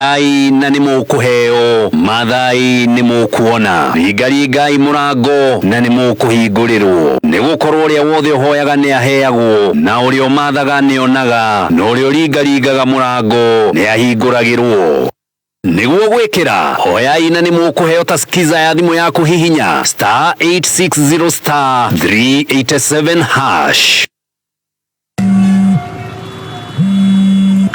Ai na nĩ mũkũheo, mathai nĩ mũkuona, ringaringai mũrango na nĩ mũkũhingũrĩrwo. Nĩ gũkorwo ũrĩa wothe ũhoyaga nĩ aheagwo, na ũrĩa ũmathaga nĩ onaga, na ũrĩa ũringaringaga mũrango nĩ ahingũragĩrwo. Nĩguo gwĩkĩra, hoyai na nĩ mũkũheo ta skiza ya thimũ yaku hihinya star 860 star 387 hash.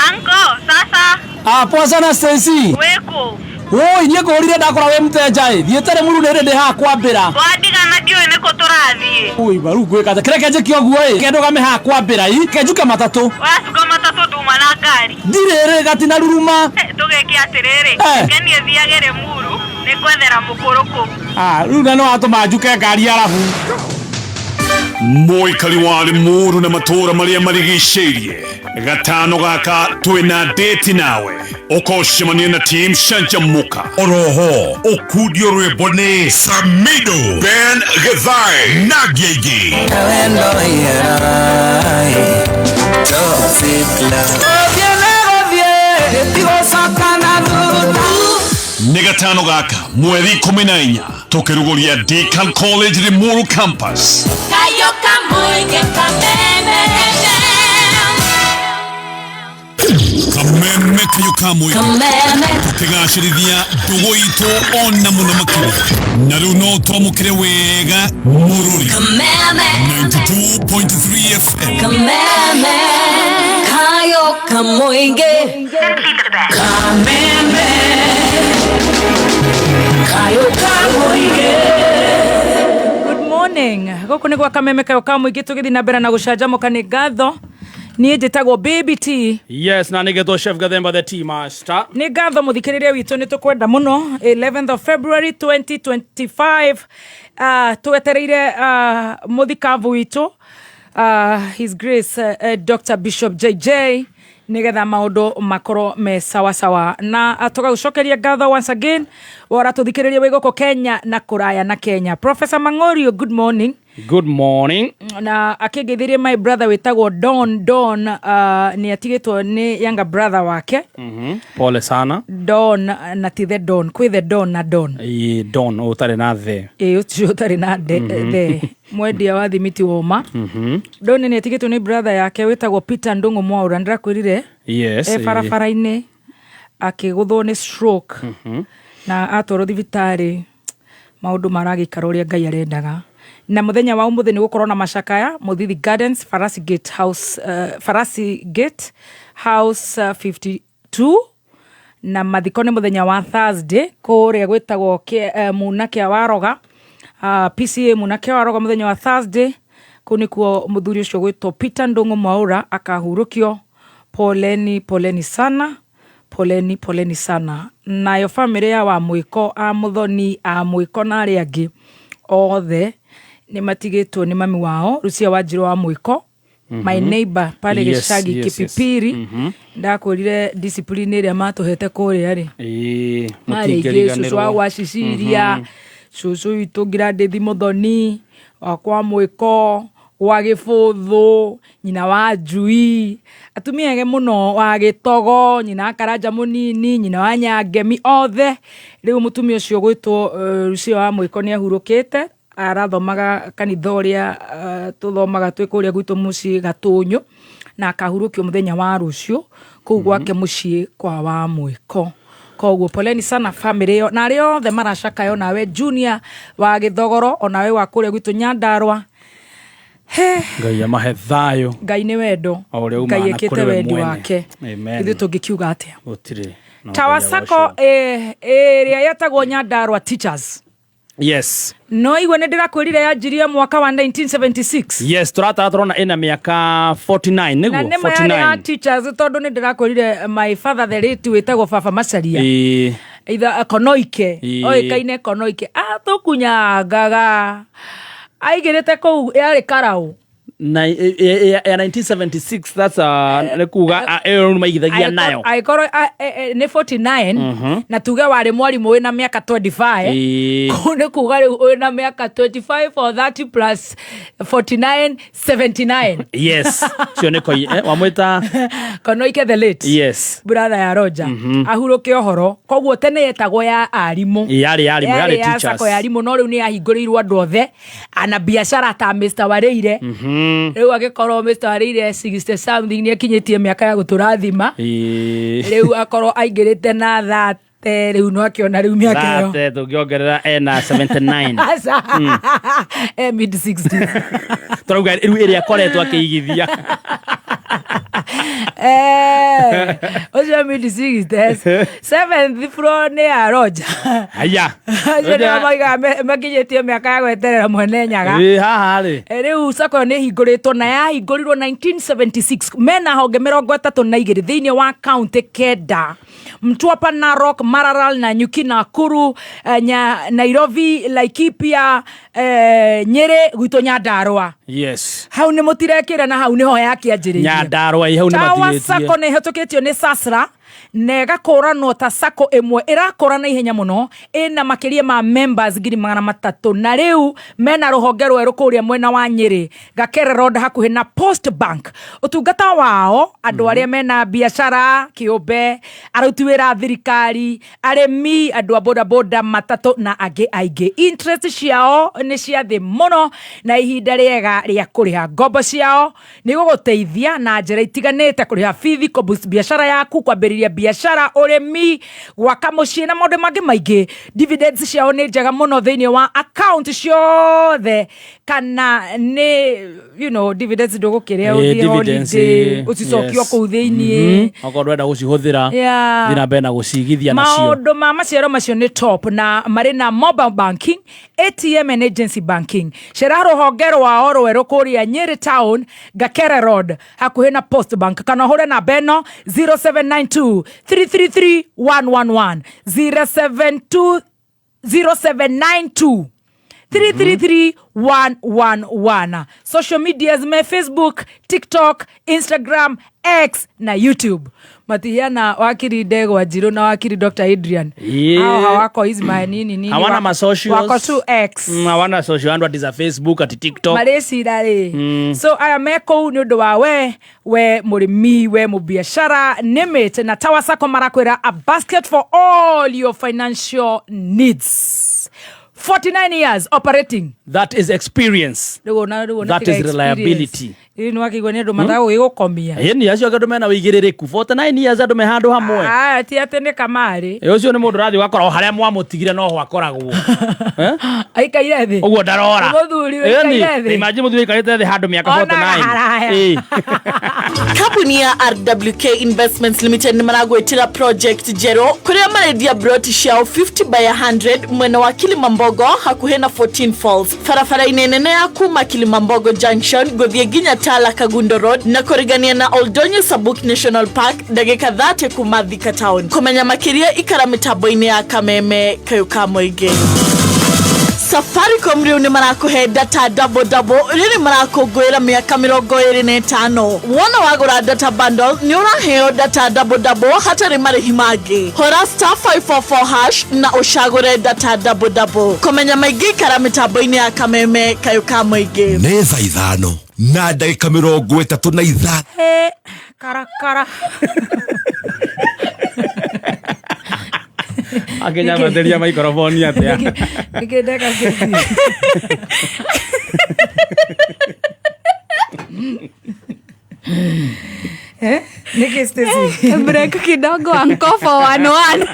Anko, sasa Ah, poa sana Stacy. wĩkũ? Woi, niĩ ngũrire ndakora wĩ mteja ĩ. Thiĩte Rĩmuru nĩ ndĩ haha kwambĩra. Wandigana ndiũĩ nĩkũ tũrathiĩ. Ui, baru ngwĩka atĩa? Kĩreke njĩke ũguo ĩ. Ke ndũgame haha kwambĩra ĩ. Ke njuke matatũ. Wacuka matatũ nduma na ngari. Ndirĩ rĩ gatina ruruma. Eh, Tũgĩke atĩrĩrĩ, Eh. reke niĩ thiage Rĩmuru nĩngwethera mũkũrũ kũu. Ah, rĩu na nĩ watũma njuke ngari arabu. Mũikari wa Limuru na matũũra marĩa marigicĩirie gatano gaka twĩna ndĩti nawe ũkocemania na team Canjamũka. Oroho ũkundio rwĩmbo nĩ Samido, Ben Githai na angĩ aingĩ. Nĩ gatano gaka mweri 14 tũkĩrugũria Deakin College Limuru Campus. Kayoka Muinge Kameme. Kameme kayo ka mũingĩ Kameme. Tũkĩgacĩrithia ndũgũ itũ ona mũno makĩria na rĩu no twamũkĩre wega mũrũri. Kameme. 92.3 FM. Kameme. Kayoka Muinge. Kameme. Kayoka Muinge. Good morning. Gũkũ nĩ gwa Kameme kayo ka mũingĩ tũgĩthiĩ na mbere na gũcanjamũka. Nĩ ngatho, niĩ njĩtagwo Baby T. Yes, na nĩgetwo Chef Gathemba the Tea Master. Nĩ ngatho mũthikĩrĩria witũ, nĩ tũkwenda mũno. 11th of February 2025, twetereire mũthikabu witũ, His Grace Dr Bishop JJ, nĩgetha maũndũ makorwo me sawa sawa, na tũgagũcokeria ngatho once again wora tũthikĩrĩria wĩ gũkũ Kenya na kũraya na Kenya. Professor Mang'orio, good morning. Good morning. Na akĩngeithĩrie my brother wĩtagwo Don. Don nĩ atigĩtwo nĩ younger brother wake. Pole sana. Don na ti the Don, kwĩ the Don na Don. Ĩ, Don ũtarĩ na the. Ĩ, ũcio ũtarĩ na de, the mwendia wa thimiti woma. Don nĩ atigĩtwo nĩ brother yake wĩtagwo Peter Ndũng'ũ Mwaũra, ndĩrakwĩrire. Yes. E barabara-inĩ akĩgũthwo nĩ stroke na atwarwo thibitarĩ, maũndũ maragĩikara ũrĩa Ngai arendaga. Na mũthenya wa ũmũthĩ nĩ gũkorwo na macakaya Mũthithi Gardens, Farasi Gate House, Farasi Gate House 52, na mathiko nĩ mũthenya wa Thursday kũrĩa gwĩtagwo Muna kĩa Waroga, PCA Muna kĩa Waroga, mũthenya wa Thursday. Kũu nĩkuo mũthuri ũcio gwĩtwo Peter Ndũng'ũ Mwaũra akahurũkio. Poleni, poleni sana, poleni, poleni sana. Nayo bamĩrĩ ya wa mwĩko, a Mũthoni, a mwĩko na arĩa angĩ othe nĩ matigĩtwo nĩ mami wao Lucia Wanjirũ wa mwĩko, my neighbor pale gĩcagi Kipipiri. Ndakwĩrire discipline ĩrĩa matũhete kũrĩa rĩ, marĩ aingĩ, cũcũ wa gwa Ciciria, cũcũ witũ Ngirandĩthi Mũthoni wa kwa mwĩko gwa gĩbũthũ, nyina wa njui, atumia ege mũno, wa gĩtogo, nyina wa Karanja mũnini, nyina wa Nyangemi, othe. Rĩu mũtumia ũcio gwĩtwo Lucia wa mwĩko nĩ ahurũkĩte. Arathomaga kanitha ũrĩa tũthomaga twĩ kũrĩa gwitũ mũciĩ Gatũnyũ, na akahurũkio mũthenya wa rũciũ kũu gwake mũciĩ kwa wa mwĩko. Koguo poleni sana family ĩyo na arĩa othe maracakayo, nawe Junior wa Gĩthogoro, onawe wa kũrĩa gwitũ Nyandarũa. He. Ngai amahe thayũ. Ngai nĩ wendo. O ũrĩa Ngai umana ĩkĩte kũrĩ we wendi mwene. wake. Amen. Ithuĩ tũngĩkiuga atĩa? Gũtirĩ no Tawa Ngai Sacco agocwo. Ĩrĩa yetagwo Nyandarũa Teachers. No igua nĩ ndĩrakwĩrire yanjirie mwaka wa 1976. Yes, tũratara tũrona ĩna mĩaka 49 Na nĩguo. nĩ ma yarĩ ya 49. teachers, tondũ nĩ ndĩrakwĩrire my father the late wĩtagwo Baba Macaria, itha Konoike, oĩkaine Konoike, atũkunyangaga aigĩrĩte kũu yarĩ karaũ. Na ya 1976, that's nĩ kuga ĩyo rĩu maigithagia nayo. Angĩkorwo nĩ 49 na tuge warĩ mwarimũ wĩna mĩaka 25, kũu nĩ kuga rĩu wĩna mĩaka 25 or 30 plus 49, 79. Yes, cio nĩ koi wamwĩta. Konoike the late brother ya Roger ahurũke ũhoro. Koguo tene yetagwo ya arimũ. Yarĩ arimũ, yarĩ ya teachers. sacco ya arimũ, no rĩu nĩ yahingũrĩirwo andũ othe ana biacara ta Mr Wareire. Rĩu agĩkorwo Mr Wareire 60 something, nĩ akinyĩtie mĩaka ya gũtũrathima. Rĩu akorwo aingĩrĩte na 30, rĩu no akĩona rĩu mĩaka ĩyo. 30 tũngĩongerera ena 79. Aca. Mid 60s. Tũrauga rĩu ĩrĩa akoretwo akĩigithia. Ũcio mid 60s, seventh floor nĩ ya Roger. Haya. Acio nĩo moigaga makinyĩtie mĩaka ya gweterera mwene nyaga. Ĩ, haha rĩ. Rĩu sacco ĩyo nĩ ĩhingũrĩtwo na yahingũrirwo 1976. Mena honge 32 thĩinĩ wa kaunti kenda: Mtwapa, Narok, Maralal, Nanyuki, Nakuru, Nairobi, Laikipia, Nyĩrĩ, gwitũ Nyandarũa. Hau nĩ mũtirekĩra na hau nĩho yakĩanjĩrĩirie. Nyandarũa ĩ hau nĩ Tawa matigĩtie. Sacco nĩ ĩhĩtũkĩtio nĩ SASRA na ĩgakũranwo ta sacco ĩmwe ĩrakũra na ihenya mũno, ĩna makĩria ma members 300,000, na rĩu mena rũhonge rwerũ kũrĩa mwena wa Nyĩrĩ, Gakere Road, hakuhĩ na Post Bank. Ũtungata wao andũ arĩa mena biacara kĩũmbe, aruti wĩra a thirikari, arĩmi, andũ a bodaboda, matatũ na angĩ aingĩ. Interest ciao nĩ cia thĩ mũno na ihinda rĩega rĩa kũrĩha. Ngombo ciao nĩ gũgũteithia na njĩra itiganĩte: kũrĩha bithi, kũboost biacara yaku, kwambĩrĩria biacara, ũrĩmi, gwaka mũciĩ na maũndũ mangĩ maingĩ. Dividends ciao nĩ njega mũno thĩinĩ wa account ciothe, kana nĩ dividends ndũgũkĩrĩa ũthiĩ Dividends, holiday, ũcicokio kũu thĩiniĩ. Okorwo ndwenda gũcihũthĩra, thiĩ na mbere na gũcigithia nacio. Maũndũ ma maciaro macio nĩ top, na marĩ na mobile banking, ATM and agency banking. Cera rũhonge rwao rwerũ kũrĩa Nyĩrĩ town, Gakere Road, hakuhĩ na Post Bank, kana ũhũre namba ĩno 0792 333 111, 072 0792 333 111. Social medias me Facebook, TikTok, Instagram, X na YouTube. Matihiana wakiri Ndegwa Njirũ na wakiri Dr Adrian. Hao hawako hizi ma nini nini. Hawana ma-socials. Wako tu X. Hawana social handle ati za Facebook, ati TikTok. Marĩcira rĩ, so aya me kũu nĩ ũndũ wa we mũrĩmi, we mũbiacara nĩmĩte na Tower Sacco marakwĩra a basket for all your financial needs. 49 years operating. That is experience. Rĩu ona rĩu ona That tiga is experience. reliability. Rĩu nĩ wakĩigua nĩ andũ matagũgĩgũkomia. Ĩni acio angĩ andũ mena wĩigĩrĩrĩku, 49 years andũ me handũ hamwe. Aya ti atĩ nĩ kamarĩ. Ĩ, ũcio nĩ mũndũ ũrathiĩ ũgakora o harĩa mwamũtigire noho akoragwo. Eh? Aikaire thĩ. Ũguo ndarora. Mũthuri Ĩni, ũikaire thĩ. imagine mũthuri ũikarĩte thĩ handũ mĩaka Onaga 49. haraya. Ĩ. Kambuni ya RWK Investments Limited nĩ maragwĩtĩra project njerũ kũrĩa marendia broti ciao 50 by 100 mwena wa Kilimambogo, hakuhĩ na 14 Falls, barabara-inĩ nene ya kuma Kilimambogo Junction gũthiĩ nginya Tala Kagundo Road na kũrigania na Oldonyo Sabuk National Park, ndagĩka 30 kuma Thika Town. Kũmenya makĩria ikara mĩtambo-inĩ ya Kameme Kayũ ka Mũingĩ. Safaricom rĩu nĩ marakũhe data double double rĩrĩ marakũngũĩra mĩaka 25. Wona wagũra data bundle nĩ ũraheo data double double hatarĩ marĩhi mangĩ. Hũra *544# na ũcagũre data double double. Kũmenya maingĩ ikara mĩtambo-inĩ ya Kameme Kayũ ka Mũingĩ. Nĩ thaa 5:35. He, karakara. Akĩnyambatĩria maikoroboni atĩa? Nĩkĩ ndeka kĩthi? Eh? Nĩkĩ, Stacy? Break kidogo, anko for one one.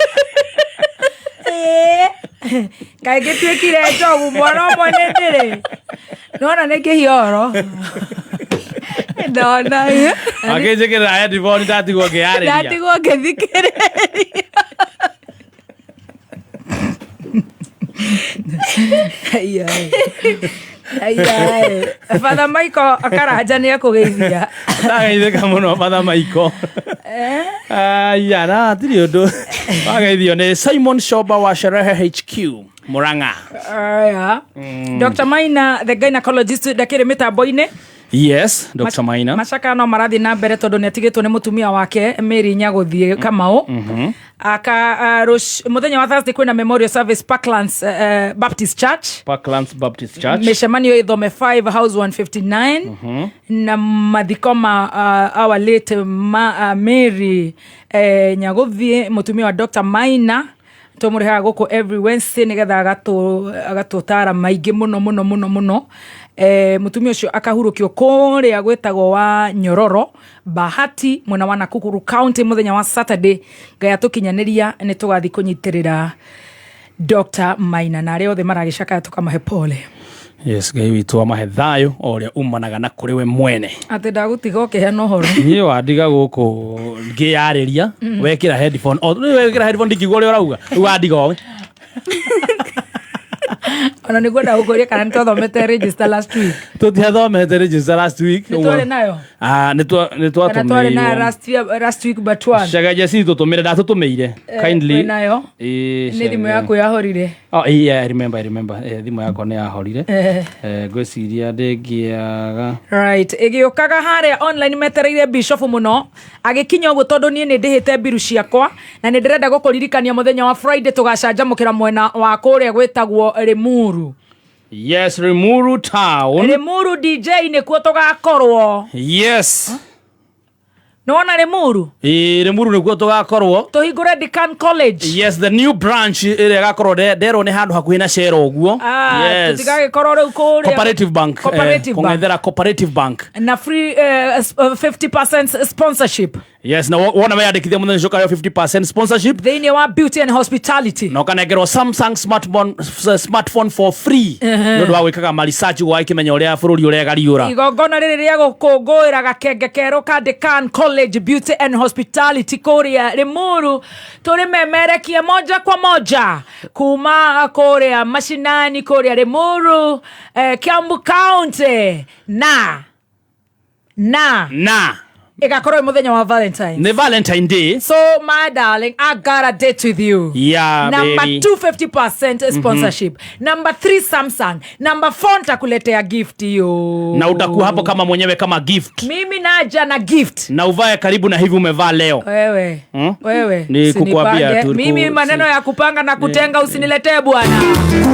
Kaĩ ngĩtuĩkire njogu mwana ũmwe nĩ ndĩrĩ nona nĩ kĩhioro. Ndona. Akĩnjĩkĩrĩra headphone ndatigwo ngĩyarĩria. Ndatigwo ngĩthikĩrĩria. Aiyae. Aiyae. Father Michael Akaranja nĩ ekũgeithia. Ndageithĩka mũno, Father Michael. Aya, na hatirĩ ũndũ wageithio nĩ Simon Shoba wa Sherehe HQ Murang'a. Aya. Dr Maina the gynecologist ndakĩrĩ mĩtambo-inĩ. Yes, Dr. Maina. Macakaya no marathiĩ na mbere tondũ nĩ atigĩtwo nĩ mũtumia wake Mary Nyagũthiĩ Kamau. Aka mũthenya wa Thursday kwĩna memorial service Parklands Baptist Church. Parklands Baptist Church. Mĩcemanio ĩthome 5 house 159 na mathiko ma our late Mary Nyagũthiĩ, mũtumia wa Dr. Maina, tũmũrehaga gũkũ every Wednesday nĩgetha agatũtara maingĩ mũno mũno mũno mũno. Mũtumia ũcio akahurũkio kũrĩa gwĩtagwo wa Nyororo Bahati, mwena wa Nakuru County, mũthenya wa Saturday. Ngai atũkinyanĩria, nĩ tũgathiĩ kũnyitĩrĩra Dr. Maina na arĩa othe maragĩcakaya tũkamahe pole. Yes, Ngai witũ amahe thayũ o ũrĩa umanaga na kũrĩ we mwene. Atĩ ndagũtiga ũkĩheana ũhoro. Niĩ wandiga gũkũ ngĩyarĩria, wekĩra headphone, o rĩu wekĩra headphone ndingĩigua ũrĩa ũrauga, rĩu wandiga owe. Ona nĩguo ndagũkũria kana nĩ twathomete register last week. Tũtiathomete register last week. Nĩ twarĩ nayo? Ah, nĩ Kana twarĩ nayo twatũmĩirwo. Last year, last week but one. Cagaja si tũtũmĩre, ndatũtũmĩire. Kindly. Wĩ nayo? Ĩĩ, Nĩ thimũ Chege. yaku yahorire. Oh, yeah, I remember. Thimũ yakwa nĩ yahorire. Ngwĩciria ndĩngĩaga. Right, ĩgĩũkaga harĩa online metereire bishop mũno agĩkinya ũguo, tondũ niĩ nĩ ndĩhĩte mbiru ciakwa na nĩ ndĩrenda gũkũririkania mũthenya wa Friday tũgacanjamũkĩra mwena wa kũrĩa gwĩtagwo Limuru. Yes, Limuru town. Limuru DJ nĩkuo tũgakorwo. Nĩ wona Limuru? Ĩĩ, Limuru nĩkuo tũgakorwo. Tũhingũre Decan College. Yes, the new branch ĩrĩa ĩgakorwo nderwo nĩ handũ hakuhĩ na Shell ũguo. Ah, Yes. tũtigagĩkorwo rĩu kũrĩa Cooperative Bank. Cooperative Bank. Kũng'ethera Cooperative Bank. Na free 50% sponsorship. Yes, na wona weyandĩkithia mũthenya ũcio ũkaheo 50% sponsorship. Thĩinĩ wa beauty and hospitality. Na ũkanengerwo Samsung smartphone for free nĩ ũndũ wa gwĩkaga ma research, ũgakĩmenya ũrĩa bũrũri ũregariũra. Igongona rĩrĩ rĩa gũkũngũĩra gakenge kerũ ka Decan College Beauty and Hospitality kũrĩa Limuru, tũrĩmemerekie moja kwa moja kuma kũrĩa mashinani kũrĩa Limuru, Kiambu County, na Na ĩgakorwo ĩ mũthenya wa Valentine. Nĩ Valentine Day. So my darling, I got a date with you. Yeah, Number baby. 2, 50% sponsorship. Number 3, Samsung. Number 4, nitakuletea gift hiyo. Na utakuwa hapo kama mwenyewe kama gift. Mimi naja na gift. Na uvae karibu na hivi umevaa leo. Wewe. Wewe. Ni kukuambia Usinipange. tu, Mimi maneno ya kupanga na kutenga usiniletee, bwana.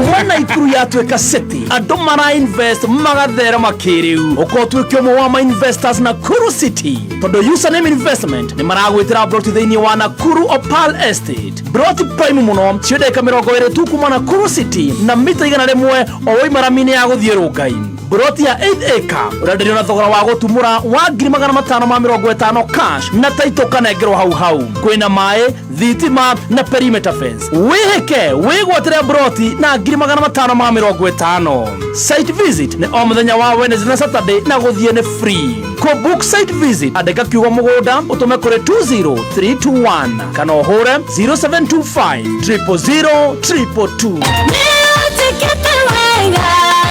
Kuona Ikuru yatuĩka city, andũ mara invest magatherema kĩrĩu, ũkorwo ũtuĩke ũmwe wa ma investors Nakuru City, tondũ Username Investment nĩ maragwĩtĩra broti thĩinĩ wa Nakuru Opal Estate, broti prime mũno cio ndagĩka 20 tu kuma Nakuru City na mita 100 o waima rami-inĩ ya gũthiĩ Rũngai. Broti ya 8 acre ũrenderio na thogora wa gũtumũra wa 550,000 cash, na taito ũkanengerwo hau hau. Kwĩna maĩ, thitima na perimeter fence. Wĩhĩke wĩgwatĩre broti na 550,000. Site visit nĩ o mũthenya wa Wednesday na Saturday na gũthiĩ nĩ free. Kũ book site visit, andĩka kiugo mũgũnda ũtũme kũrĩ 20321 kana ũhũre 0725 000 222. Nĩũnjĩkĩte wega,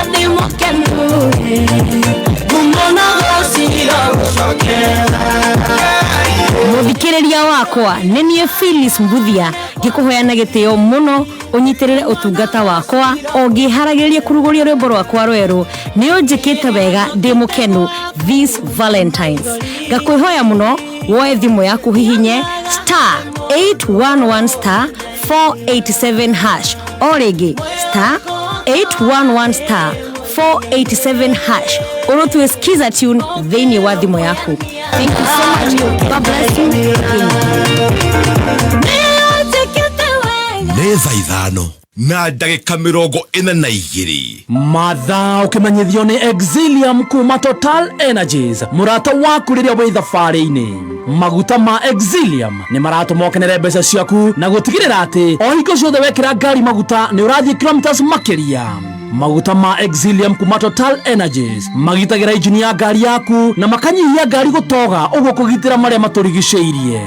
ndĩ mũkenu ngumo gũciro gũcokera. Mũthikĩrĩria wakwa, nĩ niĩ Phyllis Mbuthia ngĩkũhoya na gĩtĩo mũno ũnyitĩrĩre ũtungata wakwa o ngĩharagĩrĩria kũrugũria rwĩmbo rwakwa rwerũ, nĩ ũnjĩkĩte wega ndĩ mũkenu this Valentines. Ngakwĩhoya mũno woe thimũ yaku, hihinye *811*487#. O rĩngĩ, *811*487# ũrũtue skiza tune thĩinĩ wa thimũ yaku. Thank you so much. God bless you. Nĩũnjĩkĩte wega. Nĩ thaa 5:42. Mathaa ũkĩmenyithio nĩ Exilium kuma Total Energies, mũrata waku rĩrĩa wĩ thabarĩ-inĩ. Maguta ma Exilium nĩ maratũma ũkenere mbeca ciaku na gũtigĩrĩra atĩ o hingo ciothe wekĩra ngari maguta nĩ ũrathiĩ kilometers makĩria. Maguta ma Exilium kuma Total Energies magitagĩra injini ya ngari yaku na makanyihia ngari gũtoga, ũguo kũgitĩra marĩa matũrigicĩirie.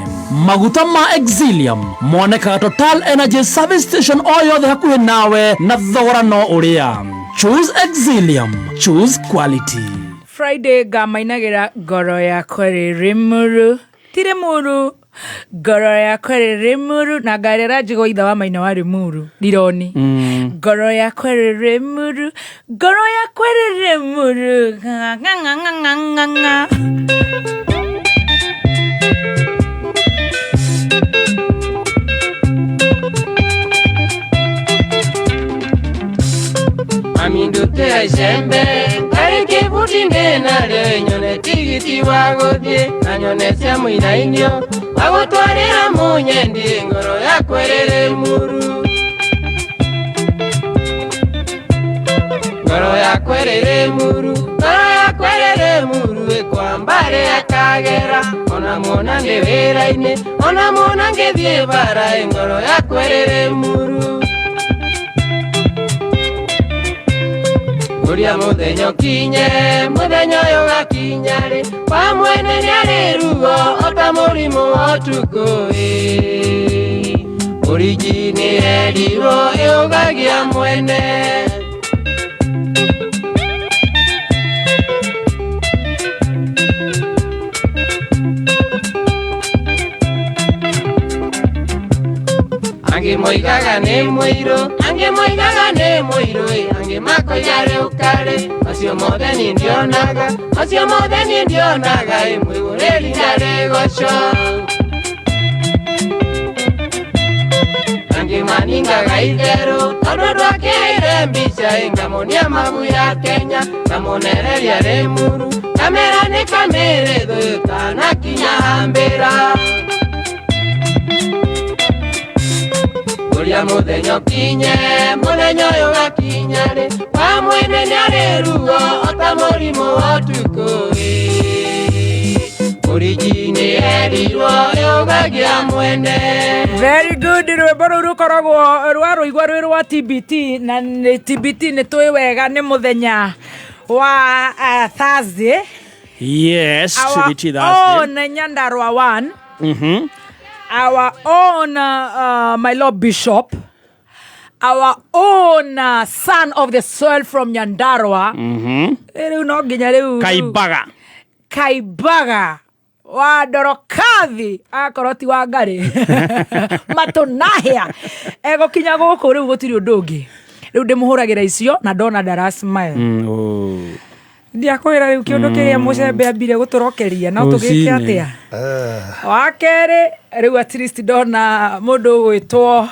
Maguta ma Exilium monekaga Total Energies service station o yothe hakuhĩ nawe na thogora no ũrĩa. Choose Exilium, choose quality. Friday ngamainagĩra ngoro yakwa rĩ Limuru, ti Limuru. Ngoro yakwa ĩrĩ Rĩmuru na ngari ĩranjigwo itha wa maina wa Rĩmuru Rironi. Ngoro yakwa ĩrĩ Rĩmuru, ngoro yakwa ĩrĩ Rĩmuru. Nga, nga, nga, nga, nga, nga, nga. Mami ndutĩra icembe ngarĩ kĩbuti ndĩ narĩo nyone tigiti wa gũthiĩ na nyone cia mũinainio wa gũtwarĩra mũnyendi ngoro yakwa ĩrĩ muru ngoro yakwa ĩrĩ muru ngoro yakwa ĩrĩ muru ĩkwambare akagera ona muona ndĩ wĩra-inĩ ona muona ngĩthiĩ bara ĩ ngoro yakwa ĩrĩ muru Uria muthenya ũkinye muthenya ũyũ ũgakinya rĩ wa mwene nĩarĩ ruo o ta mũrimũ wa ũtukũ ĩ ũrigi nĩ erirwo ĩũgagia mwene. Angĩ moigaga nĩ mũirũ angĩ moigaga nĩ mũirũ ĩ angĩ makoiga rĩu karĩ macio mothe niĩ ndionaga macio mothe niĩ ndionaga ĩ mwĩgũrĩri ndarĩ goco angĩ maningaga itherũ tondũ ndwakĩire mbica ĩ ngamonia mabu ya Kenya ngamonereria Rĩmuru kamera nĩ kamĩrĩ thũ tanakinya hambĩra. Uria muthenya ũkinye muthenya ũyũ ũgakinya rĩ wa mwene nĩarĩ ruo o ta mũrimũ wa ũtukũ ĩ ũrigi nĩ erirwo ĩũgagia mwene. Very good. Rwĩmbo rũu rũkoragwo rwa rũigua rwĩ rwa TBT na nĩ TBT nĩ tũĩ wega nĩ mũthenya wa Thursday. Yes, Our TBT Thursday. own Nyandarua one. Our own my Lord Bishop, our own son of the soil from Nyandarua. Rĩu no nginya rĩu Kaibaga. Kaibaga wa Ndorokathi akorwo ti wa Ngarĩ matũnahĩa egũkinya gũkũ rĩu gũtirĩ ũndũ ũngĩ rĩu ndĩmũhũragĩra icio na ndona ndara smile. Ndiakwĩra rĩu kĩũndũ kĩrĩa mũcembe ambire gũtũrokeria no tũgĩke Rũcinĩ. atĩa wa kerĩ rĩu at least ndona mũndũ ũgwĩtwo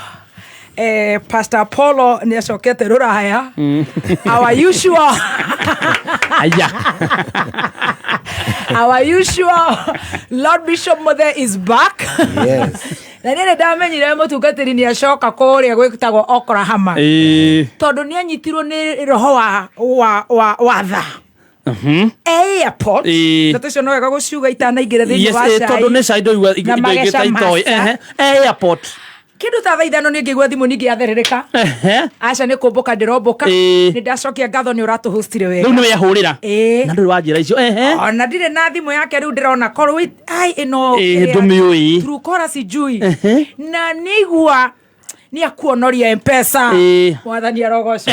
Pastor Apollo nĩ acokete rũraya. Our usual Aya. Our usual Lord Bishop Mother is back. Yes. Na niĩ nĩ ndamenyire mũtungatĩri nĩ acoka kũrĩa gwĩtagwo Oklahoma. Tondũ nĩ anyitirwo nĩ roho wa tha. Airport. Ndeto icio no wega gũciuga itanaingĩra thĩinĩ Yes, wa cai. tondũ nĩ cai ndoigua Na indo ingĩ mageca ta itoĩ. maca. Airport. Kĩndũ ta thaa ithano nĩ ngĩigua thimũ ningĩ yatherereka. Aca nĩ kũmbũka ndĩrombũka. Nĩ ndacokia ngatho nĩ ũratũhostire wega. Rĩu nĩwe yahũrĩra. Ĩĩ. Na ndũrĩ wanjĩra icio. Ona ndirĩ na thimũ yake rĩu ndĩrona korwo ai ĩno Ĩĩ, ndũmĩũĩ. Truecaller sijui. Na nĩigua nĩ akuonoria Mpesa. Mwathani arogocwo.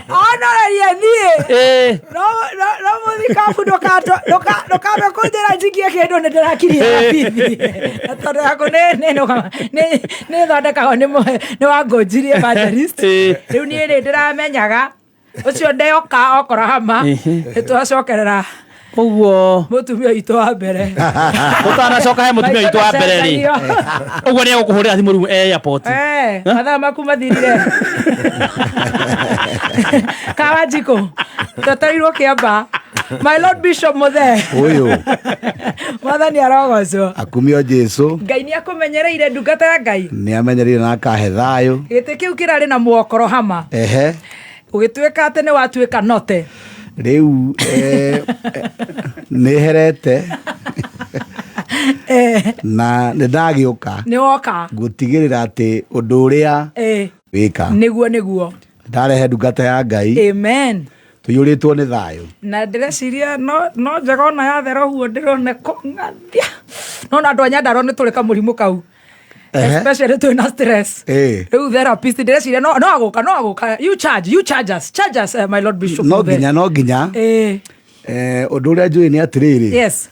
Onoreria niĩ. No no no mũthikabu ndũkambe kũnjĩra njikie kĩndũ nĩ ndĩrakirie bithi. Na tondũ yaku nĩ thondekagwo nĩ wangũnjirie evangelist. Rĩu niĩ rĩ ndĩramenyaga ũcio ndeoka Oklahoma nĩ twacokerera Ũguo mũtumia witũ wa mbere. Ũtanacoka he mũtumia witũ wa mbere rĩ. Ũguo nĩ egũkũhũrĩra thimũ rĩu airport. Mathaa maku mathirire. Kawanjikũ twetereirwo kĩamba. My Lord Bishop Muthe. Ũyũ. Mwathani arogocwo. Akumio Jesu. Ngai nĩ akũmenyereire ndungata ya Ngai. Nĩ amenyereire na akahe thayũ. Gĩtĩ kĩu kĩrarĩ na mwokoro hama. Ũgĩtuĩka atĩ nĩ watuĩka note. Rĩu nĩ herete. Na nĩ ndagĩũka. Nĩ woka. Gũtigĩrĩra atĩ ũndũ ũrĩa wĩka. Nĩguo nĩguo. Ndarehe ndungata ya Ngai. Amen. Tũiyũrĩtwo nĩ thayũ. Na ndĩreciria no njega ona yathera ũguo ndĩrona kũng'athia. No na andũ a Nyandarua nĩ tũrĩ kamũrimũ kau. Especially twĩna stress. Rĩu therapist ndĩreciria no agũka, no agũka. You charge, you charge us, charge us, my Lord Bishop. No nginya, no nginya. Ũndũ ũrĩa njũĩ nĩ atĩrĩrĩ. Yes.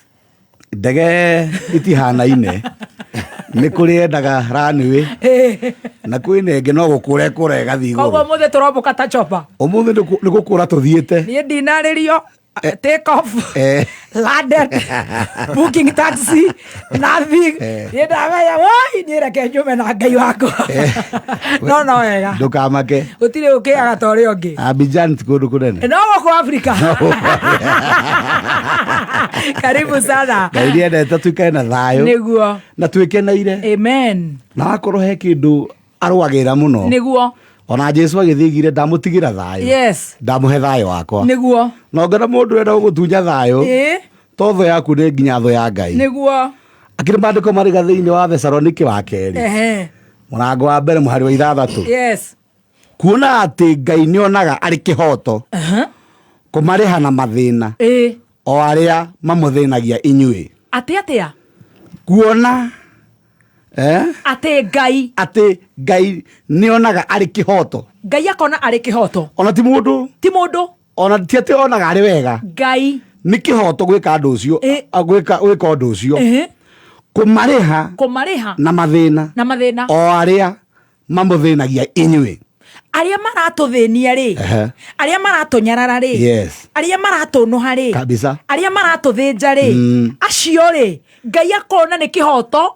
Ndege itihanaine. Nĩ kũrĩ endaga runway na kwĩna ĩngĩ no gũkũra ĩkũra ĩgathiĩ Koguo igũrũ. mũthĩ tũrombũka ta chopa. Ũmũthĩ nĩ gũkũra tũthiĩte. Niĩ ndinarĩrio take off, Eh. landed, booking taxi, nothing. Niĩ ndamenya woi, niĩ reke njume na Ngai wakwa. No wega. Ndũkamake. Gũtirĩ ũkĩaga ta ũrĩa ũngĩ. Abidjan ti kũndũ kũnene. No gũkũ Afrika. Karibu sana. Ngai nĩendete tuikare na thayũ Nĩguo. na twĩkeneire. Amen. Na wakorwo he kĩndũ arũagĩra mũno. Nĩguo. Ona Jesu agĩthiĩ aigire ndamũtigĩra thayũ. Yes. Ndamũhe thayũ wakwa. Nĩguo. Na ũngĩona mũndũ ũrenda gũgũtunya thayũ, Ĩĩ. to thũ yaku nĩ nginya thũ ya Ngai. Nĩguo. Akĩrĩ maandĩko marĩ thĩinĩ wa Thesalonike wa kerĩ Ehe. mũrango wa mbere mũhari wa 6. Yes. Kuona atĩ Ngai nĩonaga arĩ kĩhoto Aha. kũmarĩha na mathĩna Ĩĩ. o arĩa mamũthĩnagia inyuĩ. Atĩ atĩa? Kuona Atĩ Ngai. Atĩ Ngai nĩonaga arĩ kĩhoto. Ngai akona arĩ kĩhoto. Ona ti mũndũ. Ti mũndũ. Ona ti atĩ onaga arĩ wega. Ngai. Nĩ kĩhoto gwĩka ũndũ ũcio. Gwĩka ũndũ ũcio. Kũmarĩha Kũmarĩha. na mathĩna Na mathĩna. o arĩa mamũthĩnagia inyuĩ. Arĩa maratũthĩnia rĩ. Ehe. Arĩa maratũnyarara rĩ. Yes. Arĩa maratũnũha rĩ. Kabisa. Arĩa maratũthĩnja rĩ. Acio rĩ, Ngai akona nĩ kĩhoto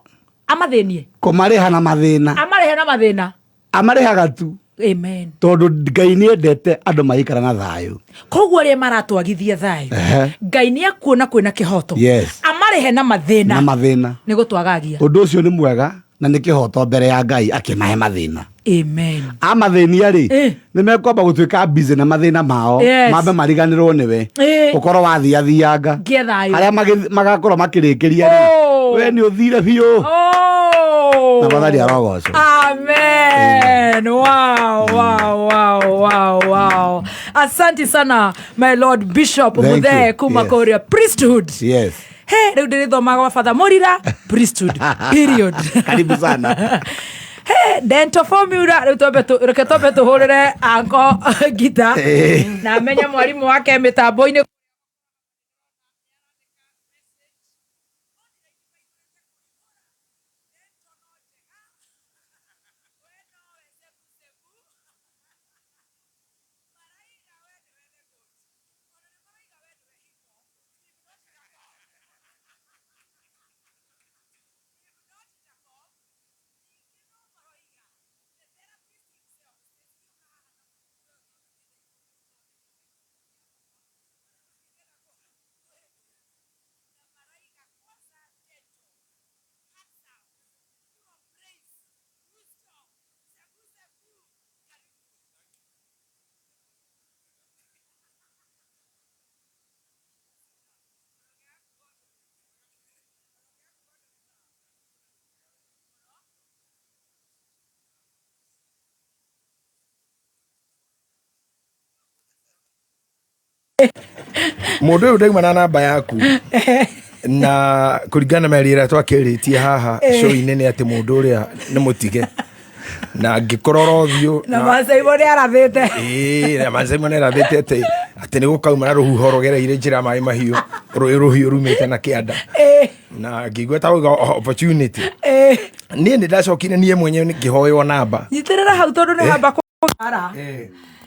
amathĩnie. Kũmarĩha na mathĩna. Amarĩhe na mathĩna. Amarĩhaga tu. Amen. Tondũ Ngai nĩendete andũ magĩikara na thayũ. Koguo arĩa maratwagithia thayũ. Ehe. Ngai nĩ akuona kwĩna kĩhoto. Yes. Amarĩhe na mathĩna. Na mathĩna. Nĩ gũtwagagia. Ũndũ ũcio nĩ mwega na nĩ kĩhoto mbere ya Ngai akĩmahe mathĩna. Amen. Amathĩnia rĩ, nĩ mekwamba gũtuĩka busy na mathĩna mao. Yes. Mambe mariganĩrwo nĩwe. Ũkorwo wathiathianga. Ngĩe thayũ. Arĩa magakorwo makĩrĩkĩria rĩ. We nĩ ũthire biũ. Na Mwathani arogocwo. Amen. Wow, wow, wow, wow, wow. Asante sana my Lord Bishop Thank Muthee you. kuma Yes. kũrĩa priesthood. Yes. He, rĩu ndĩrĩthomaga gwa Father Mũrira priesthood. Period. Karibu sana. He, dental formula rĩu twambe reke twambe tũhũrĩre anko ngita na amenye mwarimũ wake mĩtambo-inĩ. Mũndũ ũyũ ndauma na namba yaku na kũringana na mĩario ĩrĩa twakĩrĩtie haha show-inĩ nĩ atĩ mũndũ ũrĩa nĩ mũtige na ngĩkũrora ũthiũ Na Macaimo nĩ arathĩte. Ĩĩ, na Macaimo nĩ arathĩte atĩ atĩ nĩ gũkauma na rũhuho rũgereire njĩra ya maĩ mahiũ rũĩ rũhiũ rumĩte na kĩanda na ngĩigua ta ũga opportunity. Niĩ nĩ ndacokire niĩ mwenyewe ngĩhoywo namba. Nyitĩrĩra hau tondũ nĩ hamba kũgara.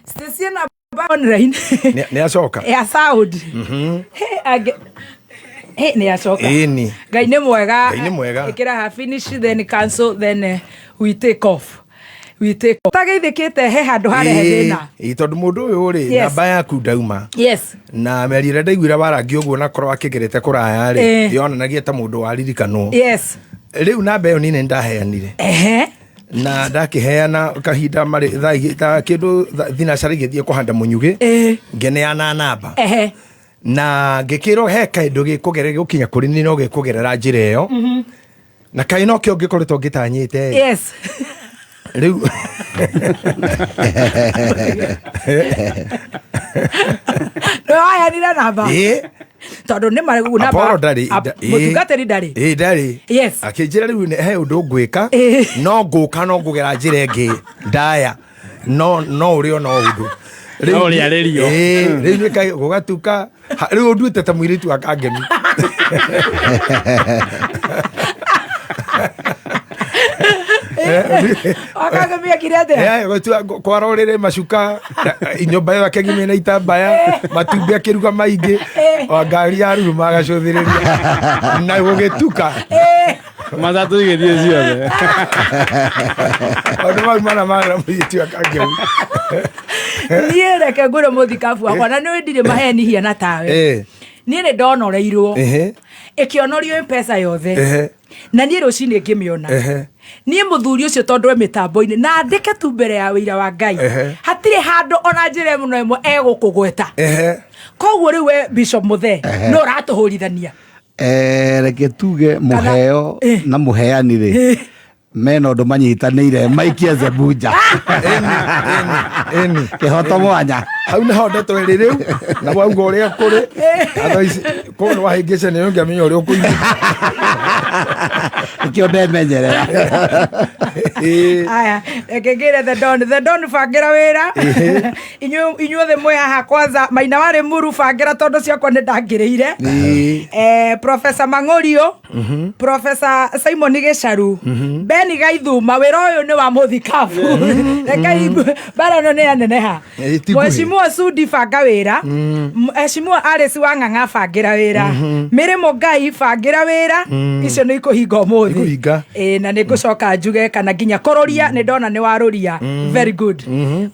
Stacy namba online. Nĩ acoka. Ya sound. He, he, nĩ acoka. Ĩni. Ngai nĩ mwega. Ngai nĩ mwega. Ĩkĩra ha finish then cancel then we take off. We take off. Tageithĩkĩte he handũ harehe thĩna. Ĩĩ, tondũ mũndũ ũyũ rĩ Yes. namba yaku ndauma. Yes. Na mĩario ĩrĩa ndaiguire warangi ũguo na korwo akĩgerete kũraya rĩ yonanagia ta mũndũ waririkanwo. Yes. Rĩu namba ĩyo niĩ nĩ ndaheanire. Ehe. Na ndakĩheana kahinda marĩ thaa ta kĩndũ thinacara igĩthiĩ kũhanda mũnyugĩ ngĩneana namba. Ehe. Na ngĩkĩrwo he kaĩndũ gĩkũgerera gũkinya kũrĩ niĩ no gĩkũgerera njĩra ĩyo. Na kaĩ nokĩo ngĩkoretwo ngĩtanyĩte. Yes. Rĩu Nĩ waheanire namba. Ĩĩ. Tondũ nĩ marĩ namba. Apollo ndarĩ Mũtungatĩri ndarĩ. Ĩĩ ndarĩ. Yes. Akĩnjĩra rĩu he ũndũ ngwĩka no ngũka no ngũgera njĩra ĩngĩ ndaya no no ũrĩ ona ũndũ. No ũrĩarĩrio. Ĩĩ, rĩu nĩ gũgatuka rĩu ũnduĩte ta mũirĩtu wa Kangemi. Wakangemi akire atia? Kwara ũrĩrĩ macuka, nyũmba ĩyo akĩgimia na itambaya, matumbĩ akĩruga maingĩ, o ngari ya ruruma agacũthĩrĩria na gũgĩtuka. Matatũ igĩthiĩ ciothe. Maũndũ mau mana mara mũirĩtu wa Kangemi. Niĩ reke ngwĩre mũthikabu wakwa, na nĩ ndirĩ maheni hiana tawe. Niĩ nĩ ndonoreirwo, ĩkĩonorio mpesa yothe, na niĩ rũcinĩ ngĩmĩona. Niĩ mũthuri ũcio, tondũ e mĩtambo-inĩ na andĩke tu mbere ya wĩira wa Ngai, hatirĩ handũ ona njĩra ĩmwe na ĩmwe egũkũgweta. Koguo rĩu we Bishop Mũthee nĩ ũratũhũrithania. Reke tuge mũheo na mũheani rĩ, mena ũndũ manyitanĩire maikie zebunja kĩhoto mwanya. Hau nĩho ndeto ĩrĩ rĩu, na wauga ũrĩa kũrĩ otherwise kũu nĩ wahĩngĩca, nĩ ũngĩamenya ũrĩa ũkũigua. Nĩkĩo ndemenyerera. Aya, reke ngĩre The Don, The Don, bangĩra wĩra. Inyuothe mwĩ haha, kwanza Maina warĩ muru, bangĩra tondũ ciakwa nĩ ndangĩrĩire. Professor Mang'orio, Professor Simon Gĩcaru, Ben Gaithuma, wĩra ũyũ nĩ wa mũthikabu, rekei mbara ĩno nĩ yaneneha. Ti nguhĩ. Mheshimiwa Sudi, banga wĩra. Mheshimiwa Alice wa Ng'ang'a, bangĩra wĩra. Mĩrĩ Mũngai, bangĩra wĩra. Icio nĩ ikũhinga ũmũthĩ. Ikũhinga. Ĩĩ, na nĩ ngũcoka njuge kana nginya kũrũria nĩ ndona nĩ warũria. Very good.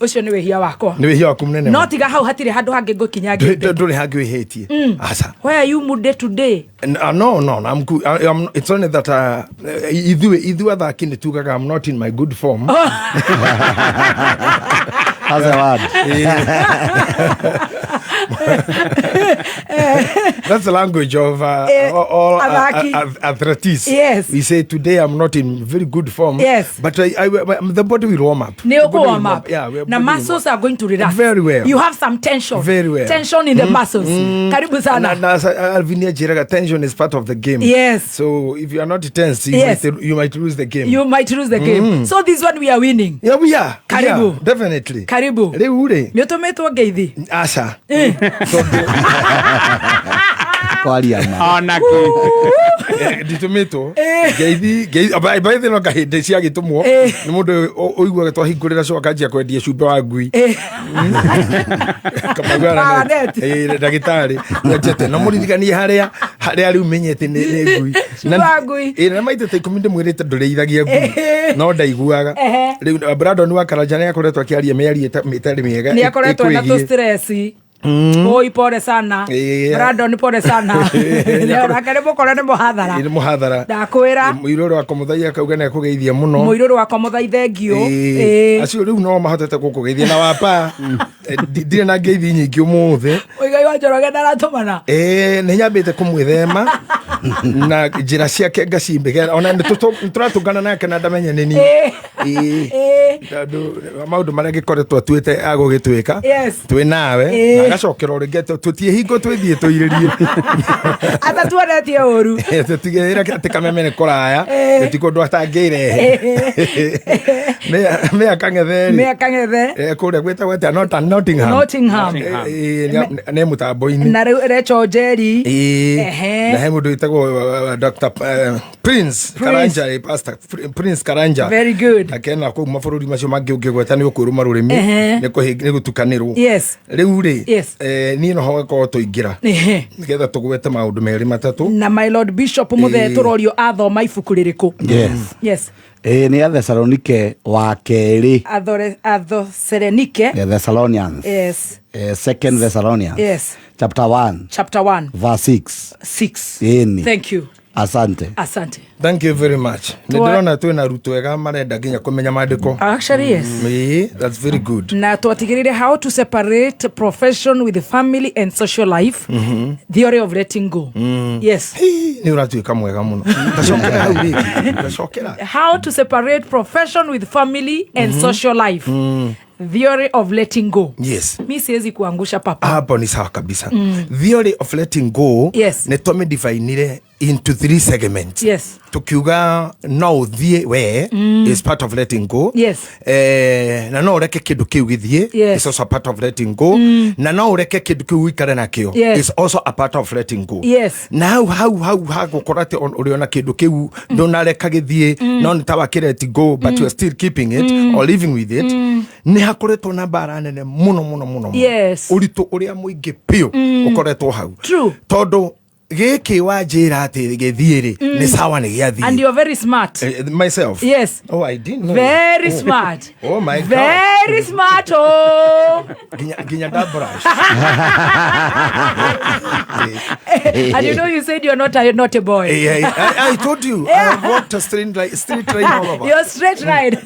Ũcio nĩ wĩhia wakwa. Nĩ wĩhia waku mũnene. No tiga hau hatirĩ handũ hangĩ ngũkinya. Ndũrĩ hangĩ wĩhĩtie, aca. Where are you day to day? No, I'm good. It's only that ithuĩ athaki nĩ tugaga I'm not in my good form. That's a word. That's the language of all athaki. Athletes. We say today I'm not in very good form. But the body will warm up. Nĩ The body will warm up. Yeah, na body will muscles are going to relax. Very well. You have some tension. Very well. Tension in the muscles. Karibu sana. Na Alvin anjĩraga tension is part of the game. So if you are not tense, you, might lose the game. You might lose the game. So this one we are winning. Yeah, we are. Karibu. We are, definitely. Karibu. Rĩu rĩ, nĩ ũtũmĩtwo ngeithi? Aca. Kwaria ma. Ona kĩ. Nditũmĩtwo ngeithi. Ngeithi no kahĩndĩ ciagĩtũmwo nĩ mũndũ ũiguaga twahingũrĩra coka akanjia kwendia cumbĩ wa ngui. Kamau. Paranet. Ndagĩtarĩ njete no mũririkanie harĩa harĩa rĩu menyete nĩ ngui. Cumbĩ wa ngui. Na maita ta 10 ndĩmwĩrĩte ndũrĩithagia ngui, no ndaiguaga. Rĩu Brandon wa Karanja nĩ akoretwo akĩaria mĩario ĩtarĩ mĩega nĩ akoretwo na tũ ĩkwĩgiĩ. Stress. Oi, pole sana. Brandon, pole sana. Nake nĩ mũkore nĩ mũhathara. Nĩ mũhathara. Ndakwĩra. Mũirũrũ wakwa mũthaiya akauga nĩ akũgeithia mũno. Mũirũrũ wakwa mũthai, thengio. Acio rĩu no mahotete gũkũgeithia na wapa. Ndirĩ na ngeithi nyingĩ ũmũthĩ. Mũigai wa Njoroge ndaratũmana? Nĩ nyambĩte kũmwĩthema na njĩra ciake ngacimbĩgera, ona nĩ tũratũngana nake na ndamenye nĩ niĩ. Tondũ maũndũ marĩa ngĩkoretwo atuĩte agũgĩtuĩka twĩ nawe na agacokera o rĩngĩ tũtiĩ hingo twĩthiĩ tũirĩrie. Atatuonetie ũru. Tũtigĩrĩre atĩ kameme nĩ kũraya. Gũtikũ ũndũ atangĩrehe Mĩa Kang'ethe rĩ, Mĩa Kang'ethe. Kũrĩa gwĩtagwo atĩa? Nottingham. Nottingham. Nĩ mũtambo-inĩ. Na rĩu Rachel Njeri. Na he mũndũ wĩtagwo Dr. Prince Karanja, Pastor Prince Karanja. Very good. Akena kũu mabũrũri macio mangĩ ũngĩgweta nĩ ũkwĩrũma rũrĩmĩ. Nĩ gũtukanĩrwo. Rĩu rĩ, niĩ no ho gakorwo tũingĩra nĩgetha tũgwete maũndũ merĩ matatũ. Na my lord Bishop Mũthee, tũrorio athoma ibuku rĩrĩkũ? Yes. Yes. Nĩ Athesalonike wa kerĩ. Athoserenike. Thessalonians. Second Thessalonians. Chapter 1. Chapter 1. Verse 6. 6. Ĩni. Thank you. Asante. Asante. Thank you very much. Nĩ ndĩrona twĩna arutwo ega marenda nginya kũmenya maandĩko. Actually, yes. That's very good. Na twatigĩrĩire how to separate profession with family and social life, theory of letting go. Yes. Nĩ ũratuĩka mwega mũno. Tacokera hau rĩngĩ, tacokera. How to separate profession with family and social life, theory of letting go. Mi siwezi kuangusha papa. Hapo ni sawa kabisa. Theory of letting go. Nĩ twamĩdivinire. Into three segments. Tukiuga no ũthiĩ we is part of letting go. Na no ũreke kĩndũ kĩu gĩthiĩ is also a part of letting go. Na no ũreke kĩndũ kĩu ũikare nakĩo is also a part of letting go. Na hau hau hau hagũkorwo atĩ ũrĩ ona kĩndũ kĩu ndũnareka gĩthiĩ, no nĩ ta wakĩ let go, but you are still keeping it or living with it, nĩ hakoretwo na mbara nene mũno mũno mũno mũno. Ũritũ ũrĩa mũingĩ biũ ũkoretwo hau. Tondũ gĩkĩ wanjĩra atĩ gĩthiĩ rĩ, nĩ sawa, nĩ gĩathiĩ. And you're very smart. Myself? Yes. Oh, I didn't know. Very Oh. smart. Oh my God. Very smart, oh. Nginya nda brush. And you know you said you're not a naughty boy. Yeah, I told you I have walked a straight line, straight line all over. You're straight line.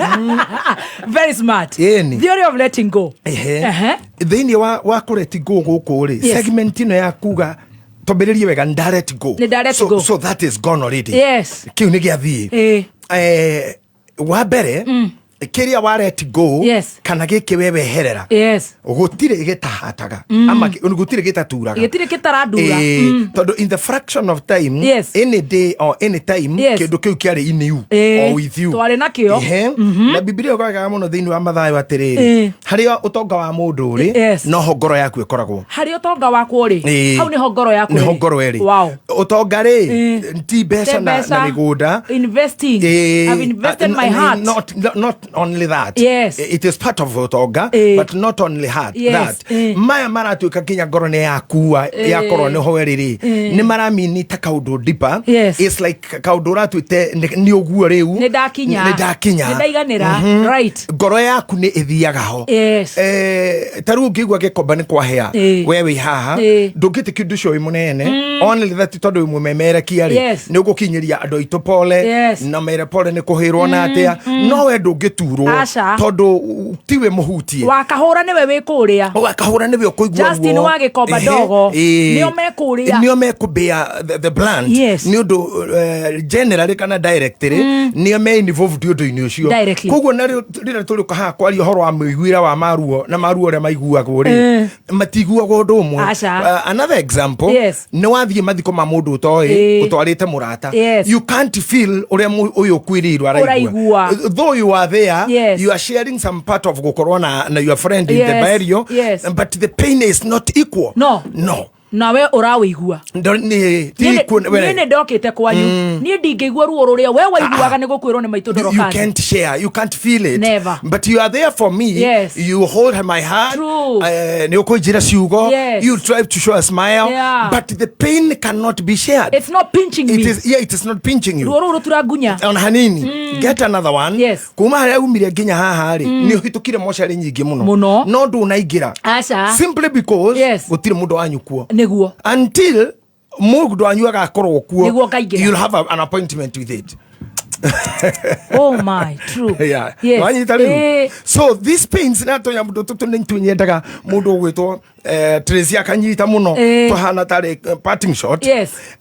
Very smart. Ĩni. Theory of letting go. Ehe. Thĩinĩ wa kũ let go gũkũ rĩ, segment ĩno ya kuga twambĩrĩrie wega, nĩ let go. Nĩ nda let So, go. so that is gone already. Kĩu nĩ gĩathiĩ. Wa mbere, kĩrĩa wa let go kana gĩkĩ we weherera, gũtirĩ gĩtahataga ama gũtirĩ gĩtaturaga. Gĩtirĩ gĩtarandura. Tondũ in the fraction of time, any day or any time, kĩndũ kĩu kĩarĩ in you or with you. Twarĩ nakĩo. Ehe. Na Bibilia ĩgwagaga mũno thĩinĩ wa Mathayo atĩrĩrĩ, harĩa ũtonga wa mũndũ ũrĩ, noho ngoro yaku ĩkoragwo. Harĩa ũtonga wakwa ũrĩ, hau nĩho ngoro yaku Nĩho ĩrĩ. ngoro ĩrĩ. Ũtonga rĩ, ti mbeca Ti na mbeca. mĩgũnda. Investing. I've invested my heart. Not only that. It is part of ũtonga, but not only heart, that. Maya maratuĩka nginya ngoro nĩ yakua, yakorwo nĩho ĩrĩ rĩ, nĩ maramini ta kaũndũ deeper. It's like kaũndũ ũratuĩte nĩ ũguo rĩu. Nĩ ndakinya. Nĩ ndakinya. Nĩ ndaiganĩra. Ngoro yaku nĩ ĩthiaga ho. Ta rĩu ũngĩigua Gĩkomba nĩ kwahĩa, we wĩ haha, ndũngĩtĩkia ũndũ ũcio wĩ mũnene. Only that tondũ wĩ mũmemerekia rĩ, nĩ ũgũkinyĩria andũ aitũ pole, na mere pole nĩ kũhĩrwo na atĩa, no we ndũngĩturwo Aca. tondũ tiwe mũhutie. Wakahũra nĩwe wĩ kũrĩa. Wakahũra nĩwe ũkũigua Justin ruo. wa Gĩkomba ndogo. Nĩo mekũrĩa. Nĩo mekũbĩa the blunt. Nĩ ũndũ generally kana directly, nĩo me involved ũndũ-inĩ ũcio. Directly. Koguo na rĩrĩa tũrĩũka haha kwaria ũhoro wa mũiguĩra wa maruo na maruo ũrĩa maiguagwo rĩ, matiguagwo ũndũ ũmwe. Aca. Another example, nĩ wathiĩ mathiko ma mũndũ ũtoĩ, ũtwarĩte mũrata, you can't feel ũrĩa ũyũ ũkuĩrĩirwo araigua. Ũraigua. Though you are there, you are sharing some part of gũkorwo na your friend in the burial, but the pain is not equal. No. No. Nawe ũrawĩigua. Ti equal, Niĩ nĩ ndokĩte kwanyu, niĩ ndingĩigua ruo rũrĩa we waiguaga nĩ gũkwĩrwo nĩ maitũ You Ndorokani. can't share, you can't feel it. Never. But you are there for me. You hold my hand. Nĩ ũkũnjĩra ciugo. You try to show a smile. But the pain cannot be shared. It's not pinching It me. is, yeah, it is not pinching you. Ruo rũu rũturangunya. Ona hanini. Get another one. Kuma harĩa umire nginya haha rĩ, nĩ ũhĩtũkire mocarĩ nyingĩ mũno. Mũno. No ndũnaingĩra. Aca. Simply because Yes. gũtirĩ mũndũ wanyu kuo. Nĩguo. Until mũndũ wanyu agakorwo kuo, Nĩguo ngaingĩra. you'll have an appointment with it. Oh my, true. Yeah. Wanyita rĩu? So these pains na tonya mũndũ tũtũ nĩ tũnyendaga mũndũ ũgwĩtwo Tracy akanyita mũno, tũhana tarĩ parting shot,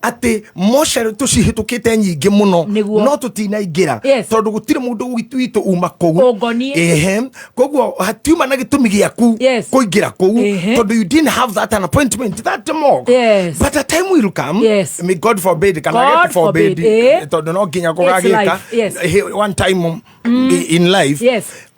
atĩ mocarĩ tũcihĩtũkĩte nyingĩ mũno no tũtinaingĩra tondũ gũtirĩ mũndũ witũ uma kũu. Ũngoniĩ. Ehe. Koguo hatiuma na gĩtũmi gĩaku kũingĩra kũu tondũ you didn't have that an appointment that morgue. But a time will come, may God forbid, kana God God forbid, forbid, tondũ no nginya It's kũgagĩka life, yes. one time in life,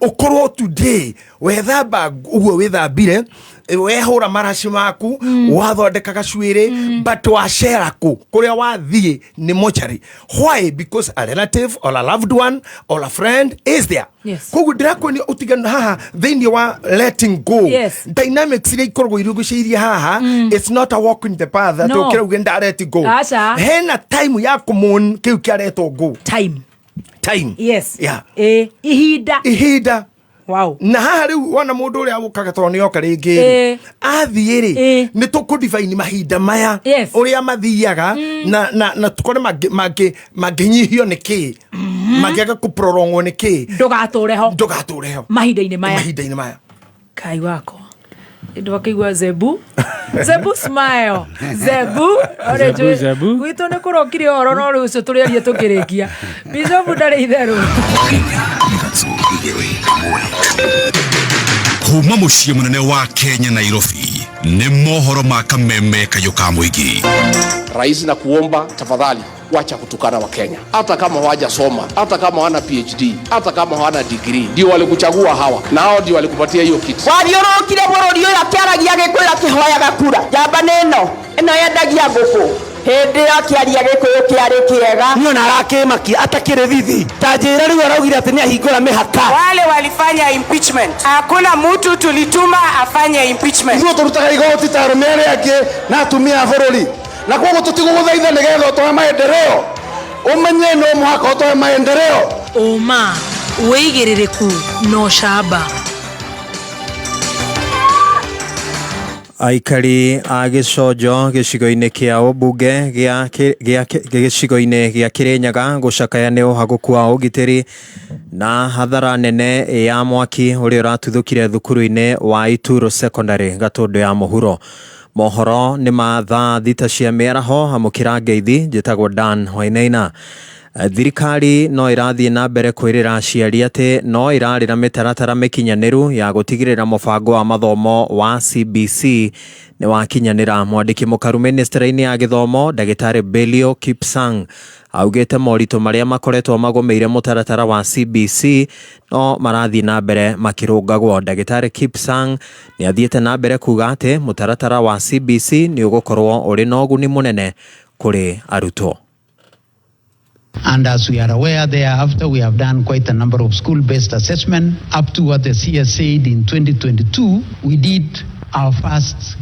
ũkorwo today wethamba ũguo wĩthambire, wehũra maraci maku, wathondeka gacuĩrĩ, but wacera kũ kũrĩa wathiĩ nĩ mochari. Why? Because a relative or a loved one or a friend is there. Koguo ndĩrakuonia ũtiganu haha thĩinĩ wa letting go. Dynamics iria ikoragwo irugũcĩirie haha, it's not a walk in the path atĩ No. ũkĩra uge nda let go. Aca. Hena time ya kũmon kĩu kĩaretwo go. Time. Time. Yeah. Ihinda. Ihinda. Wow. Na haha rĩu wona mũndũ ũrĩa ũkaga tondũ nĩ oka rĩngĩ rĩ, athiĩ rĩ, nĩ tũkũ-define mahinda maya ũrĩa mathiaga na tũkore mangĩnyihio nĩ kĩ, mangĩaga kũprolongwo nĩ kĩ. Ndũgatũre ho. Ndũgatũre ho. Mahinda-inĩ maya. Mahinda-inĩ maya. Kai wakwa ndwakĩigua Zebu, Zebu smile, Zebu. Zebu, Zebu. Gwitũ nĩ kũrokire ũhoro no rĩu ũcio tũrĩarie tũkĩrĩkia. Bishopu ndarĩ itherũ. Kuma muciĩ mũnene wa Kenya, Nairobi, Nĩ mohoro ma kameme kayũ ka mũingĩ. Rais, na kuomba tafadhali, wacha kutukana Wakenya, hata kama hawajasoma, hata kama hawana PhD, hata kama hawana degree, ndio walikuchagua hawa na hao ndio walikupatia hiyo kiti. Wathiũrũrũkire bũrũri ũyũ akĩaragia gĩkũyũ akĩhoyaga kura. Njamba nĩ ĩno ĩno yendagia ngũkũ hĩndĩ ĩyo akĩaria gĩkũyũ kĩarĩ kĩega. Niĩ ona arakĩmakia atakĩrĩ thithi ta njĩra rĩu araugire atĩ nĩ ahingũra mĩhaka. Wale walifanya impeachment, hakuna mtu tulituma afanye impeachment. Ithuĩ tũrutaga igoti ta arũme arĩa angĩ na atumia a bũrũri, na koguo tũtigũgũthaitha nĩgetha ũtũhe maendeleo. Ũmenye no mũhaka ũtũhe maendeleo. Ũma, wĩigĩrĩrĩku na ũcamba. Aikari a Gĩconjo gĩcigo-inĩ kĩa ũmbunge gĩa gĩcigo-inĩ gĩa Kĩrĩnyaga gũcakaya nĩ ũhagũku wa ũgitĩri na hathara nene ya mwaki ũrĩa ũratuthũkire thukuru-inĩ wa Ituro Secondary Gatũndũ ya mũhuro. Mohoro nĩ ma thaa 6 cia mĩaraho. Amũkĩra ngeithi, njĩtagwo Dan Wainaina. Thirikari no ĩrathiĩ na mbere kwĩrĩra aciari atĩ no ĩrarĩra mĩtaratara mĩkinyanĩru ya gũtigĩrĩra mũbango wa mathomo wa CBC nĩ wakinyanĩra. Mwandĩki mũkaru ministry-inĩ ya gĩthomo ndagĩtarĩ Belio Kipsang augĩte moritũ marĩa makoretwo magũmĩire mũtaratara wa CBC no marathiĩ na mbere makĩrũngagwo. Ndagĩtarĩ Kipsang nĩ athiĩte na mbere kuga atĩ mũtaratara wa CBC nĩ ũgũkorwo ũrĩ na ũguni mũnene kũrĩ arutwo. And as we are aware, thereafter we have done quite a number of school-based assessment. Up to what the CS said in 2022, we did our first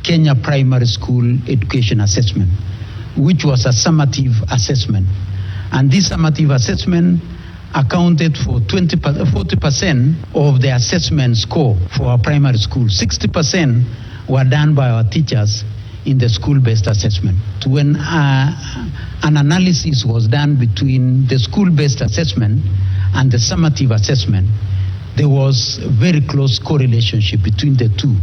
Kenya primary school education assessment, which was a summative assessment. And this summative assessment accounted for 40% of the assessment score for our primary school. 60% were done by our teachers in the school-based assessment. When an analysis was done between the school-based assessment and the summative assessment, there was a very close correlation between the two.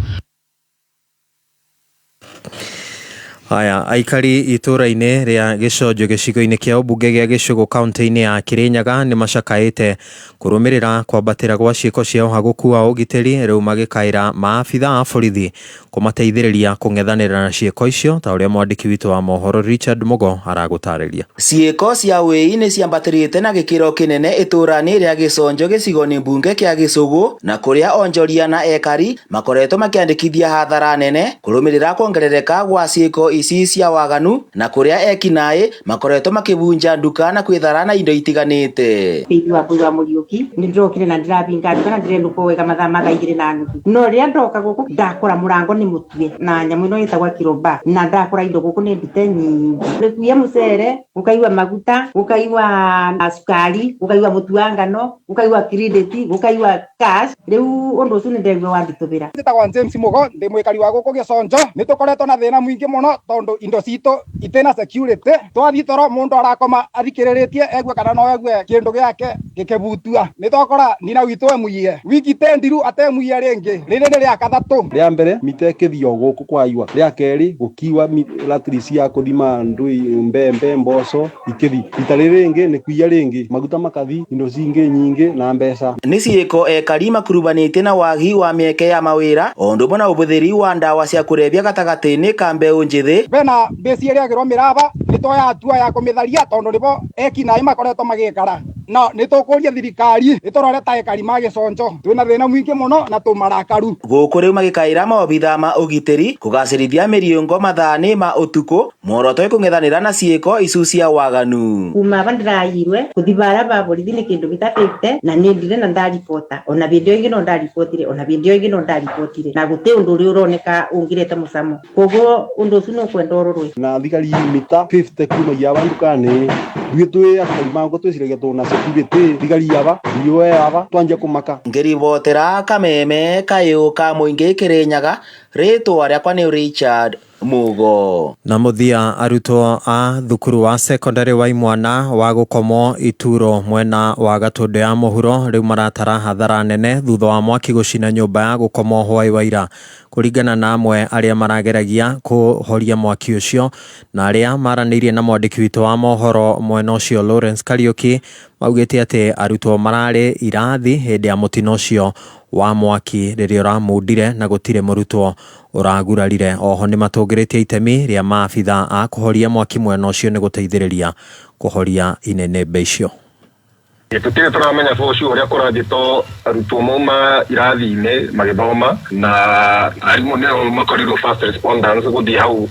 Aya, aikari itũra-inĩ rĩa Gĩconjo gĩcigo-inĩ kĩa ũmbunge gĩa Gĩcũgũ kaunti-inĩ ya Kĩrĩnyaga nĩ macakaĩte kũrũmĩrĩra kwambatĩra gwa ciĩko cia ũhagũku wa ũgitĩri, rĩu magĩkaĩra maabitha a borithi kũmateithĩrĩria kũng'ethanĩra na ciĩko icio, ta ũrĩa mwandĩki witũ wa mohoro Richard Mugo aragũtarĩria. Ciĩko cia wĩi nĩ ciambatĩrĩte na gĩkĩro kĩnene itũra-inĩ rĩa Gĩconjo gĩcigo-inĩ mbunge kĩa Gĩcũgũ, na kũrĩa onjoria na ekari makoretwo makĩandĩkithia hathara nene kũrũmĩrĩra kuongerereka gwa ciĩko ici cia waganu, na kũrĩa ekinaĩ makoretwo makĩbunja nduka na kwĩthara na indo itiganĩte. Bibi wa mbui wa Mũriũki nĩ ndĩrokire na ndĩrabinga nduka na ndĩrenũka wega mathaa ma thaa 2:30, no rĩrĩa ndoka gũkũ ndakora mũrango nĩ mũtue na nyamũ ĩno ĩtagwo kiromba, na ndakora indo gũkũ nĩ ndute nyingĩ. Gũkuia mũcere, gũkaigua maguta, gũkaigua cukari, gũkaigua mũtu wa ngano, gũkaigua credit, gũkaigua cash. Rĩu ũndũ ũcio nĩ ndĩraigua wanditũbĩra. Njĩtagwo James Mugo, ndĩ mwĩkari wa gũkũ Gĩconjo. Nĩ tũkoretwo na thĩna mũingĩ mũno tondũ indo citũ itina security. Twathiĩ toro mũndũ arakoma athikĩrĩrĩtie egue kana no egue kĩndũ gĩake gĩkĩbutua. Nĩ twakora nina witũ emuiye wiki tendiru atemuiye rĩngĩ, rĩrĩ nĩ rĩa kathatũ. Rĩa mbere mita ĩkĩthio gũkũ kwaiwa, rĩa kerĩ gũkiwa ratiri cia kũthima ndui mbembe mboco ikĩthi, rita rĩrĩ rĩngĩ nĩ kuiya rĩngĩ maguta makathi indo cingĩ nyingĩ na mbeca. Nĩ ciĩko ekari makurubanĩtie na wagi wa mĩeke ya mawĩra o ũndũ ũmwe na ũbũthĩri wa ndawa cia kũrebia gatagatĩ-inĩ ka mbeũ njĩthĩ. Bena mbĩci ĩrĩa ĩragĩrwo mĩraba nĩ twoya hatua ya kũmĩtharia tondũ nĩbo ekinaĩ makoretwo magĩkara. Na nĩ tũkũria thirikari ĩtũrore ta ekari ma Gĩconjo, twĩna thĩna mũingĩ mũno na tũmarakaru. Gũkũ rĩu magĩkaĩra maobitha ma ũgitĩri kũgacĩrithia mĩriũngo mathaa-inĩ ma ũtukũ, muoroto ĩkũng'ethanĩra na ciĩko icu cia waganu. Kuma aba ndĩraiyirwe kũthi bara ba borithi nĩ kĩndũ gĩtabĩte na nĩ ndire na ndaribota, ona bĩndĩ ĩyo ĩngĩ no ndaribotire, ona bĩndĩ ĩyo ĩngĩ no ndaribotire, na gũtĩ ũndũ ũrĩa ũroneka ũngĩrete mũcamo, koguo ũndũ ũcio nĩ ũkwenda ũrorwe. Na thigari mita 50 kuma aba nduka-inĩ ithuĩ twĩ akari mango twĩciragia tũna security, thigari aba riũa aba twanjia kũmaka. Ngĩribotera kameme kayũ ka mũingĩ Kĩrĩnyaga, rĩtwa rĩakwa nĩ Richard Mugo. Na mũthia, arutwo a thukuru wa secondary wa imwana wa gũkomwo Ituro mwena wa Gatũndũ ya mũhuro rĩu maratara hathara nene thutha wa mwaki gũcina nyũmba ya gũkomwo hwaĩ wa ira. Kũringana na amwe arĩa marageragia kũhoria mwaki ũcio na arĩa maranĩirie na mwandĩki witũ wa mohoro mwena ũcio Lawrence Kariuki, Maugĩte atĩ arutwo mararĩ irathi hĩndĩ ya mũtino ũcio wa mwaki rĩrĩa ũramundire na gũtirĩ mũrutwo ũragurarire. Oho nĩmatũngĩrĩtie itemi rĩa maabitha a kũhoria mwaki mwena ũcio nĩ gũteithĩrĩria kũhoria inenebe icio. Tũtirĩ tũramenya for sure ũrĩa kũrathiĩ to arutwo mauma irathi-inĩ magĩthoma na arimũ nĩo makorirwo first responders gũthiĩ hau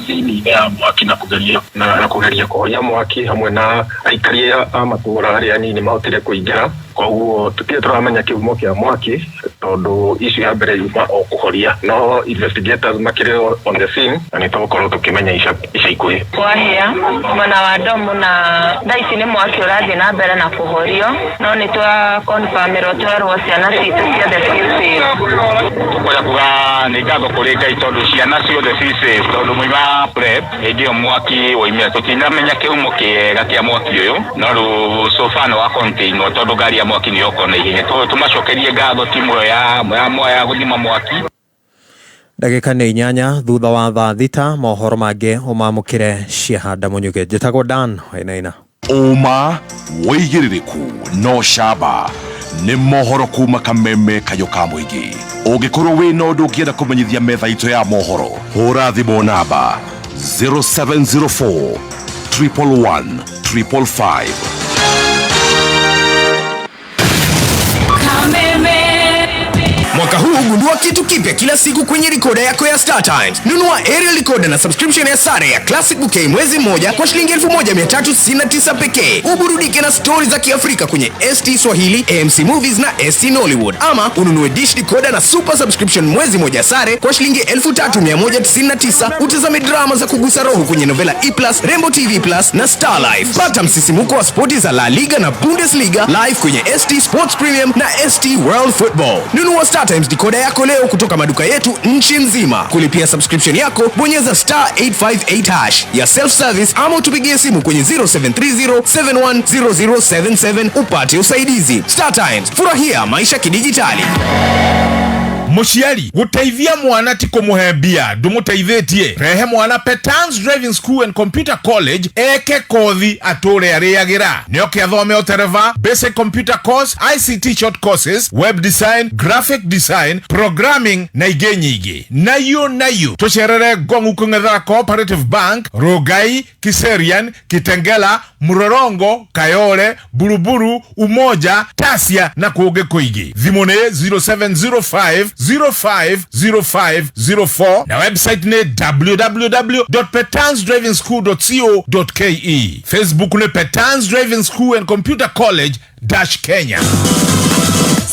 thĩinĩ ya mwaki na kũgeria na kũgeria kũhoria mwaki hamwe na aikari a matũra arĩa anini mahotire kũingĩra. Koguo tũtirĩ tũramenya kĩhumo kĩa mwaki tondũ issue ya mbere yuma o kũhoria, no investigators makĩrĩ on the scene na nĩ tũgũkorwo tũkĩmenya ica ica ikuhĩ. Kwahĩa mwena wa ndomu na thaa ici nĩ mwaki ũrathiĩ na mbere na kũhorio, no nĩ twa confirmĩrwo twerwo ciana citũ ciothe ciĩ safe. Tũkwenda kuga nĩ ngatho kũrĩ Ngai tondũ ciana ciothe ci safe, tondũ moima prep hĩndĩ ĩyo mwaki woimĩra. Tũtinamenya kĩhumo kĩega kĩa mwaki ũyũ, no rĩu so far nĩ wa containwo tondũ ngari ya mwaki nĩ yoka na ihenya. Tũmacokerie ngatho timu ĩyo ya gũthima mwaki. Ndagĩka nĩ 8 thutha wa thaa 6, mohoro mangĩ ũmamũkĩre ciahanda mũnyuge. Njĩtagwo Dan Wainaina. Ũma wĩigĩrĩrĩku no camba nĩ mohoro kuma Kameme Kayũ ka mũingĩ. Ũngĩkorwo wĩna ũndũ ũngĩenda kũmenyithia metha itũ ya mohoro, hũra thimũ namba 0704 111 555. Mwaka huu gundua kitu kipya kila siku kwenye rikoda yako ya Star Times. Nunua aerial recorder na subscription ya sare ya Classic Bouquet mwezi mmoja kwa shilingi 1399 pekee. Uburudike na stori za Kiafrika kwenye ST Swahili, AMC Movies na ST Nollywood. Ama ununue dish decoder na super subscription mwezi mmoja sare kwa shilingi 3199, utazame drama za kugusa roho kwenye Novela E Plus, Rainbow TV Plus na Star Life. Pata msisimuko wa spoti za La Liga na Bundesliga live kwenye ST Sports Premium na ST World Football. Nunua Star Times decoder yako leo kutoka maduka yetu nchi nzima. Kulipia subscription yako, bonyeza star 858 hash ya self service ama utupigie simu kwenye 0730 710077 upate usaidizi. Star Times, furahia maisha kidijitali. Mũciari gũteithia mwana ti kũmũhe mbia, ndũmũteithĩtie. Rehe mwana Petans Driving School and Computer College eke kothi atũre arĩagĩra. Nĩoke athome ũtereva, basic computer course, ICT short courses, web design, graphic design, programming na ingĩ nyingĩ. Nayo nayo tũcerere Ngong'u kũng'ethera Cooperative Bank, Rongai, Kiserian, Kitengela, Mlolongo, Kayole, Buruburu, Umoja, Tasia na kũngĩ kũingĩ. Thimũ nĩ 0705 050504 na website nĩ www.petansdrivingschool.co.ke. Facebook nĩ Petans Driving School and Computer College dash Kenya.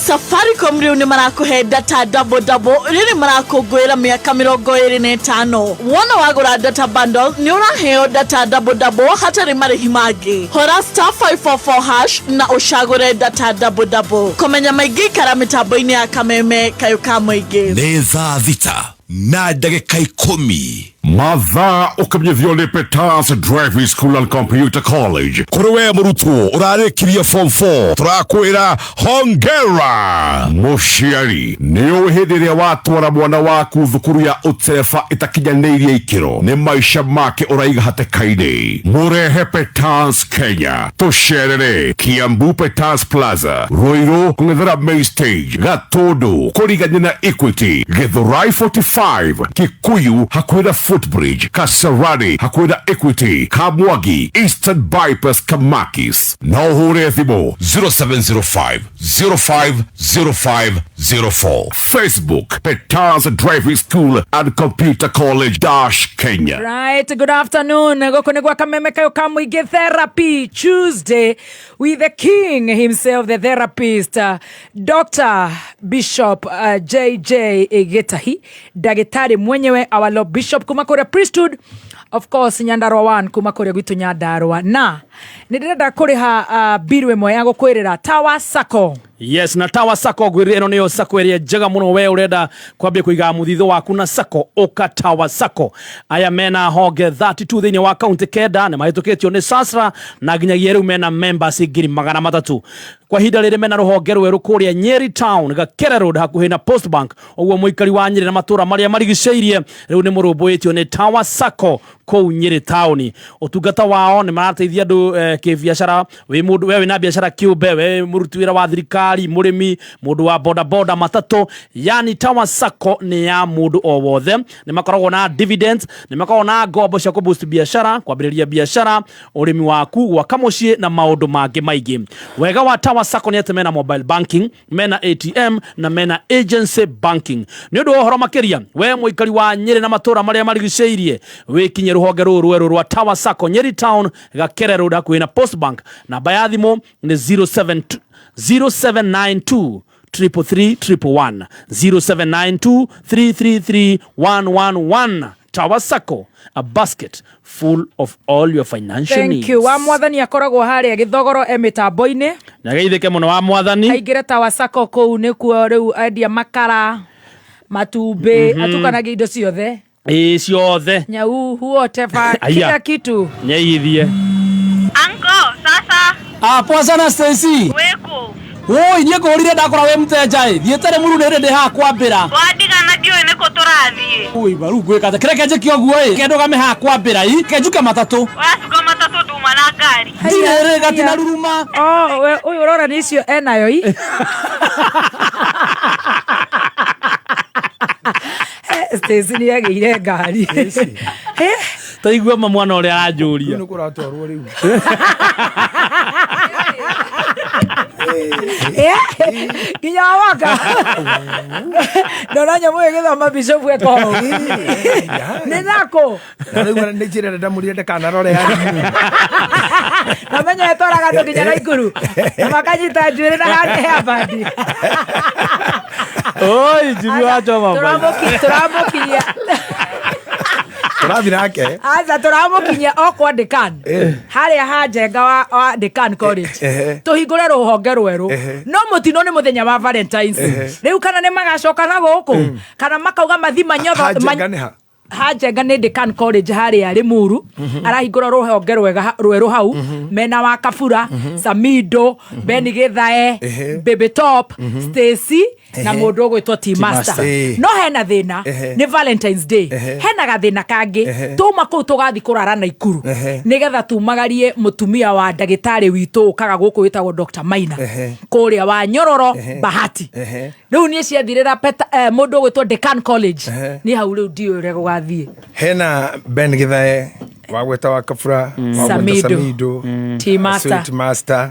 Safaricom rĩu nĩ marakũhe data double double rĩrĩ marakũngũĩra mĩaka 25. Wona wagũra data bundle nĩ ũraheo data double double hatarĩ marĩhi mangĩ. Hora star 544 hash na ũcagũre data double double. Kũmenya maingĩ ikara mĩtambo-inĩ ya Kameme Kayũ ka mũingĩ. Nĩ thaa 6 na ndagĩka 10. Mathaa ũkĩmenyithio nĩ Petans Driving School and Computer College. Kũrĩ we mũrutwo ũrarĩkirie form 4, tũrakwĩra hongera. Mũciari nĩ ũĩ hĩndĩ ĩrĩa watwara mwana waku thukuru ya ũtereba ĩtakinyanĩirie ikĩro, nĩ maica make ũraiga hatĩka-inĩ. Mũrehe Petans Kenya, tũcerere Kiambu Petans Plaza, Ruiru kũng'ethera Main Stage, Gatũndũ kũrigania na Equity, Githurai 45, Kikuyu hakuhĩ na Footbridge, Kasarani hakuhĩ na Equity, Kamwangi, Eastern Bypass, Kamakis. Na ũhũre thimũ 0705 050504. Facebook Petans Driving School and Computer College dash Kenya. Right, good afternoon. Gũkũ nĩ gwa Kameme Kayũ ka mũingĩ Therapy Tuesday with the king himself, the therapist, Dr. Bishop JJ Gitahi, ndagĩtarĩ mwenyewe, our Lord Bishop kuma kũrĩa Priesthood, of course Nyandarua 1 kuma kũrĩa gwitũ Nyandarua. Na nĩ ndĩrenda kũrĩha biru ĩmwe ya gũkwĩrĩra Tower Sacco. Yes, na Tower Sacco ngwĩrire ĩno nĩyo sacco ĩrĩa njega mũno. We ũrenda kwambia kũiga mũthithũ waku na sacco, ũka Tower Sacco. Aya mena honge 32 thĩinĩ wa kaunti 9, nĩ mahĩtũkĩtio nĩ SASRA na nginyagia rĩu mena members 300,000. Kwa ihinda rĩrĩ mena rũhonge rwerũ kũrĩa Nyeri Town, Gakere Road, hakuhĩ na Post Bank. Ũguo mũikari wa Nyeri na matũra marĩa marigicĩirie rĩu nĩ mũrũmbũĩtio nĩ Tower Sacco kũu Nyeri Town. Ũtungata wao nĩ marateithia andũ Kĩbiacara wĩ mũndũ, we wĩna biacara kĩũmbe, we mũruti wĩra wa thirikari, mũrĩmi, mũndũ wa boda boda, matatũ, yani Tower Sacco nĩ ya mũndũ o wothe. Nĩ makoragwo na dividends, nĩ makoragwo na ngombo cia kũboost biacara, kwambĩrĩria biacara, ũrĩmi waku, gwaka mũciĩ na maũndũ mangĩ maingĩ. Wega wa Tower Sacco nĩ atĩ mena mobile banking, mena ATM na mena agency banking. Nĩ ũndũ wa ũhoro makĩria, we mũikari wa Nyĩrĩ na matũũra marĩa marigicĩirie, wĩkinye rũhonge rũrũ rwerũ rwa Tower Sacco, Nyeri Town, Gakere Road, hakuhĩ na Post Bank. Namba ya thimũ nĩ 07 0792 333 111, 0792 333 111. Tower Sacco, a basket full of all your financial Thank needs. you. Wa Mwathani akoragwo harĩa Gĩthogoro e mĩtambo-inĩ. Nyageithĩke mũno wa Mwathani. Aingĩre Tower Sacco kũu nĩkuo rĩu endia makara, matumbĩ, atukanagia indo ciothe. Ĩĩ, ciothe. Nyau, whatever. Aya. Kila kitu. Nyeithie. Anko, sasa. Ah, poa sana, Stacy. Wĩkũ? Woi, niĩ ngũrire ndakora wĩ mteja ĩ. Thiĩte rĩ muru nĩ rĩ ndĩ haha kwambĩra. Wandigana ndiũĩ nĩkũ tũrathiĩ. Ui, baru ngwĩka atĩa? Kĩreke njĩke ũguo ĩ. Kendũgame haha kwambĩra ĩ. Kenjuke matatũ. Ũracuka matatũ nduma na ngari. Ndirĩ rĩ gatina ruruma. Oh, ũyũ ũrora nĩ icio enayo i. Stacy nĩ agĩire ngari. Taigua ma mwana ũrĩa aranjũria. Nĩ kũratwarwo rĩu. Nginya waka ndona nyamũ ĩgĩthoma bishop ekohau nĩ nako. Na rĩu nĩ njĩra ndamũrire ndakanarore. Na menya ĩtwaraga andũ nginya Naikuru na makanyita njuĩrĩ na hairband. Oi, Jimmy wa Choma. Tũramũkinyia. Tũrathiĩ nake. Aca, tũramũkinyia o kwa Dekan harĩa ha Njenga wa Dekan College. Tũhingũre rũhonge rwerũ. No mũtino nĩ mũthenya wa Valentines. Rĩu kana nĩ magacoka na gũkũ kana makauga mathi manyotho. Ha Njenga nĩ ha? Ha Njenga nĩ Dekan College harĩa Limuru. Arahingũra rũhonge rwega rwerũ hau mena wa Kabura, Samido, Ben Githae, Baby Top, Stacy na mũndũ ũgwĩtwo T Master. Master. No hena thĩna. Nĩ Valentines Day. Hena gathĩna kangĩ. Tuma kũu tũgathi kũrara Naikuru nĩgetha tumagarie mũtumia wa ndagĩtarĩ witũ ũkaga gũkũ wĩtagwo Dr. Maina kũrĩa wa Nyororo Bahati. Rĩu niĩ ciathirĩra mũndũ ũgwĩtwo Decan College. Niĩ hau rĩu ndiũĩ ũrĩa gũgathiĩ. Hena Ben Githae, wagweta wa Kabura, wagweta Samido. Samido, T Master. Sweet Master,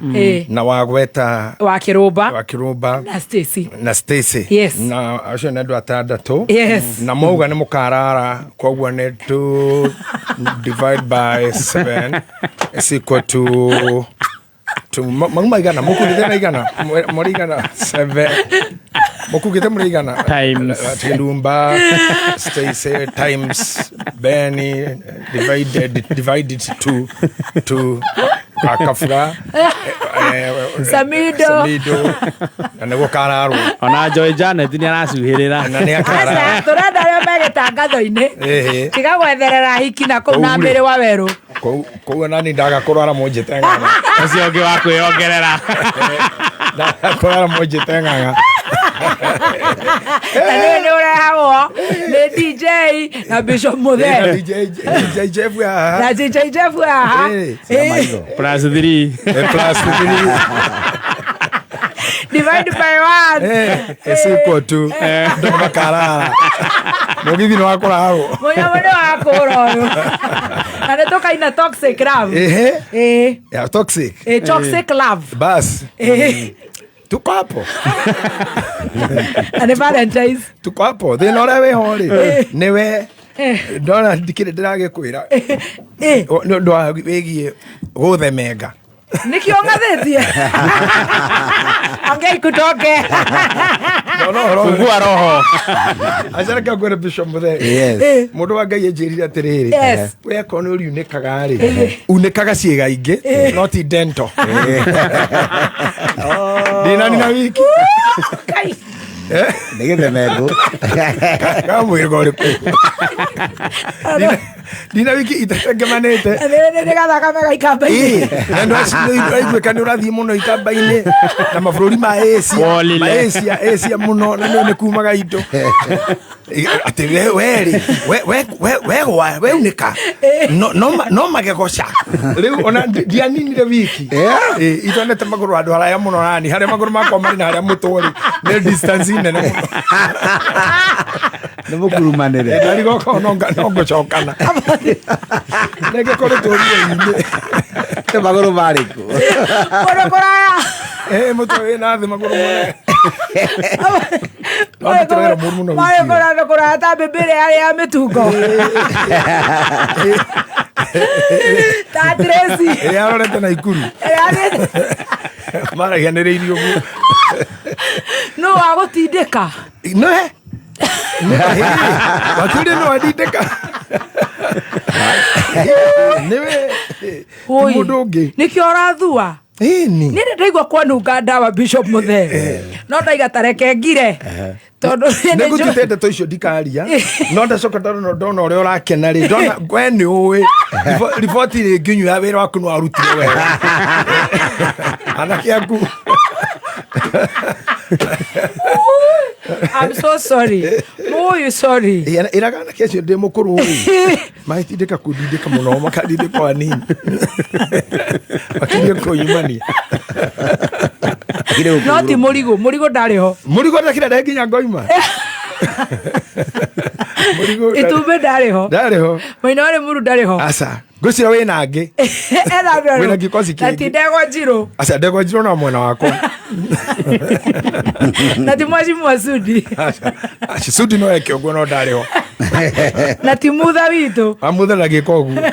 na wagweta wa Kĩrũmba wa Kĩrũmba na Stacy. Na Stacy. Yes. Na acio nĩ andũ atandatũ. Yes. Na mauga nĩ mũkarara, koguo nĩ 2 divide by 7 is equal to mauma igana mũkugĩte na igana mũrĩ igana 7 mũkugĩte mũrĩ igana Times. Tilumba Stacy times Benny divided to Akafura, Samido. Samido na nĩguo kararwo. Ona Joy Janet nĩ aracuhĩrĩra. Na nĩ akarara. Aca, tũrenda arĩa megĩtangatho-inĩ. Tiga gwetherera hiki na kũu na Kũu rĩ. mĩrĩ wa werũ. Kũu nani ndaga kũrwara mũnjĩte ng'ang'a. Ũcio ũngĩ wa kwĩongerera. Ndaga kũrwara mũnjĩte ng'ang'a. Na nĩ nĩ ũrehagwo nĩ DJ na Bishop Mũthee. DJ Jeff haha. Na DJ Jeff haha. Plus 3. Plus 3. Divide by 1. Is equal to ndå makarara mũgithi nĩ wakũrarwo. Mũnyamũ nĩ wakũra ũyũ na nĩ tũkaina Toxic Love. Ya toxic. Toxic Love. Bas, tuko hapo. Na nĩ Valentines. Tuko hapo. Thĩna ũrĩa wĩho rĩ nĩwe ndona ndikĩrĩ ndĩragĩkwĩra nĩ ũndũ wa wĩgiĩ gũthemenga. Nĩkĩo ng'athĩtie ongei kutoke. Fungua roho. Acareke ngwĩre Bishop Mũthee. Yes. Mũndũ wa Ngai anjĩrire atĩrĩrĩ, Yes. we akorwo nĩ ũriunĩkaga rĩ, unĩkaga ciĩga ingĩ no ti dento ndinani na wiki. Nĩ gĩthemengũ. Kamwĩrĩga ũrĩkũ? Ndina wiki itatengemanĩte. Nĩ gathakame gaikamba-inĩ. Na nĩwaiguĩka nĩ ũrathiĩ mũno ikamba-inĩ na mabũrũri ma Asia, Wolile. ma Asia, Asia mũno na nĩ kumaga indo atĩ we werĩ we weunĩka no magegoca rĩu ona ndianinire wiki. Itonete magũrũ handũ haraya mũno nani harĩa magũrũ makwa marĩ na harĩa mũtwe rĩ nĩ distance nene mũno. Nĩ mũkurumanĩre. Ndarigoka no ngũcokana rĩngĩ kũrĩ tũruo-inĩ. Nĩ magũrũ marĩkũ? Kũndũ kũraya. Mũtwe wĩna thĩ magũrũ mũnene. Wamũtũrĩra mũru mũno wiki Marĩ ĩyo. kũndũ kũraya ta mbĩmbĩ ĩrĩa yarĩ ya mĩtungo. Ta Tracy. Ĩrĩa arorete na ikuru. Maragianĩrĩirie ũguo. Nũ wa gũtindĩka? Nĩwe. Wakiri no andindĩka. Nĩwe. Ti mũndũ ũngĩ. Nĩkĩo ũrathua? Ĩni. Niĩ nĩ ndaigua kwanunga ndawa Bishop Mũthee. No ndaiga tareke ngire. Tondũ niĩ nĩ njũ- Nĩngũtuĩte ndeto icio ndikaria no ndacoka ndona ndona ũrĩa ũrakena rĩ ndona we nĩ ũĩ riboti rĩ nginyu ya wĩra waku nĩ warutire wega anake aku. I'm so sorry. Mũyũ sorry. Ĩraga anake acio ndĩ mũkũrũ rĩ magĩtindĩka kũndindĩka mũno makandindĩka o hanini makirie kũnyumania. No ti mũrigo, mũrigo ndarĩ ho. Mũrigo ndakira ndare nginya ngoima. Mũrigo Itumbĩ ndarĩ ho. Ndarĩ ho. Maina warĩ mũru ndarĩ ho. Aca ngwĩciria wĩna angĩ. Ena andũ Wĩna erũ. gĩkosi Na ti kĩngĩ. ndegwa njirũ. Aca ndegwa njirũ no mwena wakwa. Na ti mwaci Sudi. Aca Sudi no eke ũguo no ndarĩ ho. Na ti mutha witũ. Amutha na gĩko ũguo.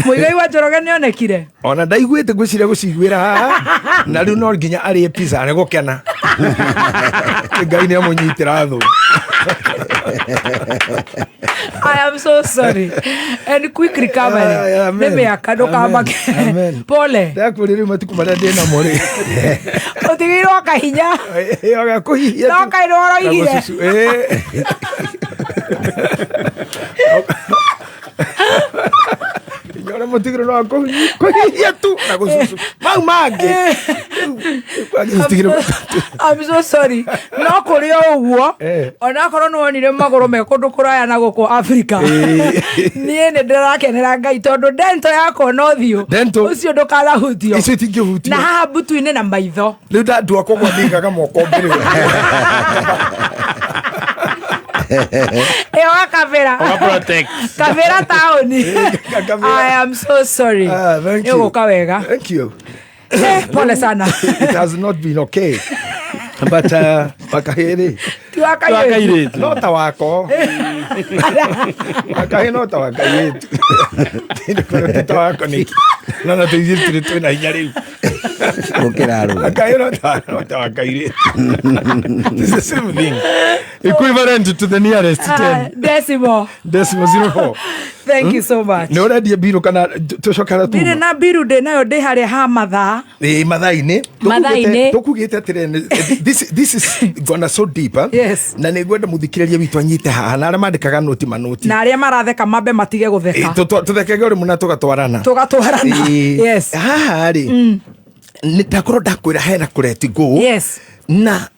Mũigai wa Njoroge nĩonekire. Ona ndaiguĩte ngwĩciria gũciguĩra haha na rĩu no nginya arĩe pizza nĩ gũkena. Ngai nĩ amũnyitĩra thũ. I am so sorry. And quick recovery. Ah, amen. Nĩ mĩaka ndũkamake. Amen. Pole. Ndakwĩrĩ rĩu matukũ marĩa ndĩ namo rĩ. Ũtigĩirwo kahinya. Kũhihia No kaĩ nĩwaroigire. Na gũcucu, Inya ũrĩa mũtigĩrwo no kũhihia tu na gũcucu mau mangĩ. Mũtigĩrwo- I'm so sorry. No kũrĩ o ũguo onakorwo nĩ wonire magũrũ me kũndũ kũraya na gũkũ Afrika. Niĩ nĩ ndĩrakenera Ngai tondũ dento yakwa no ũthiũ Dento. ũcio ndũkanahutio. Icio itingĩhutio. Na haha mbutu-inĩ na maitho. Rĩu ndandua koguo ndingaga moko mbere. Ĩyo gakabĩra. Ũga-protect. Kabĩra taũni. Kabĩra. I am so sorry. Ah, thank you. Nĩ ũgũka wega. Thank you. Pole sana. It has not been okay. But wakahĩ Ti wa kairĩtu. no ta wako wakahĩ no ta wa kairĩtu. Ti ta wako nĩkĩ no na tũithuĩ tũrĩ twĩna hinya rĩu. Gũkĩra arũme. Wakahĩ no ta wa kairĩtu. It's the same thing, equivalent to the nearest 10 Decimal. decimal 04. Thank you so much. Nĩ ũrendia mbirũ kana tũcokera Ndirĩ tuma? na mbiru ndĩ nayo ndĩ harĩa ha mathaa. Ĩ mathaa-inĩ. Mathaa-inĩ. Tũkugĩte atĩrĩ this is gonna so deep, eh? Yes. Na nĩ ngwenda mũthikĩrĩria witũ anyite haha na arĩa mandĩkaga noti manoti. Na arĩa maratheka mambe matige gũtheka. Tũthekege ũrĩ mũna tũgatwarana. Tũgatwarana. Ĩ, Yes. haha rĩ nĩ ndakorwo ndakwĩra hena kũreti go. Yes. Na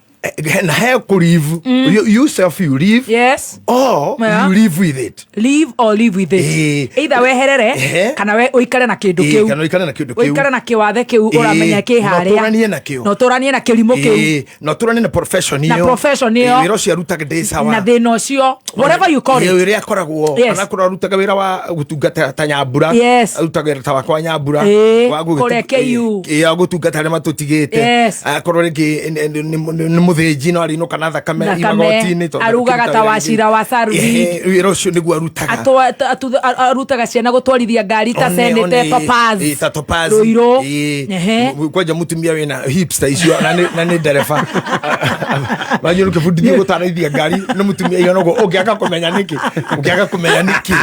na he kũ live. You yourself you live. Yes. Or Yeah. you live with it. Live or live with it. Either weherere kana we ũikare na kĩndũ kĩu. Kana ũikare na kĩndũ kĩu. Ũikare na kĩwathe kĩu ũramenya kĩ Na harĩa. ũtũranie nakĩo. Na ũtũranie na kĩrimũ kĩu. Na ũtũranie na profession Na ĩyo. profession ĩyo. Wĩra ũcio arutaga ndĩ sawa. Na thĩna ũcio. Whatever you call it. Ĩ, ũrĩa akoragwo Yes. anakorwo arutaga wĩra wa gũtungata ta nyambura. Yes. Arutaga wĩra ta wakwa nyambura. Ĩ, Wa kũrĩa KU. Ĩ, wa gũtungata arĩa matũtigĩte. Yes. Akorwo rĩngĩ nĩ mũthĩnji no arĩinũka na thakame Thakame, magoti-inĩ tondũ arugaga akĩruta ta wĩra wa rĩngĩ. cira wa Sarvik. Wĩra ũcio nĩguo arutaga. Arutaga ciana gũtwarithia ngari ta One, senete one, Topaz. ĩ, ta Topaz. Ruiru. Ĩ, Ehe. Kwanja mũtumia wĩna hips ta icio na nĩ ndereba. Wanjĩra ũkĩbundithio gũtwarithia ngari nĩ mũtumia igana ũguo ũngĩaga kũmenya nĩkĩ ũngĩaga kũmenya nĩkĩ.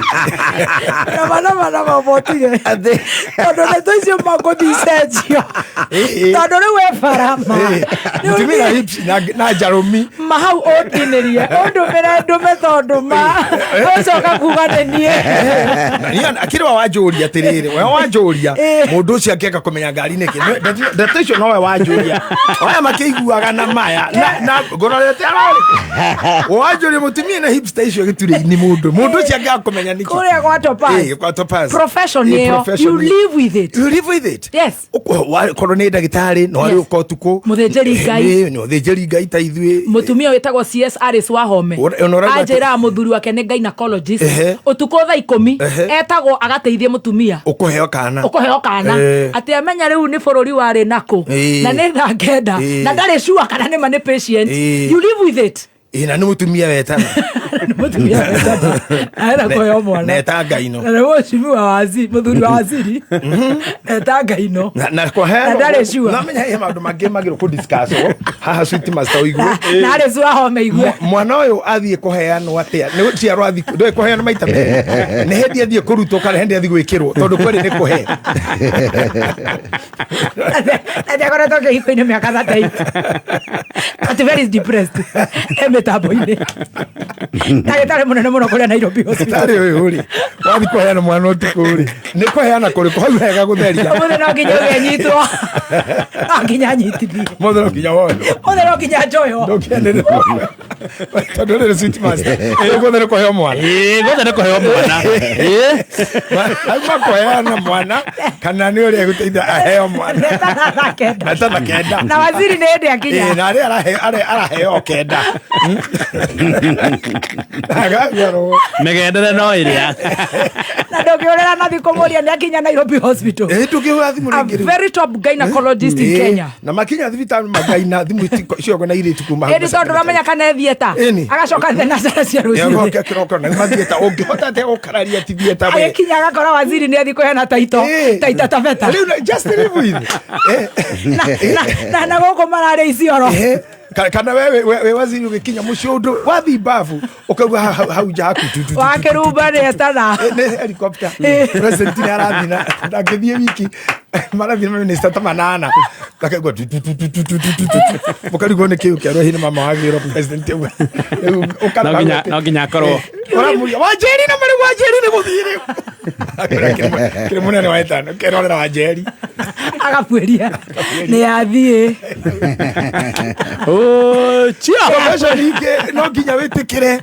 Nama nama nama motige tondũ ndeto icio makũthiĩ icenjio tondũ rĩu we bara ma Mũtumia na hips na njarũmi. Ma hau ũntinĩrie ũndũmĩre ndũme tondũ ma ũcoka kuga nĩ niĩ. Na niĩ akĩrĩ wa wanjũria atĩrĩrĩ, we wanjũria mũndũ ũcio angĩaga kũmenya ngari nĩkĩ. Ndeto icio nowe wanjũria, aya makĩiguaga na maya na ngororete ararĩ wanjũria mũtumia na hips ta icio gĩturĩ-inĩ, mũndũ ũcio angĩaga kũmenya nĩkĩ. Kũrĩa gwa Topaz. Kwa Topaz. Profession Eh, ĩyo, profession you ĩyo. live with it. You live with it. Yes. Korwo nĩ ndagĩtarĩ no arĩ Yes. ũka ũtukũ. Mũthĩnjĩri Ngai. Nĩ mũthĩnjĩri Ngai ta ithuĩ. Mũtumia wĩtagwo CS Alice Wahome Ona ũrauga atĩ- anjĩraga mũthuri wake nĩ gynecologist. Ehe. Ũtukũ thaa 10 Ehe. etagwo agateithie mũtumia ũkũheo kana ũkũheo kana atĩ amenya rĩu nĩ bũrũri warĩ nakũ na nĩ thaa 9 na ndarĩ sure kana nĩ ma nĩ patient. You live with it. Ĩ, na nĩ mũtumia wetana. Mũtumia wetana arenda kũheo mwana. Neta Ngai no. Na nĩ mũcimiwa waziri, mũthuri wa waziri eta Ngai no. Na kũheo Na ndarĩ sure. Na menya he maũndũ mangĩ magĩrwo kũ discuss haha, sweet master, ũigue. Na Alice Wahome igue. Mwana ũyũ athiĩ kũheanwo atĩa? Nĩ gũciarwo athiĩ, ndũĩ kũheanwo maita merĩ, nĩ hĩndĩ athiĩ kũrutwo kana hĩndĩ athiĩ gwĩkĩrwo? Tondũ kweri nĩ kũhe. Ati akoretwo kĩhiko-inĩ mĩaka 38, but very depressed, e mĩtambo-inĩ, ndagĩtarĩ mũnene mũno kũrĩa Nairobi Hospital. Tarĩ ũyũ rĩ, wathiĩ kũheana mwana ũtukũ rĩ, nĩ kũheana kũrĩkũ hau hega gũtheria? Ũmũthĩ no nginya ũgenyitwo, no nginya anyitithie. Mũthĩ no nginya woywo. Ũmũthĩ no nginya njoywo. Ndũkĩanĩrĩra tondũ rĩrĩ, sweet master, ĩ, guothe nĩ kũheo mwana. Ĩĩ, guothe nĩ kũheo mwana. Ĩĩ. Auma kũheana mwana kana nĩ ũrĩa egũteithia aheo mwana. Thaa 9. Na thaa 9. Na waziri nĩ hĩndĩ akinya. Ĩ, na arĩa araheo 9 agaciarwo. Mĩgendere no ĩrĩa. Na ndũngĩhũrĩra na thikũ mũria nĩ akinya Nairobi Hospital. Ĩ, ndũngĩhũra thimũ A rĩngĩ rĩu. very top gynecologist in Ĩ, Kenya. Na makinya thibitarĩ magaina thimũ cioko na irĩtu kuma hau. Ĩndĩ tondũ ũramenya kana e theatre. Ĩni. Agacoka thenacera cia rũcinĩ. Nĩagoka kĩroko na mathiĩta, ũngĩhota atĩa gũkararia ti theatre we? Agĩkinya agakora waziri nĩ athiĩ kũheana taito taita Taveta. Rĩu just live with. Na gũkũ mararĩ Isiolo. Kana we waziri ũgĩkinya mũciĩ ũndũ wathiĩ babu ũkaigua hau nja haku tu, tu, tu, tu, Wakĩrumba nĩ etana. Nĩ helicopter. President nĩ arathiĩ na ndangĩthiĩ wiki, marathiĩ na minister ta manana, akaigua tu, tu, tu, tu, tu, tu, tu, tu, tu. Mũkarigwo nĩ kĩu kĩarwo hihi nĩ mama wagĩrwo president ũguo. Rĩu ũkarora No nginya akorwo. Ũramũria Wanjeri na marĩ Wanjeri nĩ gũthiĩ rĩu. Akĩra kĩrĩ mũnene wa ĩtano kĩrorera Wanjeri. Agabuĩria nĩ athiĩ. Profession ingĩ no nginya wĩtĩkĩre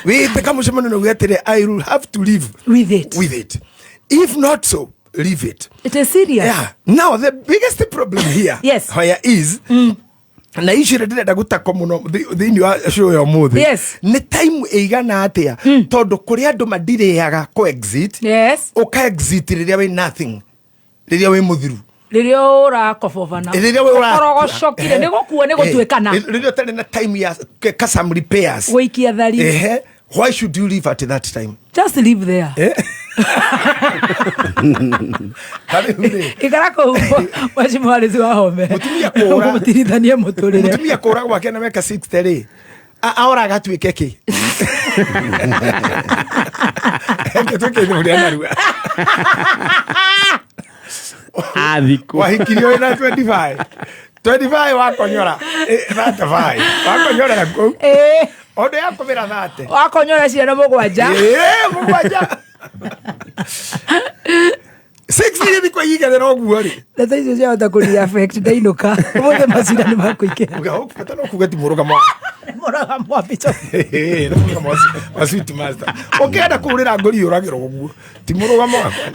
wĩtĩka mũcemanio na uge atĩrĩ, "I will have to live with it." With it. If not so, leave it. It is serious. Yeah. Now the biggest problem here, Yes. where is na icio iria ndĩrenda gũtako mũno thĩinĩ wa show ya ũmũthĩ, nĩ time ĩigana atĩa, tondũ kũrĩ andũ madirĩaga kũ exit. Yes. Ũka exit rĩrĩa wĩ nothing, rĩrĩa wĩ mũthiru. Rĩrĩa ũrakobobana. Rĩrĩa wĩ ũkorogocokire nĩ gũkua nĩ gũtuĩkana. Rĩrĩa ũtarĩ na time ya custom repairs. Gũikia thari. Ehe, why should you leave at that time? Just leave there. Ta rĩu rĩ, ikara kũu, mheshimiwa Alice Wahome. Mũtumia kũra. Mũtirithanie mũtũrĩre. Mũtumia kũra gwake na meka 60 rĩ, aoraga atuĩke kĩ? Atuĩke ithuria narua. Athikwo. Wahikirio wĩna 25 25, wakonyora 35, wakonyorera kũu ũndũ yakũmĩra 30. Wakonyora ciana 7. Ĩĩ, 7, 6 gĩthikũ igethera ũguo rĩ. Ndeto icio ciahota kũri affect ndainũka ũmũthĩ, macira nĩ makũingĩra. Bata no kuga ti mũrũgamo wa Mũrũgamo wa Bishop. Ĩĩ, nĩ mũrũgamo wa sweet master. Ũkĩenda kũrĩra ngũri yũragĩrwo ũguo ti mũrũgamo wakwa.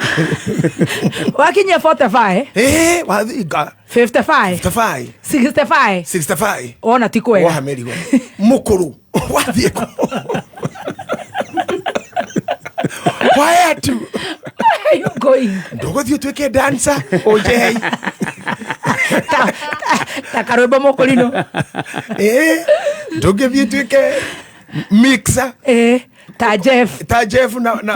Wakinyia 45. Ĩĩ, wathinga. 55. 55. 65. 65. Wona ti kwega. Woha mĩrigo mũkũrũ wathiĩ kũ why are you Where you going? Ndũgũthiĩ ũtuĩke dancer ũnjehei. Ta karwĩmbo mũkũrinũ. Ĩĩ, ndũngĩthiĩ ũtuĩke mixer. Ĩĩ, ta Jeff. Ta Jeff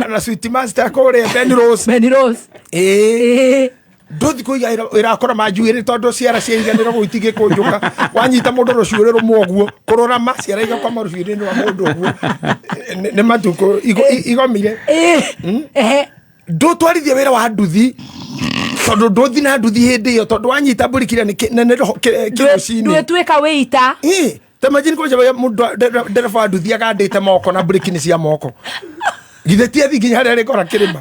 na sweet master kũrĩa Ben Rose. Ben Rose. Ĩĩ. Nduthi kũiga ĩrakora manjuĩrĩ tondũ ciara ciaiganĩra gũu itingĩkũnjũka. Wanyita mũndũ rũcuĩrĩ rũmwe ũguo, kũrũrama ciara igakoma rũcuĩrĩ-inĩ rwa mũndũ ũguo. Nĩ matukũ igomire. Ndũtwarithie wĩra wa nduthi tondũ ndũthi na nduthi hĩndĩ ĩyo tondũ wanyita mbũri kĩrĩa nĩ nene kĩrũcinĩ. Ndwĩtuĩka wĩita. Ta imagine kũnja mũndũ ndereba wa nduthi agandĩte moko na breki nĩ cia moko. Githĩ ti athi nginya harĩa rĩkora kĩrĩma.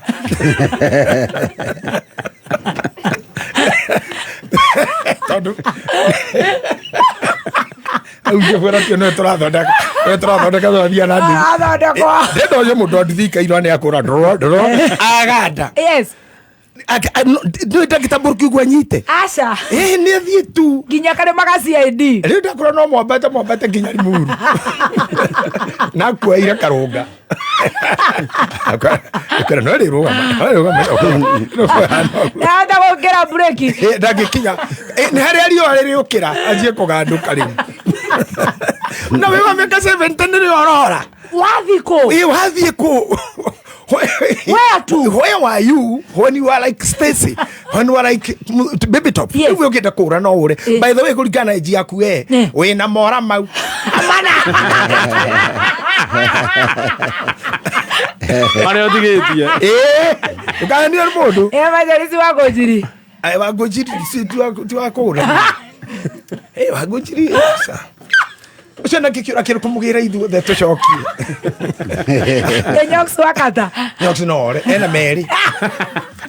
Tondũ hau ngĩkwĩra kĩo nĩwe tũrathondeka nĩwe tũrathondeka tũrathiĩ na nduthi. Arathondekwo. Ndenda ũcio mũndũ wa nduthi ikairwo nĩ akũra ndoro ndoro aganda. Yes. Nĩ ndangĩtambũrũkia ũguo anyite. Aca. Ĩĩ nĩ athiĩ tu. Nginya karĩma ga CID. Rĩu ndakũra no mwambate mwambate nginya Limuru. Na kuoire karũnga. Akora no rĩrũgama. No rĩrũgama. Ndahota gũkĩra breki. Ndangĩkinya. Nĩ harĩa riũa rĩrĩũkĩra anjie kũgandũka rĩu. Na wĩ wa mĩaka 70 nĩrĩo ũrora. Wathiĩ kũ? Ĩ wathiĩ kũ? Where to? Where were you when you were like Stacy? When you were like baby top? Rĩu ũngĩenda kũra no ũre. By the way kũringana na age yaku we, wĩna mora mau. Marĩa ũtigĩtie. Ĩĩ, ndũkahenio nĩ mũndũ. Ĩ macarisi wa ngũnjiri. Ai, wa ngũnjiri ti wa kũra. Ĩ wa ngũnjiri aca. Ũcio nakĩ kĩũra kĩrĩ kũmũgĩra ithuothe tũcokie. Ĩ nyox wa kata. Nyox no ore, ena merĩ.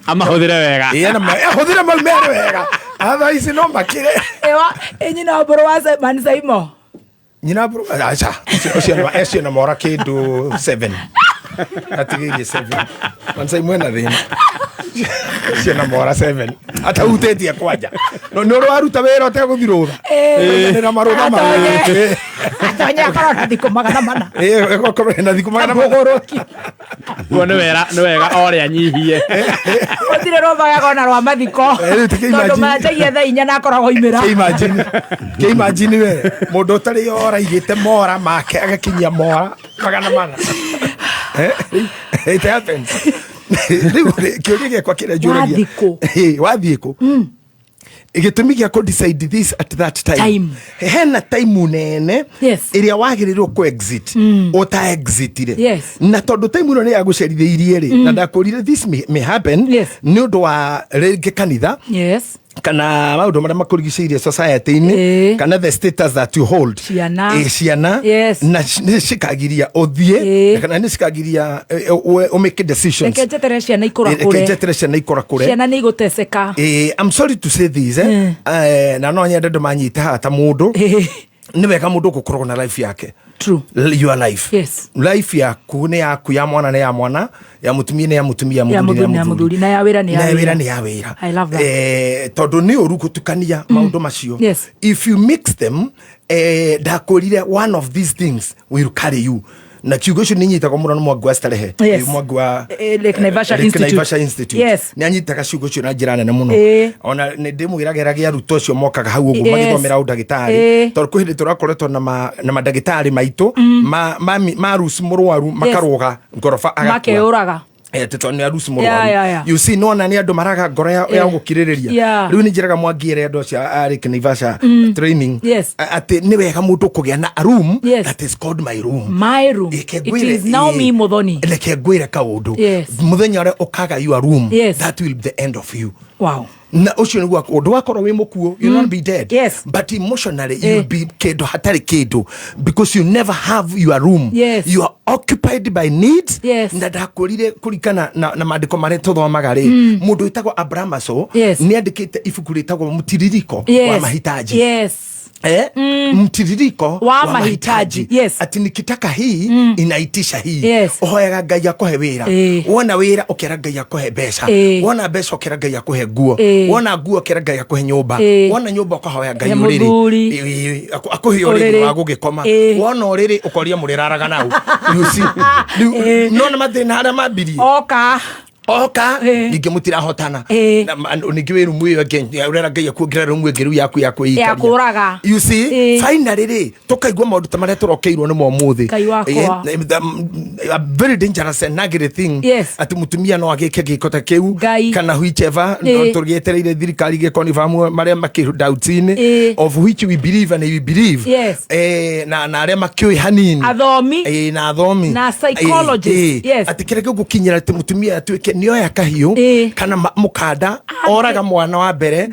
Amahũthĩre wega. Ĩ ena merĩ, ahũthĩre mau merĩ wega. Atha ici no makĩre. Ĩ wa ĩ nyina wa mbũrũ wa Simon Saimo. Nyina mbũrũ aca, ũcio nĩ ũcio na mora kĩndũ 7. Atigĩirie 7. Mansai mwena thĩna. Ũcio na mora 7. Atahutĩtie kwanja. No nĩ ũrĩ waruta wĩra ũtegũthiĩ rũtha. Nĩ na marũtha ma. Atonye. Atonye akorwo na thikũ 400. Ĩ akorwo na thikũ 400. Mũgũrũki. Guo nĩ wega nĩ wega ore anyihie. Gũtirĩ rũtha gagona rwa mathiko. Rĩu ti Tondũ kĩimagine. manjagia thaa 4 na akoragwo oimĩra. Kĩimagine. Kĩimagine we. Mũndũ ũtarĩ oraigĩte mora make agakinyia mora 400. It happens. Rĩu rĩ, kĩũria gĩakwa kĩrĩa njũragia. Wathiĩ kũ? Ĩ, wathiĩ kũ? Gĩtũmi gĩa kũ decide this at that time, Time. Hena time nene Yes. ĩrĩa wagĩrĩirwo kũ exit ũta exitire. Yes. Na tondũ time ĩno nĩ yagũcerithĩirie rĩ, na ndakũrire this may happen nĩ ũndũ wa rĩngĩ kanitha Yes. kana maũndũ marĩa makũrigicĩirie society-inĩ kana the status that you hold. Ciana. Ĩ, ciana. Yes. Na nĩ cikagiria ũthiĩ kana nĩ cikagiria ũmake decisions. Reke njeterere ciana ikũra Reke kũre. njeterere ciana ikũra kũre. Ciana nĩ igũteceka. I'm sorry to say this, eh? Na no nyende andũ manyite haha ta mũndũ nĩ wega mũndũ gũkorwo na life yake. True. Your life. Yes. Life yaku nĩ yaku, ya mwana nĩ ya mwana, ya mũtumia nĩ ya mũtumia, ya Ya mũthuri mũthuri nĩ na ya mũthuri, mũthuri na ya wĩra nĩ na ya ya wĩra wĩra. nĩ ya wĩra. I love that. Tondũ nĩ ũru gũtukania maũndũ macio. Yes. If you mix them, ndakwĩrire one of these things will carry you. Na kiugo ũcio nĩ nyitagwo mũno nĩ Mwangi wa Starehe. Yes. Mwangi wa Lake Naivasha Lake Institute. Naivasha Institute. Yes. Nĩ anyitaga ciugo icio na njĩra nene mũno. Ona nĩ ndĩmwĩragĩra gĩa arutwo acio mokaga hau ũguo Yes. magĩthomera ũndagĩtarĩ. Tondũ kwĩ hĩndĩ tũrakoretwo na mandagĩtarĩ maitũ ma ruci mũrwaru makarũga ngoroba agakua. Makeyũraga. Atĩ tondũ nĩ aruci Yeah, mũrwaru. yeah, yeah. You see, nona nĩ andũ maraga ngoro ya gũkirĩrĩria. Yeah. Rĩu nĩ njĩraga Mwangi ere andũ acio a Lake Naivasha training Yes. atĩ nĩ wega mũndũ kũgĩa na a room Yes. that is called my room. My room. Reke It ngwĩre, is now me Muthoni. Reke ngwĩre kaũndũ. Yes. Mũthenya ũrĩa ũkaga your room, Yes. that will be the end of you. Wow. Na ũcio nĩguo ũndũ wakorwo wĩ mũkuũ, you'll not be dead. Yes. But emotionally you'll be kĩndũ hatarĩ kĩndũ because you never have your room. Yes. You are occupied by needs. Yes. Na ndakwĩrire kũringana na maandĩko marĩa tũthomaga rĩ, mũndũ wĩtagwo Abraham Maslow Yes. nĩ andĩkĩte ibuku rĩtagwo Mtiririko Yes. wa Mahitaji. Yes. Mtiririko Wa mahitaji. Yes. Ati nikitaka hii inaitisha hii. Yes. Ũhoyaga Ngai akũhe wĩra. Wona wĩra ũkera Ngai akũhe mbeca. Wona mbeca ũkera Ngai akũhe nguo. Wona nguo ũkera Ngai akũhe nyũmba. Wona nyũmba ũkahoya Ngai He ũrĩrĩ. mũthuri. Akũhe ũrĩrĩ Ũrĩrĩ. wa gũgĩkoma. Wona ũrĩrĩ ũkoria mũrĩraraga nau. You see. Rĩu nona mathĩna harĩa mambirie. Oka. Oka ningĩ mũtirahotana. Na ningĩ wĩ rumu ĩyo ĩngĩ ũrera Ngai akuongerera rumu ĩngĩ rĩu yaku ya kwĩikaria. Ya kũraga. You see, finally rĩ tũkaigua maũndũ ta marĩa tũrokeirwo nĩmo ũmũthĩ. Ngai wakwa. A very dangerous and ugly thing. Yes. Atĩ mũtumia no agĩke gĩko ta kĩu kana whichever, no tũgĩetereire thirikari gĩkonifirm marĩa makĩ doubts-inĩ, of which we believe and we believe. Yes. Na arĩa makĩũĩ hanini. Athomi. Na athomi. Na psychologists. Yes. Atĩ kĩrĩa gĩgũkinyĩra atĩ mũtumia atuĩke nĩoya kahiũ kana mũkanda, oraga mwana wa mbere,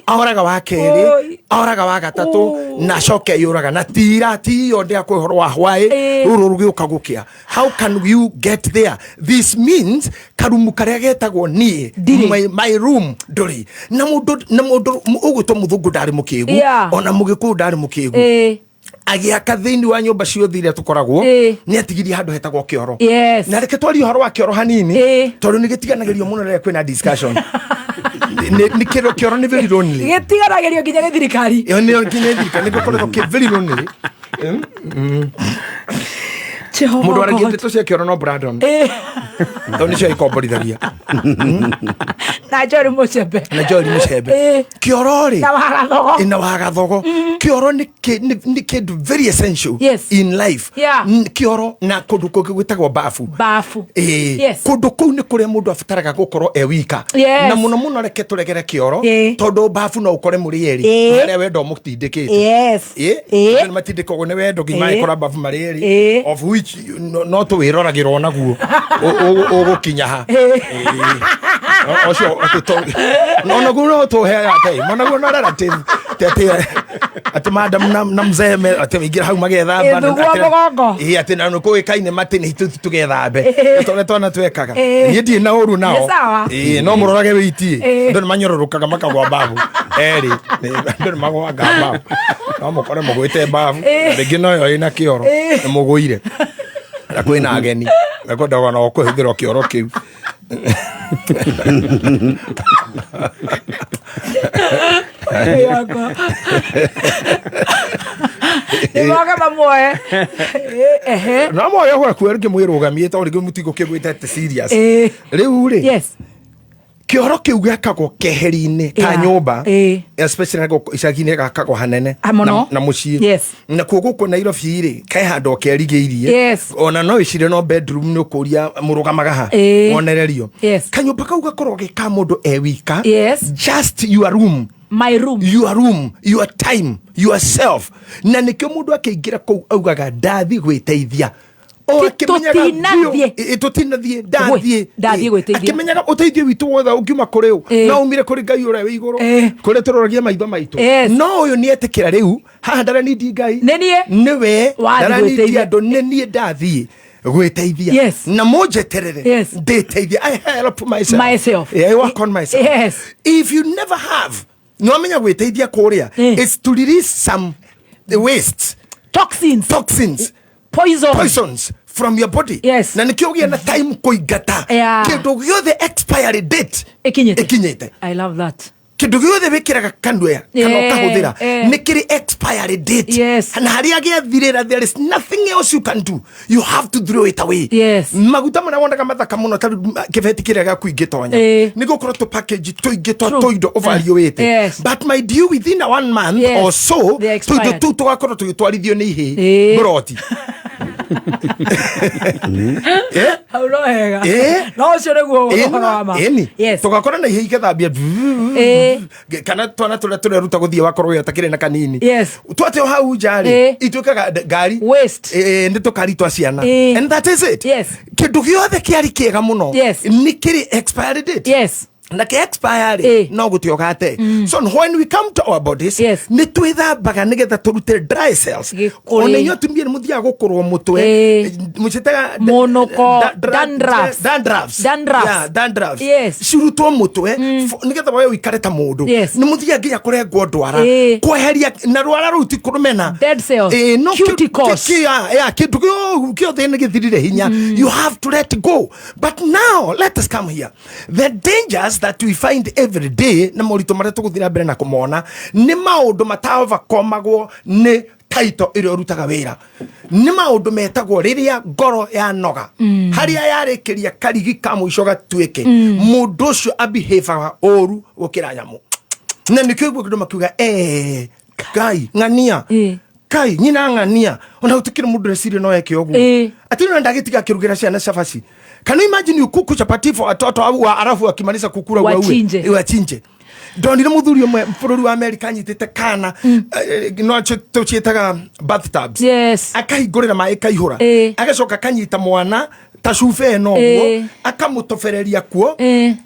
oraga wa kerĩ, Oi. oraga wa gatatũ, na acoke yũraga na tira tiyo ndĩa kwĩ ũhoro wa hwaĩ rũrũ rũgĩũka gũkĩa. How can you get there? This means karumu karĩa getagwo niĩ my room ndũrĩ na mũndũ, na mũndũ ũgwĩtwo mũthũngũ ndarĩ mũkĩgu, ona mũgĩkũyũ ndarĩ mũkĩgu. Agĩaka thĩinĩ wa nyũmba ciothe iria tũkoragwo, nĩ atigirie handũ hetagwo kĩoro. Yes. Na reke twarie ũhoro wa kĩoro hanini, tondũ nĩ gĩtiganagĩrio mũno rĩrĩa kwĩna discussion. Nĩ kĩoro, kĩoro nĩ very lonely. Gĩtiganagĩrio nginya nĩ thirikari. Ĩyo nĩyo nginya thirikari nĩ gĩkoretwo kĩ very lonely. Jehovah Mũndũ waragia God. ndeto cia kĩoro no Brandon, tondũ nĩcio ikomborithagia. Na Joel Muchembe. Na Joel Muchembe. Kĩoro rĩ Na wagathogo. Na wagathogo. Kĩoro nĩ kĩndũ very essential in life. Yeah. Kĩoro na kũndũ kũngĩ gwĩtagwo bafu. Bafu. Yes. Kũndũ kũu nĩ kũrĩa mũndũ abataraga gũkorwo e wika. Yes. Na mũno mũno reke tũregere kĩoro, tondũ bafu no ũkore mũrĩ erĩ, harĩa wendo mũtindĩkĩte. Yes. Andũ nĩ matindĩkagwo nĩ wendo nginya magĩkora bafu marĩ erĩ, of which no tũwĩroragĩrwo naguo ũgũkinya ha. Ũcio atĩ onaguo no tũheaga time, onaguo no relative Ti atĩ madam na mzee atĩ maingĩra hau magethamba. Ĩ, thuguo mũgongo. Ĩ, atĩ na nĩkũĩkaine matĩ nĩ ithuĩ tũgethambe. Tondũ twana twekaga. Ĩ. Niĩ ndirĩ na ũru nao. Nĩ sawa. Ĩ, no mũrorage wĩitie. Ĩ. Andũ nĩ manyororokaga makagwa babu erĩ. Andũ nĩ magwaga babu, no mũkore mũgwĩte babu. Ĩ. Na rĩngĩ noyo ĩna kĩoro, Ĩ. nĩ mũgũire na kwĩna ageni mekwendaga ona kũhũthĩra kĩoro kĩu. Yakwa. Nĩ moke mamuoe. Ehe. No moyo gwaku rĩngĩ mwĩrũgamie tondũ rĩngĩ mũtigũkĩgwĩte atĩ serious. Ĩ. Rĩu rĩ, Yes. kĩoro kĩu gĩakagwo keheri-inĩ ka Yeah. nyũmba, Ĩ. especially gũkũ icagi-inĩ gakagwo hanene Ah, mũno. na mũciĩ. Yes. Nakuo gũkũ Nairobi rĩ, ke handũ kerigĩirie. Yes. Ona no ĩcire no bedroom nĩ ũkũria mũrũgamaga ha Ĩ. wonererio. Yes. Kanyũmba kau gakorwo ge ka mũndũ e wika. Yes. Just your room. My room. Your room, your time, yourself. Na nĩkĩo mũndũ akĩingĩra kũu augaga ndathi gwĩteithia. O Ti akĩmenyaga tũtinathiĩ. biũ, tũtinathiĩ, ndathiĩ. Ndathiĩ gwĩteithia. Akĩmenyaga ũteithio witũ wothe ũngiuma kũrĩ ũ, no umire kũrĩ Ngai ũrĩa wĩ igũrũ, kũrĩa tũroragia maitho maitũ. Yes. No ũyũ nĩ etĩkĩra rĩu haha ndaranindi Ngai Nĩ niĩ. nĩwe Wathiĩ ndaranindi gwĩteithia. andũ, nĩ niĩ ndathiĩ gwĩteithia. Yes. Na mũnjeterere Yes. ndĩteithia. I help myself. Myself. Yeah, I work on myself. Yes. If you never have, nĩwamenya gwĩteithia kũrĩa is to release some waste, toxins, toxins, poison, poisons from your body. Yes. Na nĩkĩo ũgĩa na time kũingata Yeah. kĩndũ gĩothe expiry date Ĩkinyĩte. ĩkinyĩte. I love that. Kĩndũ gĩothe wĩkĩraga kanua kana ũkahũthĩra nĩ kĩrĩ expiry date. Yes. Na harĩa gĩathirĩra, there is nothing else you can do, you have to throw it away. Yes. Maguta marĩa wonaga mathaka mũno ta rĩu kĩbeti kĩrĩa gĩaku ingĩtonya, Ĩ. nĩ gũkorwo tũ package tũingĩ twa True. tũindo ũvariũĩte. Yes. But my dear, within a one month Yes. or so, They are tũindo expired. tũu tũgakorwo tũgĩtwarithio nĩ ihĩĩ Ĩ. mburoti. Hau no hega. Ĩ. No ũcio nĩguo ũhoro wa ma. Ĩni. Yes. Tũgakora na ihĩĩ igĩthambia, Ĩ. kana twana tũrĩa tũreruta gũthiĩ wakorwo wĩ ũtakĩrĩ na kanini. Yes. Twateo hau nja rĩ, Ĩ. ituĩkaga ngari Waste. Nĩ tũkari twa ciana. Ĩ. And that is it. Yes. Kĩndũ gĩothe kĩarĩ kĩega mũno Yes. nĩ kĩrĩ expiry date. Yes. Na kĩ expire rĩ, Ĩ. no gũtĩ ũgate. So when we come to our bodies, Yes. nĩ twĩthambaga nĩgetha tũrute dry cells. Gĩkũrĩ. Ona inyuĩ atumia nĩ mũthiaga gũkũrwo mũtwe, Ĩ. mũcĩtaga Mũnũko. Dandruffs. dandruffs. Dandruffs. Yeah, dandruffs. Yes. Cirutwo mũtwe nĩgetha we ũikare ta mũndũ. Yes. Nĩ mũthiaga nginya kũrengwo ndwara, Ĩ. kweheria na rwara rũu ti kũrũmena. Dead cells. Ĩ, no Cuticles. ya kĩndũ gĩothe nĩ gĩthirire hinya. You have to let go. But now let us come here, the dangers that we find every day na moritũ marĩa tũgũthiĩ na mbere na kũmona nĩ maũndũ mataovakomagwo nĩ Title ĩrĩa ũrutaga wĩra nĩ maũndũ metagwo rĩrĩa ngoro yanoga, harĩa yarĩkĩria karigi ka mũico gatuĩke, mũndũ ũcio abehavaga ũru gũkĩra nyamũ. Na nĩkĩo ũguo andũ makiuga, "Eh, Ngai ng'ania, Ngai nyina ng'ania, ona gũtikĩrĩ mũndũ reciria no eke ũguo." Atĩ ona ndagĩtiga akĩrugĩra ciana cabaci. Can you imagine you cook chapati for watoto au alafu akimaliza kukula waue? Wachinje. Wachinje. Ndonire muthuri ũmwe bũrũri wa Amerika anyitĩte kana, no tũciĩtaga bathtubs, akahingũrĩra maĩ kaihũra, agacoka akanyita mwana ta cuba ĩno ũguo, akamũtobereria kuo,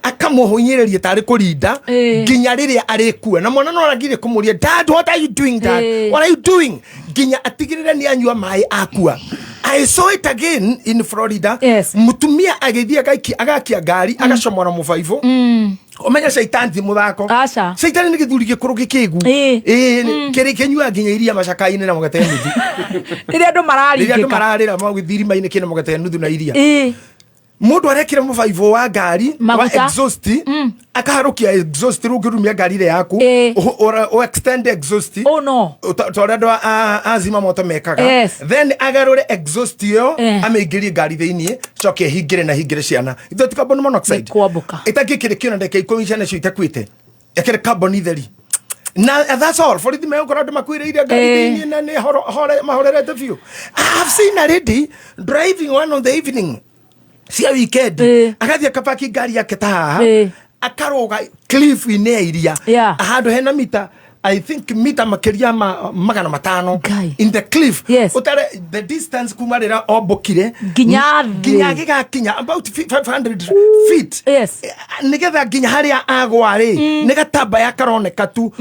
akamũhũnyĩrĩria tarĩ kũrinda nginya rĩrĩa arĩkua. Na mwana no aragire kũmũria, "Dad, what are you doing? Dad, what are you doing?" Nginya atigĩrĩre nĩ anyua maĩ akua. I saw it again in Florida. Mutumia agĩthiĩ agakia ngari, agacomora mũbaibũ. Ũmenya caitani ti mũthako. Caitani nĩ gĩthuri gĩkũrũ gĩkĩgu. Ĩĩ, kĩrĩ kĩnyuaga nginya iria macaka-inĩ na mũgate nuthu. Rĩrĩa andũ Rĩrĩa andũ mararingĩka. Mararĩra magĩthirima-inĩ kĩna mũgate nuthu na iria. Mũndũ arekĩra mũbaibũ wa ngari wa Maguta. Exhaust, akaharũkia exhaust rĩu ũngĩrumia ngari ĩrĩa yaku, ũ extend exhaust. Oh no. Ta ũrĩa andũ a zima moto mekaga. Then agarũre exhaust ĩyo, amĩingĩrie ngari thĩiniĩ, coke ehingĩre na hingĩre ciana. Ithuĩ ti carbon monoxide ĩtangĩkĩrĩ kĩona ndagĩka 10 ciana icio itakuĩte, ĩkĩrĩ carbon itheri na and that's all. Borithi megũkora andũ makuĩrĩire ngari thĩiniĩ na nĩ mahorerete biũ. I have seen a lady driving one on the evening cia weekend, agathiĩ akapaki ngari yake ta haha, akarũga cliff-inĩ ya iria, handũ hena mita, I think mita makĩria ma 500 in the cliff. Ũtare the distance kuma rĩrĩa ombũkire nginya thĩ. Nginya gĩgakinya about 500 feet. Nĩgetha nginya harĩa agwa rĩ, nĩ gatambaya karoneka tu,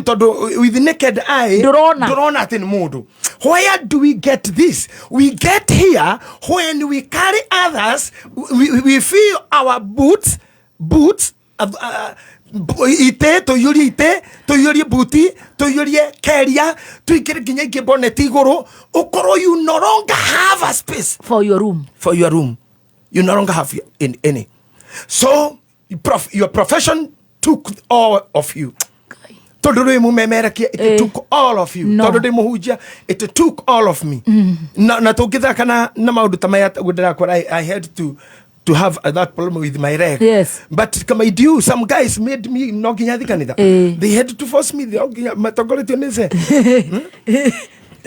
tondũ with naked eye Ndũrona. Ndũrona atĩ nĩ mũndũ. Where do we get this? We get here when we carry others, we fill our boots, ite tũiyũrie, ite tũiyũrie buti, tũiyũrie keria, tũingĩre nginya ingĩ boneti igũrũ, ũkorwo you no longer have a space for your room. For your room you no longer have any. So your profession took all of you, tondũ rwĩ mũmemerekia, it took all of you. No. Tondũ ndĩ mũhunjia, it took all of me. Na tũngĩthaka na maũndũ ta maya ũguo ndĩrakwĩra, I had to have that problem with my leg. But kama you some guys made me no nginya thiĩ kanitha. They had to force me, no nginya matongoretio nĩ ce.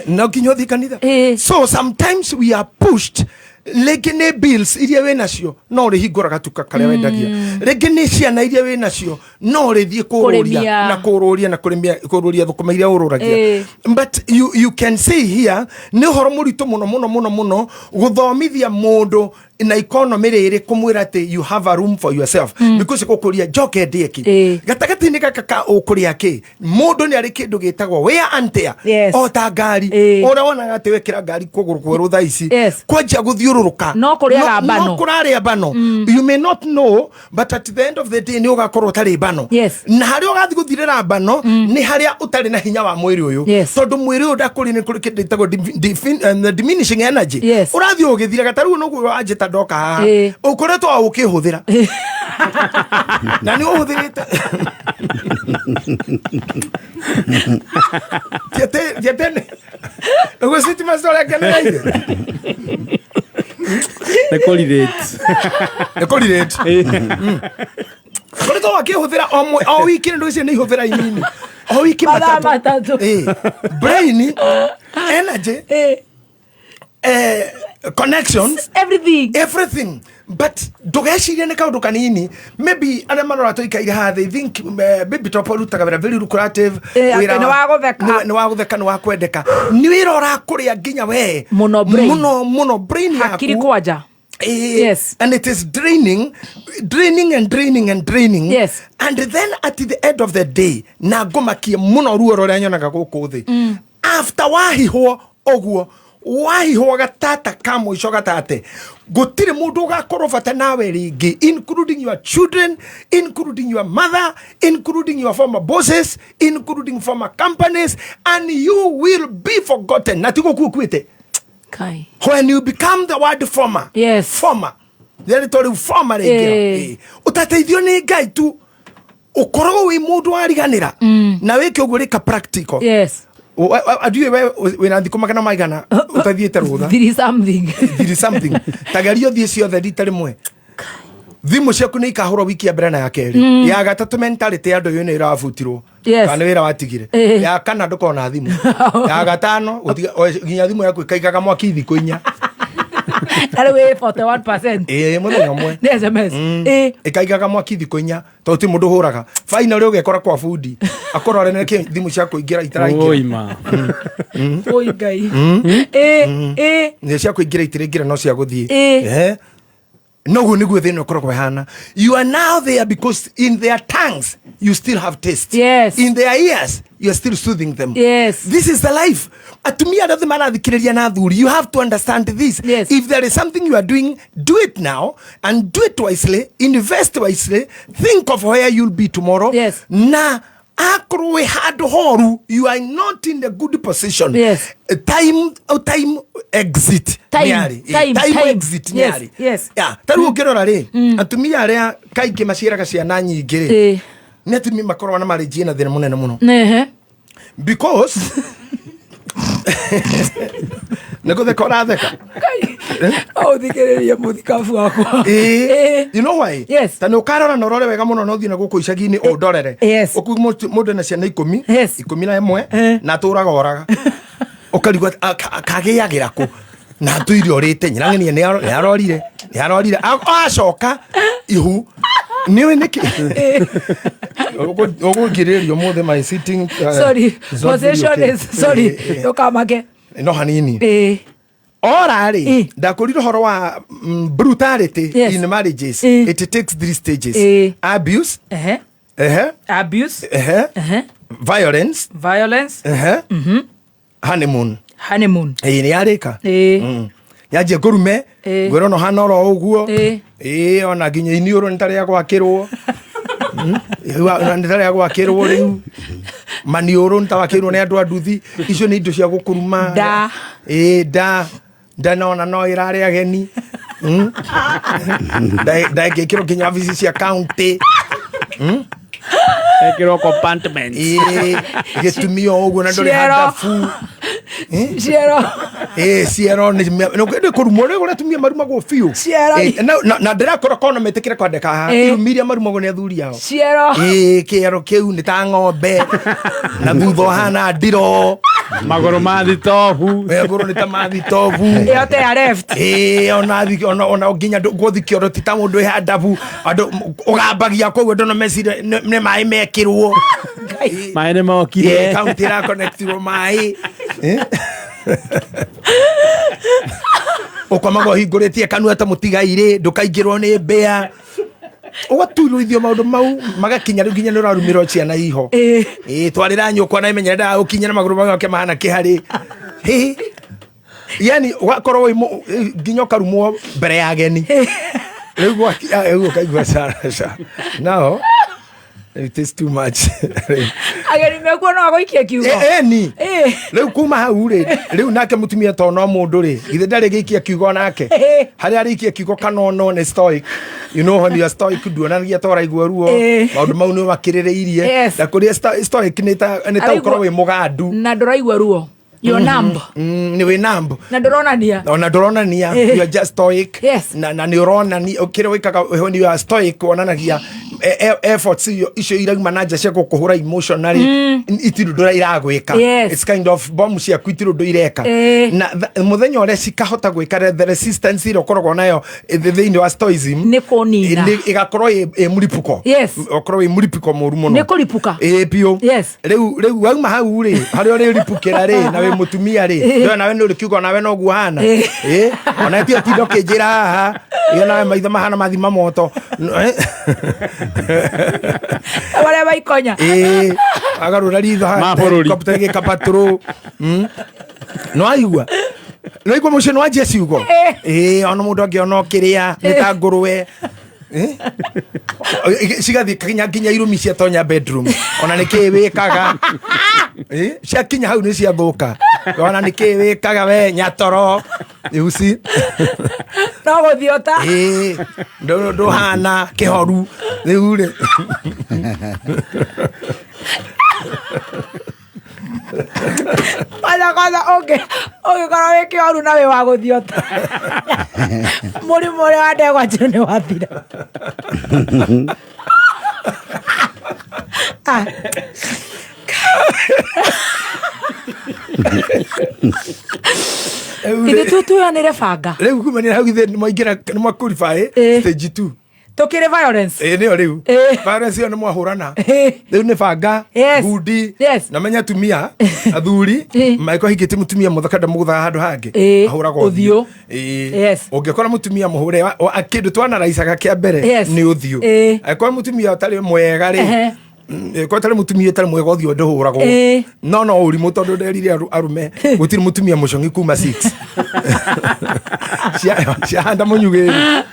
No nginya ũthiĩ kanitha. So sometimes we are pushed. Rĩngĩ nĩ bills iria wĩ nacio, no ũrĩhingũra gatuka karĩa wendagia. Rĩngĩ nĩ ciana iria wĩ nacio, no ũrĩthiĩ kũrũria Kũrĩmia. Na kũrũria na kũrĩmia, kũrũria thũkũma iria ũrũragia. But you can see here nĩ ũhoro mũritũ mũno mũno mũno mũno gũthomithia mũndũ na economy rĩrĩ, kũmwĩra atĩ you have a room for yourself, because gũkũria njoke ndĩe kĩ gatagatĩ-inĩ gaka ka ũkũrĩa kĩ. Mũndũ nĩ arĩ kĩndũ gĩtagwo wear and tear. O ta ngari, ũrĩa wonaga atĩ wekĩra ngari kũgũrũ kwerũ thaa ici kwanjia gũthiũrũrũka. No kũrĩaga mbano. No kũrarĩa mbano. You may not know, but at the end of the day nĩ ũgakorwo ũtarĩ mbano. Na harĩa ũgathiĩ gũthirĩra mbano nĩ harĩa ũtarĩ na hinya wa mwĩrĩ ũyũ, tondũ mwĩrĩ ũyũ ndakũrĩ nĩ kũrĩ kĩndũ gĩtagwo diminishing energy. Ũrathiĩ ũgĩthiraga. Ta rĩu noguo wanjĩta ndoka haha, ũkoretwo o ũkĩhũthĩra na nĩ ũhũthĩrĩte. Tiatene nĩguo sitima story ngenereire. Nĩ kũ-relate. Nĩ kũ-relate. Koretwo akĩhũthĩra o wiki, nĩ icio nĩ ihũthĩra inini o wiki. Mathaa. Matatũ. Brain energy, connections, everything, everything. But ndũgecirie nĩ kaũndũ kanini. Maybe arĩa marora tũikaire haha, they think maybe top ũrutaga wĩra very lucrative. Atĩ nĩ wa gũtheka. Nĩ wa gũtheka, nĩ wa kwendeka, nĩ wĩra ũrakũrĩa nginya we Mũno brain. Mũno mũno brain yaku. Hakiri kwanja. Yes. And it is draining, draining and draining and draining. And then at the end of the day, na ngũmakie mũno ruo rũrĩa nyonaga gũkũ thĩ. After wahihwo ũguo, wahihwo gatata ka mũico gatate, gũtirĩ mũndũ ũgakorwo bata nawe rĩngĩ, including your children, including your mother, including your former bosses, including former companies, and you will be forgotten. Na tiguo kuo kuĩte. Kai. When you become the word former, former rĩrĩ to rĩu former rĩngĩ, ũtateithio nĩ Ngai tu, ũkoragwo wĩ mũndũ wariganĩra na wĩke ũguo rĩka practical. Ndiũĩ we wĩna thikũ magana maigana ũtathiĩte rũtha. Three something. Three something. Tageria ũthiĩ ciothe rita rĩmwe. Thimũ ciaku nĩ ikahũrwo wiki ya mbere na ya kerĩ. Ya gatatũ mentality ya andũ ĩyo nĩ ĩrabutirwo. Yes. Kana nĩ wĩra watigire. Ya kana ndũkona thimũ. Ya gatano nginya thimũ yaku ĩkaigaga mwaki thikũ 4. Na rĩu ĩ 41%. Ĩĩ mũthenya ũmwe. Nĩ SMS. Ĩĩ. Ĩkaigaga mwaki thikũ 4 tondũ ti mũndũ ũhũraga. Finally ũgekora kwa bundi akorore nĩkĩ thimũ cia kũingĩra itaraingĩra. Oi ma. Oi Ngai. Ĩĩ. Ĩĩ. Nĩ cia kũingĩra itiraingĩra no cia gũthiĩ. Ĩĩ. Eh. Noguo nĩguo thĩna ũkoragwo ĩhana. You are now there because in their tongues you still have taste. Yes. In their ears you are still soothing them. Yes. This is the life. Atumia arĩa othe marathikĩrĩria na athuri, you have to understand this. Yes. If there is something you are doing, do it now and do it wisely, invest wisely, think of where you'll be tomorrow. Yes. Na akorwo wĩ handũ horu, you are not in a good position. Yes. Time, time exit. Time, Nĩ yarĩ. time, Time time. exit nĩ Yes, yarĩ. yes. Yeah, ta rĩu ũngĩrora rĩ, atumia arĩa kaingĩ maciaraga ciana nyingĩ rĩ, Ĩĩ. nĩ atumia makoragwo na marriage ĩna thĩna mũnene mũno. Ehe. Because nĩ gũtheka ũratheka. Ũthikĩrĩrie mũthikabu wakwa. Ĩĩ. You know why? Yes. Ta nĩ ũkarora na ũrore wega mũno na ũthiĩ na gũkũ icagi-inĩ ũndorere. Yes. Ũkuge mũndũ ena ciana 10. Yes. 11 na atũraga oraga. Ũkarigwo kagĩagĩra kũ na atũire orĩte nyina ng'ania nĩ arorire nĩ arorire acoka ihu nĩũĩ nĩkĩ ũgũngirĩrĩria ũmũthĩ my sitting Sorry. is not really Position okay. is sorry. Ndũkamake. No hanini. Ĩĩ. Ora rĩ, ndakũrire ũhoro wa brutality Yes. in marriages. It takes 3 stages. Ĩĩ. Abuse. Ehe. Ehe. Abuse. Ehe. Ehe. Violence. Violence. Ehe. Honeymoon. Honeymoon. Ĩĩ nĩ yarĩka. Ĩĩ. Yanjia ngũrume. Ĩĩ. Ngwĩra ona ũhana oro ũguo. Ĩĩ. Ĩĩ ona nginya iniũrũ nĩ tarĩa gwakĩrwo. Nĩ tarĩa gwakĩrwo rĩu. Maniũrũ nĩ tawakĩrwo nĩ andũ a nduthi. Icio nĩ indo cia gũkũruma. Nda. Ĩĩ nda. Nda nona no ĩrarĩ ageni. Nda ĩngĩkĩrwo nginya wabici cia county. Ekĩrwo compartments. Ĩĩ gĩtumia o ũguo na ndũrĩ Ciero. handabu. Ciero. Ĩĩ ciero nĩ kũrumwo rĩ ũrĩa atumia marumagwo biũ. Ciero. Ĩĩ, na ndĩrakora kona metĩkĩre kwandĩka haha Ĩĩ. irumi iria marumagwo nĩ athuri ao. Ciero. Ĩĩ kĩero kĩu nĩ ta ng'ombe na thutha ũhana ndiro. Magũrũ ma thitobu. Magũrũ nĩ ta ma thitobu. Ĩyo te ya left. Ĩĩ ona nginya gũthi kĩoro ti ta mũndũ wĩ handabu andũ ũgambagia kũu andũ no meciria nĩ maĩ mekĩrwo. Maĩ nĩ mokire. Ĩĩ kaunti ĩrakonektirwo maĩ. Ũkomaga ũhingũrĩtie kanua ta mũtigairĩ ndũkaingĩrwo nĩ mbĩa. Ũgaturuithio maũndũ mau magakinya rĩu nginya nĩ ũrarumĩrwo ciana iho. Ĩĩ twarĩra nyũkwa na imenyere ndagagũkinya na magũrũ make mahana kĩharĩ. Hĩ. Yani ũgakorwo wĩ nginya ũkarumwo mbere ya ageni. Rĩu rĩu ũkaigua ca. Now it is too much. Ageni mekuo no agũikie kiugo. Ĩni. Rĩu kuma hau rĩ, rĩu nake mũtumia to no mũndũ rĩ, githĩ ndarĩ gĩikia kiugo nake. Harĩa arĩikia kiugo kana ono nĩ stoic. You know when you are stoic nduonanagia ta ũraigua ruo. Maũndũ mau nĩ ũmakĩrĩrĩirie. Yes. Na kũrĩa stoic nĩ ta ũkorwo wĩ mũgandu. Na ndũraigua ruo. You're numb. Nĩ wĩ numb. Na ndũronania. Ona ndũronania. You are just stoic. Yes. Na nĩ ũronania kĩrĩa wĩkaga when you are stoic wonanagia efforts icio irauma na nja cia gũkũhũra emotionally itirĩ ũndũ iragwĩka. Yes. It's kind of bomb ciaku itirĩ ũndũ ireka. Na mũthenya ũrĩa cikahota gwĩka the resistance ĩrĩa ũkoragwo nayo thĩinĩ wa stoicism nĩ kũnina. Ĩgakorwo ĩ mũripũko. Yes. Ũkorwo wĩ mũripũko mũru mũno. Nĩ kũripũka. Ĩ biũ. Yes. Rĩu wauma hau rĩ, harĩa ũrĩripũkĩra rĩ, na wĩ mũtumia rĩ, ndũĩ nawe nĩ ũrĩ kiugo nawe noguo hana. Ĩ, ona ti ũtinda ũkĩnjĩra haha, ĩ nawe maitho mahana mathima moto. Marĩa maikonya. Ĩ, agarũra ritho haha, Ma bũrũri. helicopter ĩgĩka patrol. No aigua. No igua mũciĩ no anjie ciugo. Ĩ, ona mũndũ angĩona ũkĩrĩa, nĩ ta ngũrwe. Cigathiĩ nginya irumi ciatonya bedroom. Ona nĩ kĩĩ wĩkaga. Ciakinya hau nĩ ciathũka. Ona nĩ kĩĩ wĩkaga we nyatoro. You see? No gũthiĩ ũta. Ĩ, ndũhana kĩhoru. Rĩu rĩ. Kwanza kwanza ũngĩkorwo wĩ kĩoru na wĩ wa gũthiota mũrimũ ũrĩa wa ndegwa njirũ nĩ wathira. Ah. Ithuĩ tuyanĩre banga. Rĩu kumanĩra hau ithe nĩmwaingĩra nĩmwa qualify stage 2. Tũkĩrĩ violence. Ĩĩ nĩyo rĩu. Violence ĩyo nĩmwahũrana. Rĩu nĩ banga, ngundi, na menya atumia, athuri, mangĩkorwo ahikĩtie mũtumia mũthaka ndamũgũthaga handũ hangĩ. Ahũraga ũthiũ. Ĩĩ. Ũngĩkora mũtumia mũhũre kĩndũ twanaraicaga kĩa mbere nĩ ũthiũ. Angĩkorwo mũtumia ũtarĩ mwega rĩ, korwo ũtarĩ mũtumia ũtarĩ mwega ũthiũ ndũhũragwo. No no ũrimũ tondũ nderire arume gũtirĩ mũtumia mũcong'i kuma 6. Ciahanda mũnyugĩri.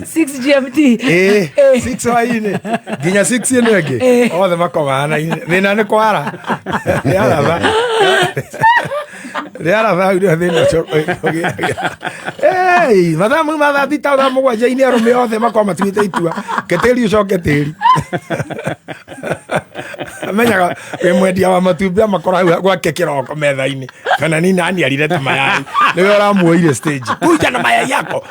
6 GMT. Ĩĩ, 6 hwaĩ-inĩ nginya 6 ĩno ĩngĩ othe makomaga thĩna nĩ kwara. Rĩaratha. Rĩaratha hau nĩho thĩna ũcio ũgĩaga. Ei, mathaa mau ma thaa thita thaa mũgwanja-inĩ arũme othe makorwo matuĩte itua. Ke tĩri ũcoke tĩri. Amenyaga wĩ mwendia wa matumbĩ amakora hau gwake kĩroko metha-inĩ. Kana ni nani alileta mayai? Niwe ũramuoire stage. Kuja na mayai yako.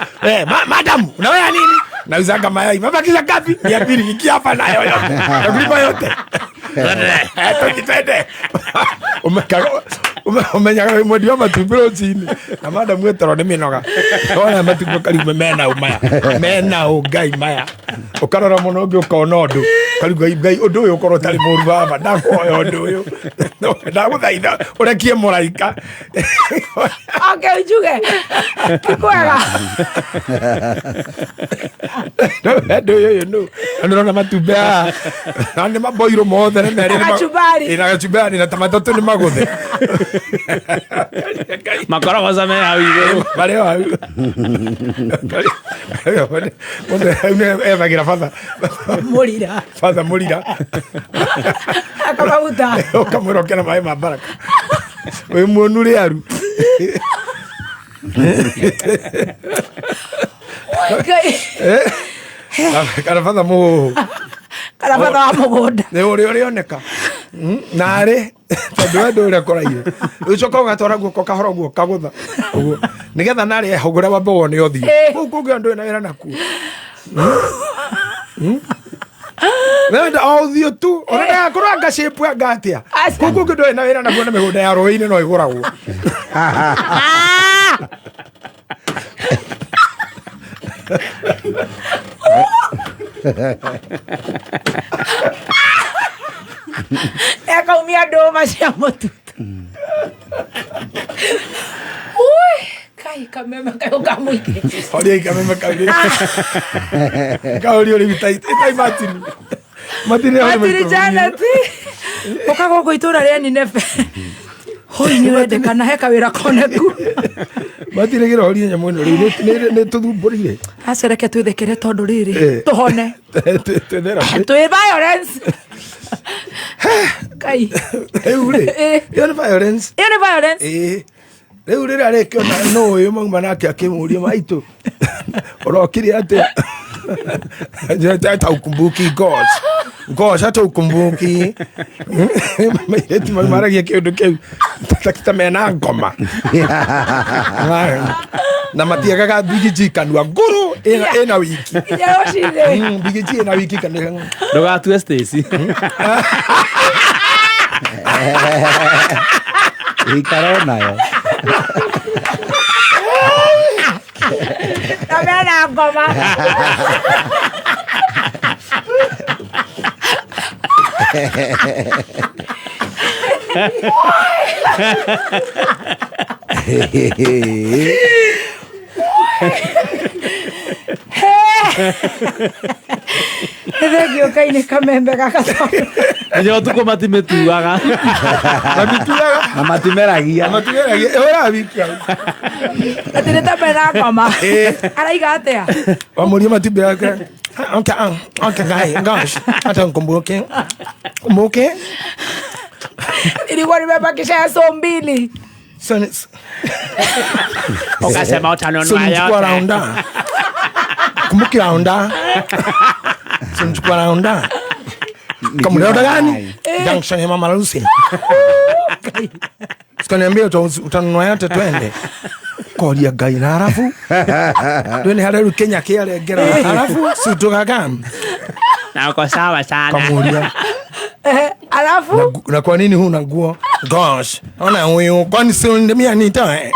Madam, unawea nini? Nauzanga mayai. Mabakisha ngapi? 200. Ikia hapa nayo yote. Nakulipa yote. Twende. Umenyaga wĩ mwendia wa matumbĩ rũcinĩ. Na madam wetoro nĩ mĩnoga. Wona matumbĩ ũkarigwo mena ũ maya. Mena ũ Ngai maya. Ũkarora mũno ũngĩ ũkona ũndũ. Ũkarigwo Ngai ũndũ ũyũ ũkorwo ũtarĩ mũũru baba. Ndakũhoya ũndũ ũyũ. Ndagũthaitha ũrekie mũraika. Okay, njuge. Ti kwega. Ũndũ ũyũ nũ. Na nĩũrona matumbĩ haha. Na nĩ maboirwo mothe nĩ merĩ nĩ ma- Kachumbari. Ĩ, na kachumbari na ta matatũ nĩ magũthe. Makorogoca me hau igũrũ. Marĩ o hau. Mũndũ hau nĩ ethagĩra batha. Mũrira. Batha mũrira. Akamaguta. Ũkamwĩra ũke na maĩ ma baraka. Wĩ muonu rĩaru. Ngai. Kana batha mũhũhũ. Kana batha wa mũgũnda. Nĩ ũrĩa ũrĩoneka. Narĩ tondũ we ndũrĩ ũrĩa kũraire. Ũcoka ũgatwara guoko kahora ũguo ũkagũtha. Ũguo. Nĩgetha narĩ ehũgũre wambe wone ũthiũ. Kũu kũngĩ ndũrĩ na wĩra nakuo. Wenda o ũthiũ tu. Ona ndagakorwo anga shape anga atĩa. Kũu kũngĩ ndũrĩ na wĩra nakuo na mĩgũnda ya rũĩ-inĩ no ĩgũragwo. Ekaumia ndũma cia mũtutu. Ui, kai kameme kayo kamũingĩ. Horia kameme kau rĩ. Kahoria rĩu ta imatini. Matini hau nĩ Matini maitũ. Janet. Ũka gũkũ itũra rĩa Nineve. Hoi nĩ ũrendekana he kawĩra koneku. Matini gĩra horia nyamũ ĩno rĩu nĩ tũthumbũrire. Aca reke twĩthekere tondũ rĩrĩ tũhone. Twĩ therapy. Twĩ violence. Kai. Rĩu rĩ, ĩyo nĩ violence. Ĩyo nĩ violence. Ĩĩ. Rĩu rĩrĩa arĩkĩona nũ ũyũ mauma nake akĩmũria maitũ ũrokire atĩa? Hata ukumbuki gosh. Gosh, hata ukumbuki. Mairĩtu mau maragia kĩũndũ kĩu ta mena ngoma. Na matiagaga mbigiji kanua ngũrũ ĩna wiki. Nginya rũcinĩ. Mbigiji ĩna wiki kanua. Ndũgatue Stacy. Ikara onayo. Na mena ngoma. Nĩ thengio Ngai nĩ kamembe gaka tondũ. Nginya ũtukũ matimĩtuaga. Matituaga. Na matimeragia. Matimeragia. Ĩhũraga wiki hau. Atĩ nĩ ta mena ngoma. Araiga atĩa? Wamuria matumbĩ yake. Okay, okay, guy, gosh. Hata nkumbuke. Kumbuke. Ilikuwa nimebakisha so mbili. So, Ukasema utanunua so nichukua yote. raunda. Kumbuki raunda. So nichukua raunda. Kama raunda gani? Junction ya Mama Lucy. Ngai. Sikaniambia utanunua yote twende koria Ngai na harafu twende harĩa rĩu Kenya kĩarengera harafu si tũgagam Na uko sawa sana. Kamuria. Alafu na kwa nini huna nguo? Gosh, ona huyu kwani si ndemia nitoe?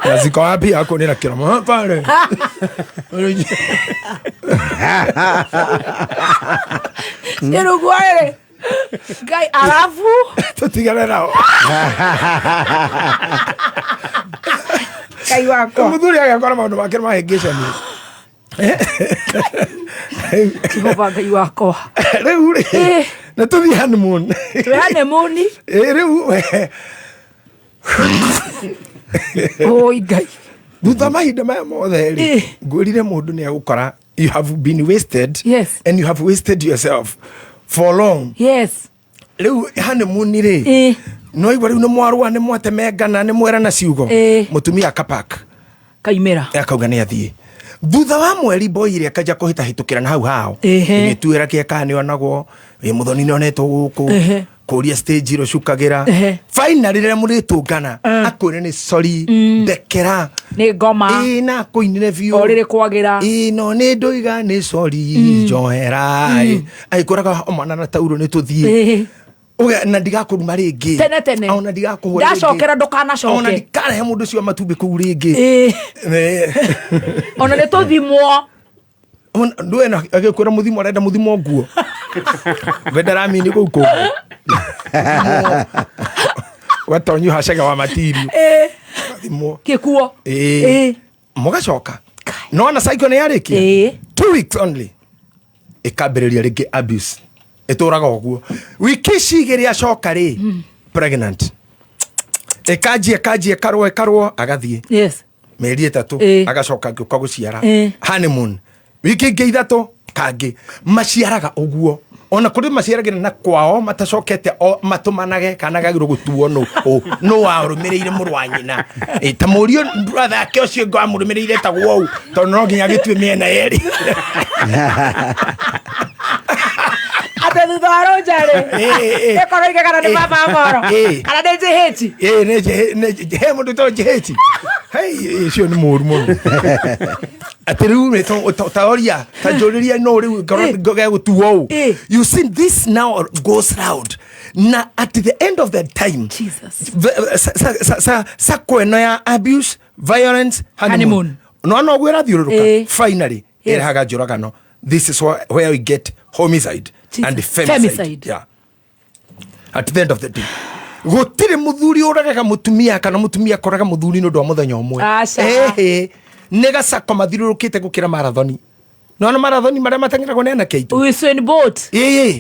Na ziko wapi? Ako nina kiromo pale. Ĩrugwo-rĩ. Ngai alafu tutigane nao. Ngai wakwa. Mũthuri agakora maũndũ make mahĩngĩcani. Jehova Ngai wakwa. Rĩu rĩ, na tũthiĩ honeymoon. Twĩ honeymoon. Rĩu Oi Ngai. Thutha mahinda maya mothe rĩ, ngwĩrire mũndũ nĩ agũkora you have been wasted. Yes. And you have wasted yourself for long. Yes. Rĩu honeymoon rĩ, no igua rĩu nĩ mwarũa nĩ mwatemengana nĩ mwerana ciugo. Mũtumia akapack. Kaimĩra. Akauga nĩ athiĩ. Thutha wa mweri boy ĩrĩa akanja kũhĩtahĩtũkĩra na hau hao. Ĩgĩtuĩra kĩeka nĩ onagwo, ĩ mũthoni nĩ onetwo gũkũ. Kũria stage ĩrocukagĩra. Finally rĩrĩa mũrĩtũngana, akwĩre nĩ sorry, ndekera. Nĩ ngoma. Ĩ na akũinĩre biũ. O rĩrĩ kwagĩra. Ĩ no nĩ ndoiga nĩ sorry, njohera. Agĩkwĩraga o mwana na tauro nĩ tũthiĩ. Uge na ndigakũruma rĩngĩ. Tene tene. Ona ndigakũhũra rĩngĩ. Ndacokera ndũkanacoke. Ona ndikarehe mũndũ ũcio wa matumbĩ kũu rĩngĩ. Ona nĩ tũthimwo. Ndũe na agĩkwĩra mũthimo arenda mũthimo nguo. We ndaramini kũu kũngĩ. Watonyu hacega wa matirio. Thimwo. Gĩkuo. Mũgacoka. No ona cycle nĩ yarĩkia. 2 weeks only. Ĩkambĩrĩria rĩngĩ abuse. Ĩtũraga ũguo. Wiki ici igĩrĩ acoka rĩ, pregnant. Ĩkanjia ĩkanjia ĩkarũa ĩkarũa agathiĩ. Yes. Mĩeri 3 agacoka ngĩũka gũciara. Honeymoon. Wiki ingĩ 3 kangĩ. Maciaraga ũguo. Ona kũrĩ maciaragĩra na kwao matacokete o matũmanage kana gagĩrwo gũtuo nũ nũ warũmĩrĩire mũrũ wa nyina. Ta mũriũ brother ake ũcio ũngĩ wamũrũmĩrĩire etagwo ũũ tondũ no nginya agĩtue mĩena yerĩ. Atĩ thutha wa rũnja rĩ, ĩkorwo ige kana nĩ baba Amoro, kana nĩ Njĩhĩti. Nĩ he mũndũ wĩtagwo Njĩhĩti. Hei, ũcio nĩ mũũru mũno. Atĩ rĩu rĩ, taoria, ta njũrĩria no rĩu ngorwo gegũtuo ũũ. You see, this now goes round. Na at the end of the time, sako ĩno ya abuse, violence, honeymoon. No no ũguo ĩrathiũrũrũka. Finally, ĩrehaga njũragano. This is where we get homicide and femicide. Yeah. At the end of the day. Gũtirĩ mũthuri ũragaga mũtumia kana mũtumia akoraga mũthuri nĩ ũndũ wa mũthenya ũmwe. Aca. Nĩ gacako mathiũrũrũkĩte gũkĩra marathoni. Nĩwona marathoni marĩa mateng'eragwo nĩ anake aitũ? Usain Bolt.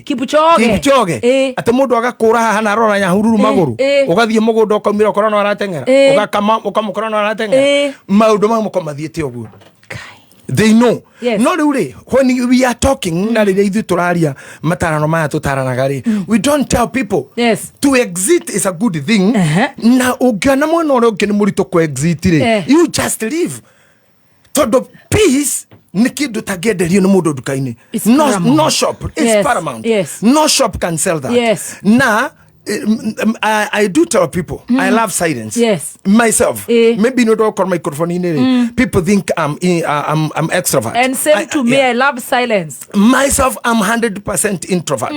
Kipchoge. Kipchoge. Atĩ mũndũ agakũra haha na arora Nyahururu magũrũ. Ũgathiĩ mũgũnda ũkaumĩra ũkora no arateng'era. Ũgakama ũkamũkora no arateng'era. Maũndũ mau makorwo mathiĩte ũguo. They know. Yes. No rĩu rĩ, when we are talking na rĩrĩa ithuĩ tũraria matarano maya tũtaranaga rĩ, we don't tell people. Yes. To exit is a good thing. Na ũngĩona mwena ũrĩa ũngĩ nĩ mũritũ kũ exit rĩ, you just leave. Tondũ peace nĩ kĩndũ tangĩenderio nĩ mũndũ nduka-inĩ. No, no shop. It's Yes. paramount. Yes. No shop can sell that. Yes. Na I do tell people I love silence. Yes. Myself. Maybe not all call microphone in People think I'm extrovert. And same to me, I love silence. Myself, I'm 100% introvert.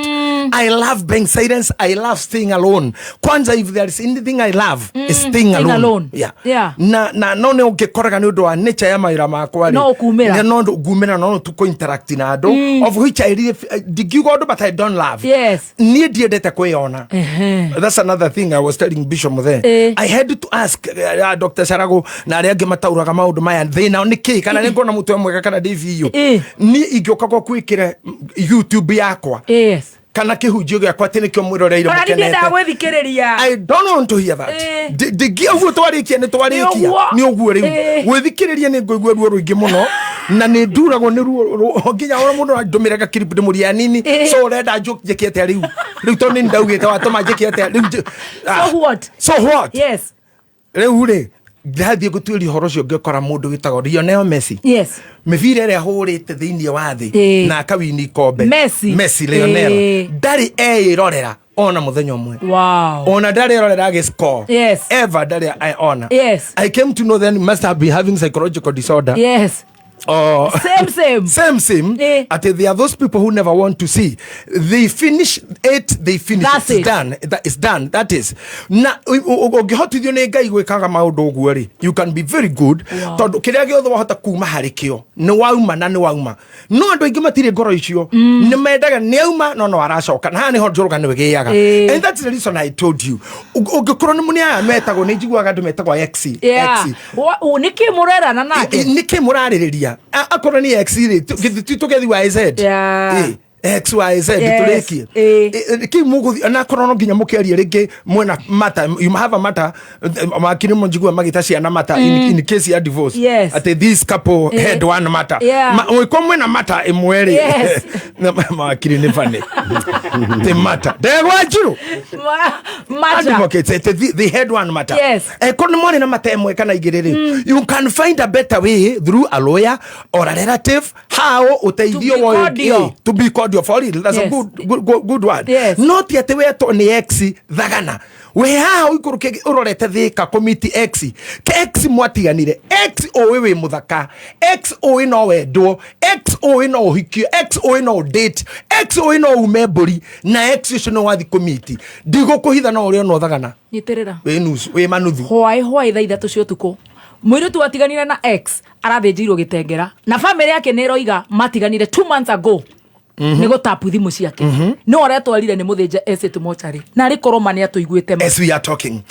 I love being silent. I love staying alone. Kwanza, if there is anything I love, is staying alone. Yeah. Yeah. Na no ne ũngĩkoraga nĩ ũndũ wa nature ya mawĩra makwa rĩ. No ũkumĩra. No ngumĩra no tukũ interact na andũ of which I really ndingiuga ũndũ but I don't love. Yes. Niĩ ndiendete kwĩyona. That's another thing I was telling Bishop there. I had to ask Dr. Sarago na arĩa angĩ matauraga maũndũ maya thĩna nĩ kĩ kana nĩ ngona mũtwe mwega kana ndĩ biũ. Niĩ ingĩũka gwaku ĩkĩre YouTube yakwa. Yes. Kana kĩhunjio gĩakwa atĩ nĩkĩo mwĩroreire Ona niĩ mũkenete. ndiendaga gwĩthikĩrĩria. I don't want to hear that. Ndingia ũguo twarĩkia nĩ twarĩkia. Nĩ ũguo rĩu. Gwĩthikĩrĩria nĩ ngũigua ruo rũingĩ mũno na nĩ nduragwo nĩ ruo nginya ũrĩa mũndũ andũmĩre gakiribu ndĩmũria nini. So ũrenda njĩke atĩa rĩu? Rĩu tondũ nĩ ndaugĩte watũma njĩke atĩa rĩu? So what? So what? Yes. Rĩu rĩ Ndathiĩ gũtuĩria ũhoro ũcio ngĩkora mũndũ wĩtagwo Lionel Messi. Yes. Mĩbira ĩrĩa ahũrĩte thĩinĩ wa thĩ Ĩĩ. na akawini ikombe. Messi. Messi Lionel. Ĩĩ. Ndarĩ eĩrorera ona mũthenya ũmwe. Wow. Ona ndarĩ erorera agĩscore. Yes. Ever ndarĩ ona. Yes. I came to know then he must have been having psychological disorder. Yes. Oh. Same, same. Same, same. Ati there are those people who never want to see. They finish it, they finish. That's It's it. done. That is done. That is. Na ũngĩhotithio nĩ Ngai gwĩkaga maũndũ ũguo rĩ, you can be very good. Wow. Tondũ kĩrĩa gĩothe wahota kuma harĩ kĩo, nĩ wauma na nĩ wauma. No andũ aingĩ matirĩ ngoro icio. Nĩ mendaga nĩ auma no no aracoka. Na haha nĩho njũrũgano ĩgĩaga. Ĩĩ. And that's the reason I told you. Ũngĩkorwo nĩ mũnĩ aya metagwo nĩ njiguaga andũ metagwo ex. Yeah. Ex. Nĩ kĩ mũrerana nake? Nä kä må rarä rä ria akorwo nä x rä tå gethi yz Yeah. X y z Yes. tå rä kie kä må gå thiä onakorwo no nginya må kä arie rä ngä mwena mata you have a matter makiri må njigua magä ta ciana mata in case ya divorce. Yes. Atä this couple Eh. had one matter. Yeah. Å mwena mata ä mwe rä Yes. makiri nä bani tä mata ndegwa njirå Mata. advocates ati they had one matter. Yes. Korwo nĩ mwarĩ na mata ĩmwe kana igĩrĩ rĩ, you can find a better way through a lawyer or a relative how ũteithio To be wa- cordial. To be cordial for real. That's a Yes. good, good, good, good word. Yes. No ti atĩ wetwo nĩ ex thagana we haha ũikũrũke ũrorete thĩka komiti x ke x mwatiganire x ũĩ wĩ mũthaka x ũĩ no wendwo x ũĩ no ũhikio x ũĩ no ũdate x ũĩ no ume mbũri na x ũcio nĩ wathi komiti ndigũkũhitha no ũrĩa ono thagana Nyitĩrĩra. wĩ nusu wĩ manuthu. Hwaĩ hwaĩ thaa 3 cia ũtukũ mũirĩtu watiganire na ex arathĩnjĩirwo gĩtengera na bamĩrĩ yake nĩ ĩroiga matiganire 2 months ago nĩ gũtapu thimũ ciake no aretwarire nĩ mũthĩnje esĩtũ mocarĩ na arĩ korwo ma nĩ atũiguĩte ma. As we are talking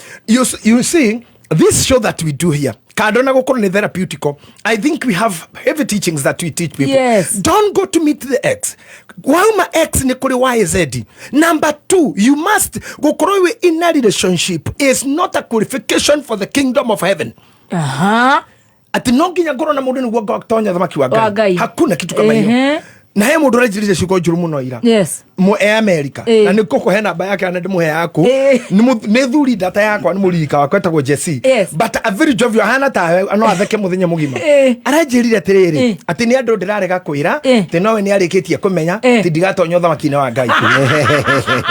you see this show that we do here kando na gukorwo ni therapeutical, I think we have heavy teachings that we teach people. Yes. Don't go to meet the ex. Wauma ex ni kuri yz. Number two, you must gukorwo wi in a relationship is not a qualification for the kingdom of heaven. Aha. Ati no nginya ngorwo na mundu niguo ngatonya thamaki wa Wa Ngai. Ngai. Hakuna kitu kama hiyo. Ehe. Na he mundu ũranjĩrire ciugo njũru mũno ira. Yes. Mo e America. Ĩĩ. Na nĩ ngũkũhe namba yake na ndĩmũhe yaku. Ĩĩ. Nĩ thuri ndata yakwa nĩ mũririka wakwa etagwo Jesse. Yes. But a very jovial hana tawe no atheke mũthenya mũgima. Ĩĩ. Aranjĩrire atĩrĩrĩ Ĩĩ. atĩ nĩ andũ ndĩrarega kwĩra Ĩĩ. atĩ nowe nĩ arĩkĩtie kũmenya Ĩĩ. atĩ ndigatonya ũthamaki-inĩ wa Ngai.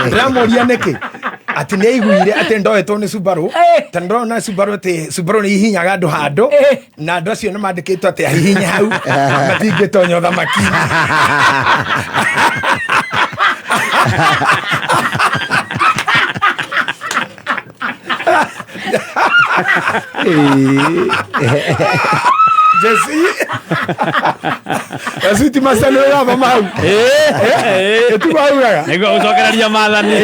Ndĩramũria nĩkĩ atĩ nĩ aiguire atĩ ndoetwo nĩ Subaru Ĩĩ. ta ndĩrona Subaru atĩ Subaru nĩ ihinyaga andũ handũ Ĩĩ. na andũ acio nĩ mandĩkĩtwo atĩ ahihinye hau matingĩtonya ũthamaki. Jesse Jesse ti macani ũrathoma hau ĩtiguo augaga Nĩguo gũcokereria maathani.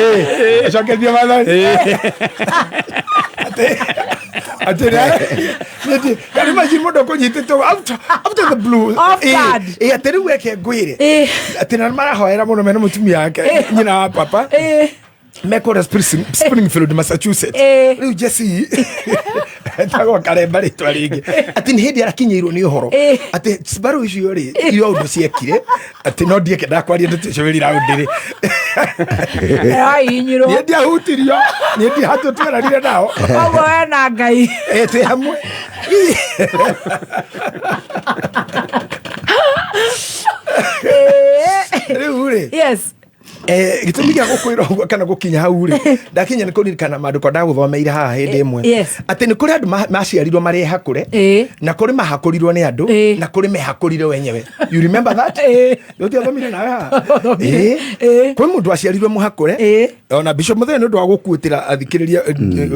Ũcokerie maathani atĩ nĩ imagine mũndũ ũkũnyitĩtwo out of the blue. Off guard. Ĩ atĩ rĩu eke ngwĩre Ĩ. atĩ na marahoera mũno mena mũtumia wake nyina wa papa Ĩ. mekũrĩa Springfield, Massachusetts. Ĩ. Rĩu Jesse etagwo Karemba rĩtwa rĩngĩ atĩ nĩ hĩndĩ arakinyĩirwo nĩ ũhoro Ĩ. atĩ Subaru icio rĩ iria ũndũ ciekire atĩ no ndieke ndakwaria ndeto icio wĩri raundi rĩ. Ahihinyirwo. Niĩ ndiahutirio niĩ ndihatũ tweranire nao. Koguo we na Ngai. Ĩ, twĩ hamwe. Rĩu rĩ Yes. Gĩtũmi gĩa gũkwĩra ũguo kana gũkinya hau rĩ ndakinya nĩ kũririkana maandĩko ndagũthomeire haha hĩndĩ ĩmwe Yes. atĩ nĩ kũrĩ andũ maciarirwo marĩ hakũre Ĩ. na kũrĩ mahakũrirwo nĩ andũ Ĩ. na kũrĩ mehakũrire wenyewe. You remember that? Ĩ. Ũtiathomire nawe haha? Thomire. Ĩ. Ĩ. Kwĩ mũndũ aciarirwo mũhakũre Ĩ. ona Bishop Mũthenya nĩ ũndũ wa gũkuĩtĩra athikĩrĩria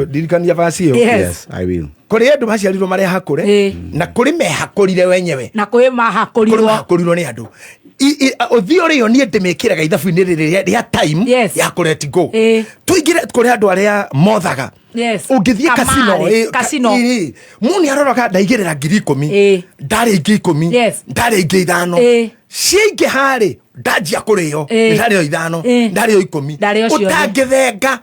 ndirikania vaci ĩyo. Yes. Yes, I will. Kũrĩ andũ maciarirwo marĩ hakũre Ĩ. na kũrĩ mehakũrire wenyewe. Na kwĩ Kũrĩ mahakũrirwo. mahakũrirwo nĩ andũ. Ũthiĩ ũrĩo niĩ ndĩmĩkĩraga ithabu-inĩ rĩrĩ rĩa time Yes. ya kũ let go. Ĩ. Tũingĩre kũrĩ andũ arĩa mothaga. Yes. Ũngĩthiĩ Kamari, kasino kasino. Mũndũ nĩ aroraga ndaigĩrĩra 10,000 Ĩ. ndarĩ ingĩ 10 Yes. ndarĩ ingĩ 5 Ĩ. ciaingĩha rĩ ndanjia kũrĩo Ĩ. ndarĩo 5 Ĩ. ndarĩo 10 Ndarĩo ciothe. ũtangĩthenga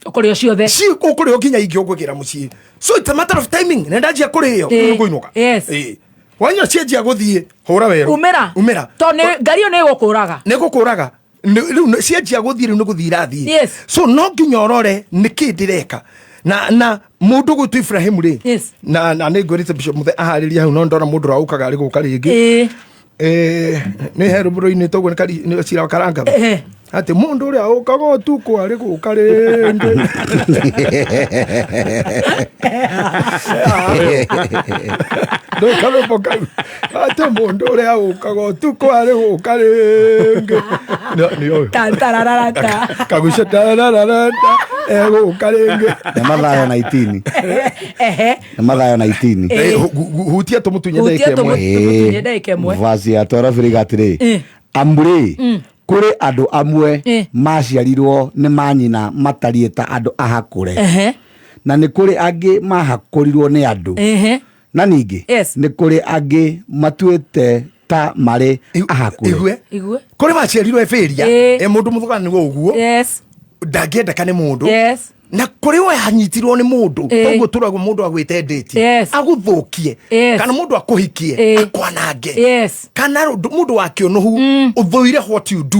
Ũkũrĩo ciothe. ci ũkũrĩo nginya ingĩ ũngũgĩra mũciĩ so it's a matter of timing nĩ ndanjia kũrĩo Ĩ. rĩu ngũinũka. Yes. Ĩ. Wanyua cianjia gũthiĩ hũra werũ Umĩra. Umĩra. Tondũ ngari ĩyo nĩ ĩgũkũraga. Nĩ gũkũraga rĩu cianjia gũthiĩ rĩu nĩ gũthiĩ irathiĩ. Yes. So no nginya ũrore nĩ kĩ ndĩreka Na mundu gwitwo Ibrahim ri, na nä ngwä rä te Bishop Muthe aharä ria hau, no ndona må ndå raåkaga arä gå ka rä ngä nä he rå mbå-inä toguo nä cira wa karangatha atä må ndå å rä a å kaga å tukå arä gå ka rä ngä. Ndå kau atä må ndå å rä a å kaga å tukå arä gå ka rä ngä. Tantarararata. Kagucia tarararata egå ka rä ngä. Nĩ mathayo na itini. Ehe. Nĩ mathayo na itini. Hutia tå må tunye Hutia ndagä ĩmwe. tũmũtunye ndagĩka ĩmwe. Vaci ya 12 rĩga atĩrĩ, amurĩ kũrĩ andũ amwe maciarirwo nĩ manyina matariĩ ta andũ ahakũre, na nĩ kũrĩ angĩ mahakũrirwo nĩ andũ, na ningĩ nĩ kũrĩ angĩ matuĩte ta marĩ ahakũre. Igue. Igue. Kũrĩ maciarirwo eberia Ĩĩ. e mũndũ mũthugani wa ũguo ndangĩendeka nĩ mũndũ, na kũrĩ we anyitirwo nĩ mũndũ, koguo tũragwo mũndũ agwĩte ndĩti agũthũkie, kana mũndũ akũhikie akwanange, kana mũndũ wa kĩũnũhu ũthũire what you do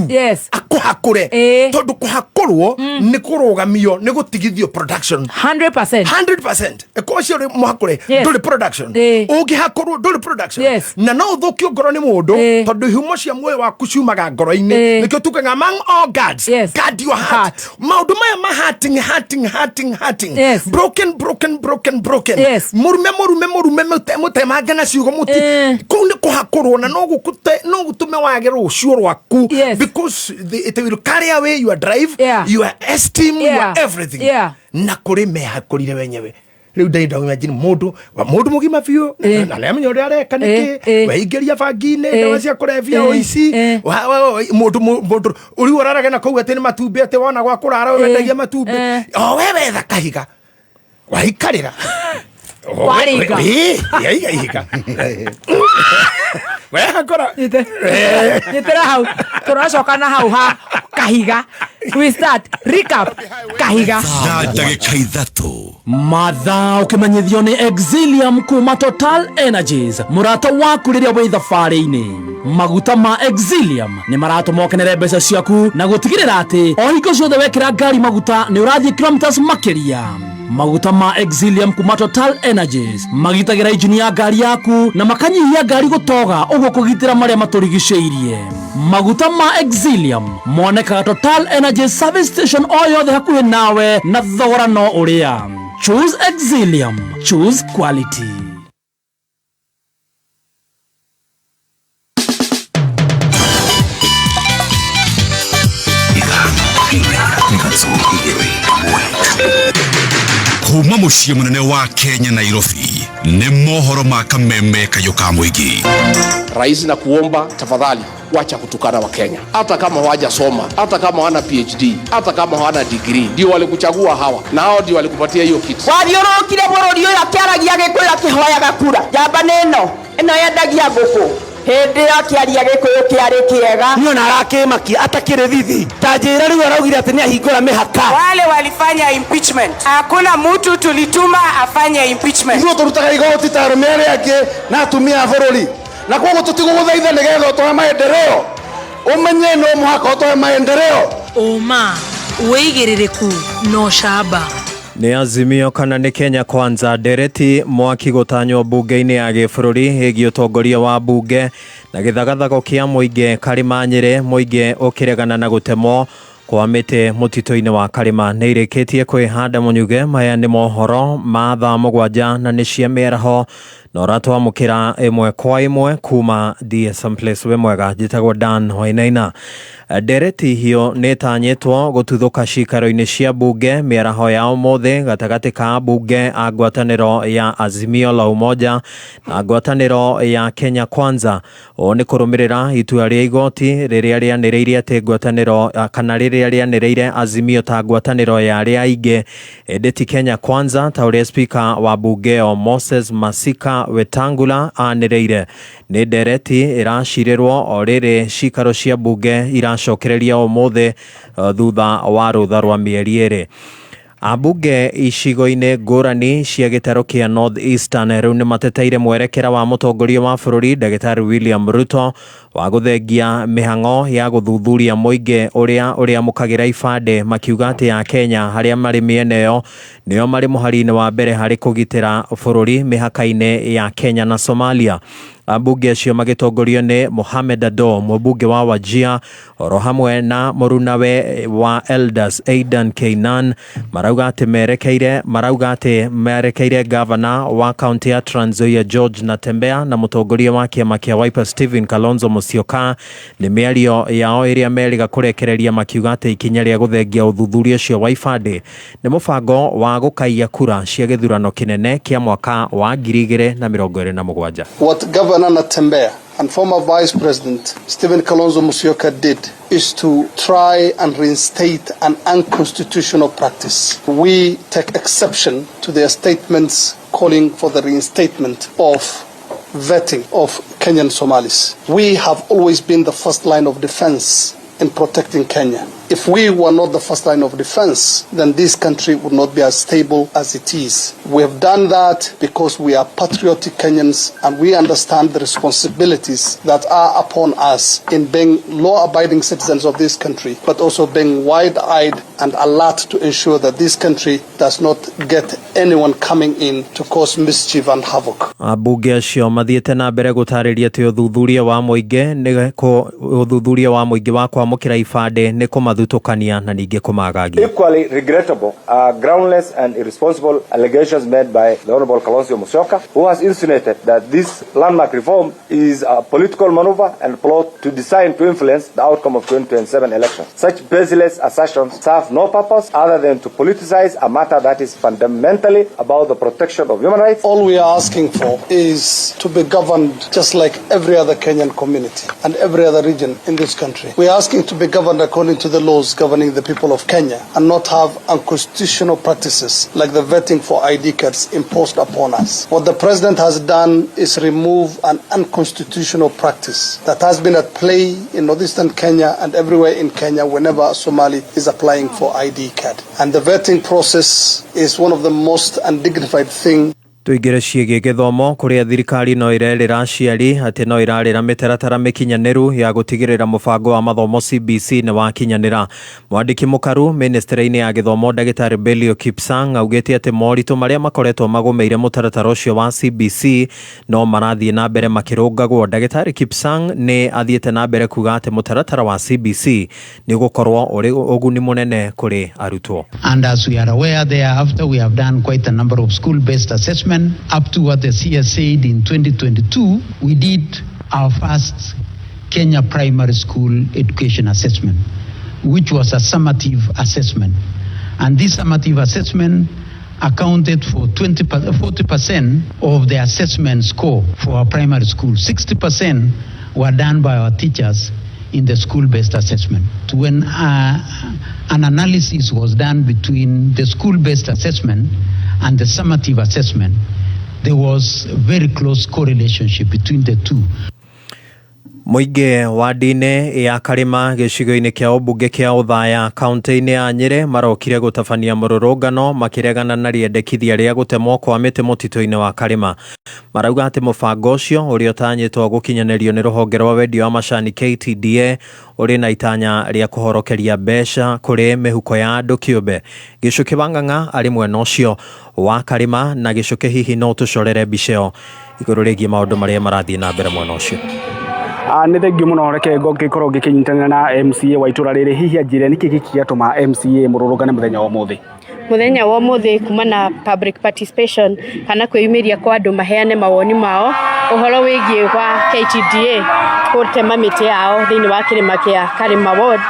akũhakũre, tondũ kũhakũrwo nĩ kũrũgamio, nĩ gũtigithio production. 100%. 100%. Ĩkorwo ũcio ũrĩ mũhakũre ndũrĩ production, ũngĩhakũrwo ndũrĩ production, na no ũthũkio ngoro nĩ mũndũ, tondũ ihumo cia muoyo waku ciumaga ngoro-inĩ. Nĩkĩo tugaga among all guards, guard your heart. Maũndũ maya ma hurting, hurting, hurting, hurting, broken, broken, broken, broken, mũrume, mũrume, mũrume, mũtemange na ciugo mũti kũu nĩ kũhakũrwo, na no gũkũte, no gũtũme wage rũciũ rwaku, because it will carry away your drive, your esteem, your everything. Na kũrĩ mehakũrire wenyewe. Rĩu ndĩrenda imagine mũndũ wa mũndũ mũgima biũ na nĩamenya ũrĩa areka nĩkĩ, weingĩria bangi-inĩ, ndawa cia kũrebia, ũici, mũndũ ũrĩu ũrarage na kũu atĩ nĩ matumbĩ, atĩ wona gwa kũrara we wendagia matumbĩ, o we wetha kahiga waikarĩra. Waringa. Yaiga ihiga wehakũra. Nyitĩra hau, tũracoka na hau ha kahiga. We start recap kahiga. Na ndagĩka 3. Mathaa ũkĩmenyithio nĩ Exilium kuma Total Energies, mũrata waku rĩrĩa wĩ thabarĩ-inĩ. Maguta ma Exilium nĩ maratũma ũkenere mbeca ciaku na gũtigĩrĩra atĩ o hingo ciothe wekĩra ngari maguta nĩ ũrathiĩ kilometers makĩria. Maguta ma Exilium kuma Total Energies magitagĩra injini ya ngari yaku na makanyihia ngari gũtoga, ũguo kũgitĩra marĩa matũrigicĩirie. Maguta ma Exilium monekaga Total Energies service station o yothe hakuhĩ nawe, na thogora no ũrĩa. Choose Exilium, choose quality. Kuma mũciĩ mũnene wa Kenya, Nairobi, nĩ mohoro ma kameme kayũ ka mũingĩ. Rais, na kuomba tafadhali, wacha kutukana Wakenya, hata kama hawajasoma, hata kama hawana PhD, hata kama hawana degree, ndio walikuchagua hawa na hao ndio walikupatia hiyo kiti. Wathiũrũrũkire bũrũri ũyũ akĩaragia Gĩkũyũ akĩhoyaga kura. Njamba nĩ ĩno ĩno yendagia ngũkũ, hĩndĩ ĩyo akĩaria Gĩkũyũ kĩarĩ kĩega. Niĩ ona arakĩmakia atakĩrĩ thithi ta njĩra rĩu araugire atĩ nĩ ahingũra mĩhaka. Wale walifanya impeachment, hakuna mtu tulituma afanye impeachment. Ithuĩ tũrutaga igoti ta arũme arĩa angĩ na atumia a bũrũri, na koguo tũtigũgũthaitha nĩgetha ũtũhe maendeleo. Ũmenye no mũhaka ũtũhe maendeleo. Ũma, wĩigĩrĩrĩku na ũcamba. Nĩ Azimio kana nĩ Kenya Kwanza? Ndereti mwaki gũtanywo bunge-inĩ ya gĩbũrũri ĩgiĩ ũtongoria wa bunge, na gĩthagathago kĩa mũingĩ Karima Nyĩrĩ, mũingĩ ũkĩregana na gũtemwo kwa mĩtĩ mũtitũ-inĩ wa Karima. Nĩ irĩkĩtie kwĩhanda mũnyuge. Maya nĩ mohoro ma thaa 7 na nĩ cia mĩaraho, na ũratwamũkĩra ĩmwe kwa ĩmwe kuma DSM Place. Wĩ mwega, njĩtagwo Dan Wainaina. Ndereti hiyo nĩ ĩtanyĩtwo gũtuthũka cikaro-inĩ cia bunge mĩaraho ya ũmũthĩ gatagatĩ ka ambunge a ngwatanĩro ya Azimio la Umoja na ngwatanĩro ya Kenya Kwanza. Ũũ nĩ kũrũmĩrĩra itua rĩa igoti rĩrĩa rĩanĩrĩire atĩ ngwatanĩro, kana rĩrĩa rĩanĩrĩire Azimio ta ngwatanĩro ya arĩa aingĩ, ĩndĩ ti Kenya Kwanza ta ũrĩa speaker wa bunge ĩyo Moses Masika Wetangula anĩrĩire. Nĩ ndereti ĩracirĩrwo o rĩrĩ cikaro cia bunge iracokereria ũmũthĩ, thutha wa rũtha rwa mĩeri 2. Ambunge icigo-inĩ ngũrani cia gĩtarũ kĩa North Eastern rĩu nĩ mateteire mwerekera wa mũtongoria wa bũrũri Ndagĩtarĩ William Ruto wa gũthengia mĩhang'o ya gũthuthuria mũingĩ ũrĩa ũrĩamũkagĩra ibandĩ, makiuga atĩ Akenya arĩa marĩ mĩena ĩyo nĩo marĩ mũhari-inĩ wa mbere harĩ kũgitĩra bũrũri mĩhaka-inĩ ya Kenya na Somalia. Ambunge acio magĩtongorio nĩ Mohamed Ado, mũmbunge wa Wajir, oro hamwe na mũrunawe wa Elders Aidan Keynan, marauga atĩ merekeire marauga atĩ merekeire gavana wa kaunti ya Trans Nzoia George Natembeya na mũtongoria wa kĩama kĩa Wiper Stephen Kalonzo Musyoka nĩ mĩario yao ĩrĩa merĩga kũrekereria, makiuga atĩ ikinya rĩa gũthengia ũthuthuria ũcio wa ibandĩ nĩ mũbango wa gũkaiya kura cia gĩthurano kĩnene kĩa mwaka wa 2027. What Governor Natembeya and former Vice President Stephen Kalonzo Musyoka did is to try and reinstate an unconstitutional practice. We take exception to their statements calling for the reinstatement of vetting of Kenyan Somalis. We have always been the first line of defense in protecting Kenya. If we were not the first line of defense, then this country would not be as stable as it is. We have done that because we are patriotic Kenyans and we understand the responsibilities that are upon us in being law abiding citizens of this country, but also being wide eyed and alert to ensure that this country does not get anyone coming in to cause mischief and havoc. Ambunge acio mathiĩte na mbere gũtarĩria atĩ ũthuthuria wa mũingĩ wa kwamũkĩra ibandĩ nĩ kũmathutũkania na ningĩ kũmagagia. Equally regrettable are groundless and irresponsible allegations made by the Honorable Kalonzo Musyoka, who has insinuated that this landmark reform is a political maneuver and plot to design to influence the outcome of 2027 elections. Such baseless assertions serve no purpose other than to politicize a matter that is fundamentally about the protection of human rights. All we are asking for is to be governed just like every other Kenyan community and every other region in this country. We are asking to be governed according to the laws governing the people of Kenya and not have unconstitutional practices like the vetting for ID cards imposed upon us. What the president has done is remove an unconstitutional practice that has been at play in northeastern Kenya and everywhere in Kenya whenever a Somali is applying for ID card. And the vetting process is one of the most undignified things. Tũingĩre ciĩgiĩ gĩthomo, kũrĩa thirikari no ĩrerĩra aciari atĩ no ĩrarĩra mĩtaratara mĩkinyanĩru ya gũtigĩrĩra mũbango wa mathomo CBC nĩ wakinyanĩra. Mwandĩki mũkaru ministry-inĩ ya gĩthomo Ndagĩtarĩ Belio Kipsang augĩte atĩ moritũ marĩa makoretwo magũmĩire mũtaratara ũcio wa CBC no marathiĩ na mbere makĩrũngagwo. Ndagĩtarĩ Kipsang nĩ athiĩte na mbere kuga atĩ mũtaratara wa CBC nĩ ũgũkorwo ũrĩ ũguni mũnene kũrĩ arutwo. And as we are aware, thereafter we have done quite a number of school-based assessment up to what the CS said in 2022. We did our first Kenya primary school education assessment, which was a summative assessment. And this summative assessment accounted for 20, 40% of the assessment score for our primary school. 60% were done by our teachers in the school-based assessment. When an analysis was done between the school-based assessment and the summative assessment, there was a very close correlation between the two. Mũingĩ wa ndini ya Karĩma gĩcigo-inĩ kĩa ũmbunge kĩa Othaya kaunti-inĩ ya Nyĩrĩ marokire gũtabania mũrũrũngano makĩregana na rĩendekithia rĩa gũtemwo kwa mĩtĩ mũtitũ-inĩ wa Karĩma. Marauga atĩ mũbango ũcio ũrĩa ũtanyĩtwo gũkinyanĩrio nĩ rũhonge rwa wendia wa macani KTDA ũrĩ na itanya rĩa kũhorokeria mbeca kũrĩ mĩhuko ya andũ kĩũmbe. Gĩcũkĩ wa Ng'ang'a arĩ mwena ũcio wa Karĩma, na Gĩcũkĩ, hihi no tũcorere mbica ĩyo igũrũ rĩgiĩ maũndũ marĩa marathiĩ na mbere mwena ũcio? Nĩ thengiũ mũno, reke ngĩkorwo ngĩkĩnyitanĩra na MCA wa itũra rĩrĩ. Hihi anjĩre nĩkĩ gĩkĩ gĩatũma MCA mũrũrũngane mũthenya wa ũmũthĩ? Muthenya wa ũmũthĩ kuma na public participation kana kwĩyumĩria kwa andũ maheane mawoni mao ũhoro wĩgiĩ wa KTDA gũtema mĩtĩ yao thĩinĩ wa kĩrĩma kĩa Karĩma Ward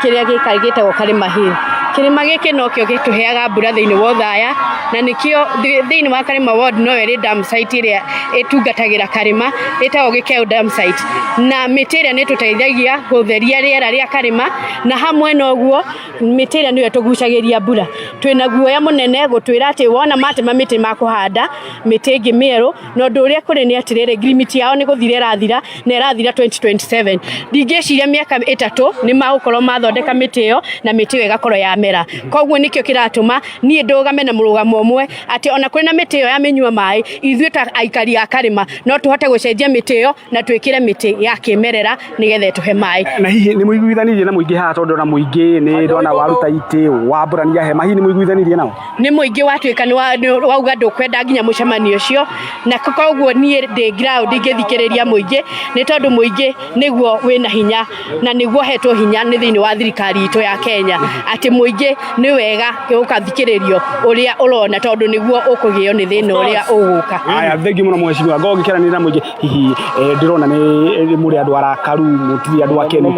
kĩrĩa gĩtagwo Karĩma Hill. Kĩrĩma gĩkĩ nokĩo gĩtũheaga mbura thĩinĩ wa Othaya, na nĩkĩo thĩinĩ wa Karĩma Ward no ĩrĩ dam site ĩrĩa ĩtungatagĩra Karĩma ĩtagwo Gĩkeu dam site, na mĩtĩ ĩrĩa nĩ ĩtũteithagia gũtheria rĩera rĩa Karĩma, na hamwe na ũguo mĩtĩ ĩrĩa nĩyo ĩtũgucagĩria mbura. Twĩna guoya mũnene gũtwĩra atĩ wona matema mĩtĩ makũhanda mĩtĩ ĩngĩ mĩerũ, na ũndũ ũrĩa kũrĩ nĩ atĩrĩrĩ, ngirimiti yao nĩ gũthira ĩrathira na ĩrathira 2027. Ndingĩciria mĩaka 3 nĩ magũkorwo mathondeka mĩtĩ ĩyo na mĩtĩ ĩyo ĩgakorwo yamera. ĩramera. Koguo nĩkĩo kĩratũma niĩ ndũgame na mũrũgamo ũmwe atĩ ona kũrĩ na mĩtĩ ĩyo ya mĩnyua maĩ, ithuĩ ta aikari a Karĩma no tũhote gũcenjia mĩtĩ ĩyo na twĩkĩre mĩtĩ ya kĩmerera nĩgetha ĩtũhe maĩ. Na hihi nĩ mũiguithanirie na mũingĩ haha, tondũ na mũingĩ nĩ ndona waruta itĩ wambũrania hema, hihi nĩ mũiguithanirie nao? Nĩ mũingĩ watuĩka nĩ wauga ndũkwenda nginya mũcemanio ũcio, na koguo niĩ ndĩ ground ngĩthikĩrĩria mũingĩ, nĩ tondũ mũingĩ nĩguo wĩna hinya na nĩguo hetwo hinya nĩ thĩinĩ wa thirikari itũ ya Kenya, atĩ mũingĩ nĩ wega ũkathikĩrĩrio ũrĩa ũrona, tondũ nĩguo ũkũgĩo nĩ thĩna ũrĩa ũgũka. Aya, thengiũ mũno mheshimiwa, ngorwo ngĩkĩaranĩria na mũingĩ, hihi ndĩrona nĩ mũrĩ andũ arakaru, mũtirĩ andũ akenu.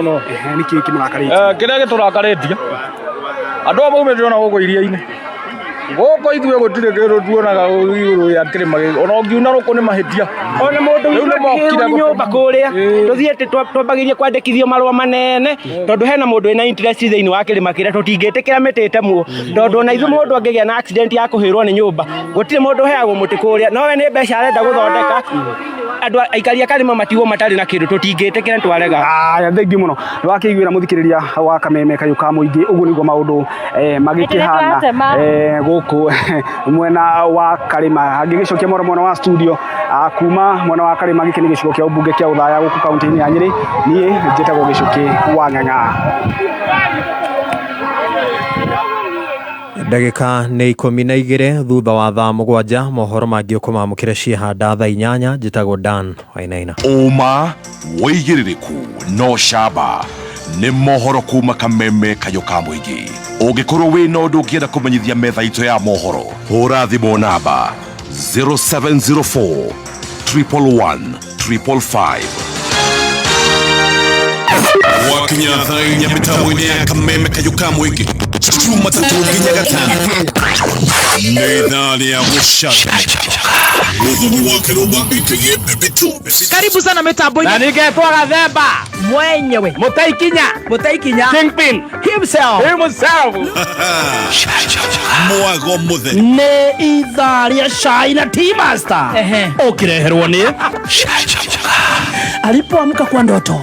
Nĩkĩ kĩmũrakarĩtie? Kĩrĩa gĩtũrakarĩtie, andũ aya maumĩte ona gũkũ iria-inĩ, gũkũ ithuĩ gũtirĩ kĩndũ tuonaga igũrũ rĩa kĩrĩma gĩkĩ, ona ũngiuna rũkũ nĩ mahĩtia. Ona mũndũ Rĩu nĩ mokire witũ nyũmba kũrĩa tũthiĩte twambagĩrie kwandĩkithio marũa manene, tondũ hena mũndũ wĩna interest thĩinĩ wa kĩrĩma kĩrĩa. Tũtingĩtĩkĩra mĩtĩ ĩtemwo, tondũ ona ithuĩ mũndũ angĩgĩa na accident ya kũhĩrwo nĩ nyũmba, gũtirĩ mũndũ ũheagwo mũtĩ kũrĩa, no we nĩ mbeca arenda gũthondeka. Andũ aikari a Karĩma matigwo matarĩ na kĩndũ, tũtingĩtĩkĩra, twarega. Aya, thengiũ mũno, nĩwakĩiguĩra mũthikĩrĩria wa Kameme Kayũ ka Mũingĩ, ũguo nĩguo maũndũ magĩkĩhana gũkũ mwena wa Karĩma. Ngĩgĩcokia mwena mwena wa studio kuma mwena wa Karĩma, gĩkĩ nĩ gĩcigo kĩa ũmbunge kĩa Othaya gũkũ kaunti-inĩ ya Nyĩrĩ, niĩ njĩtagwo Gĩcũkĩ wa Ng'ang'a. Ndagĩka nĩ 12 thutha wa thaa 7, mohoro mangĩ ũkũmamũkĩra ciĩhanda thaa 8. Njĩtagwo Dan Wainaina. Ũma, wĩigĩrĩrĩku no camba nĩ mohoro kuma Kameme Kayũ ka Mũingĩ. Ũngĩkorwo wĩna ũndũ ũngĩenda kũmenyithia metha itũ ya mohoro, hũra thimũ namba 0704 111 555. Gwakinya thaa 4 mĩtambo-inĩ ya Kameme Kayũ ka Mũingĩ, Jumatatũ nginya Gatano, nĩ ithaa rĩa gũcanjamũka. Mũthoni wa Kĩrũma ĩkĩgĩe bebe tu. Karibu sana mitambo-inĩ. Na ningetwo Gathemba mwenyewe. Mũtaikinya. Mũtaikinya. Kingpin himself. Himself. Mwago mũtheri. Nĩ ithaa rĩa cai na tea master, ũkĩreherwo nĩ alipoamka kwa ndoto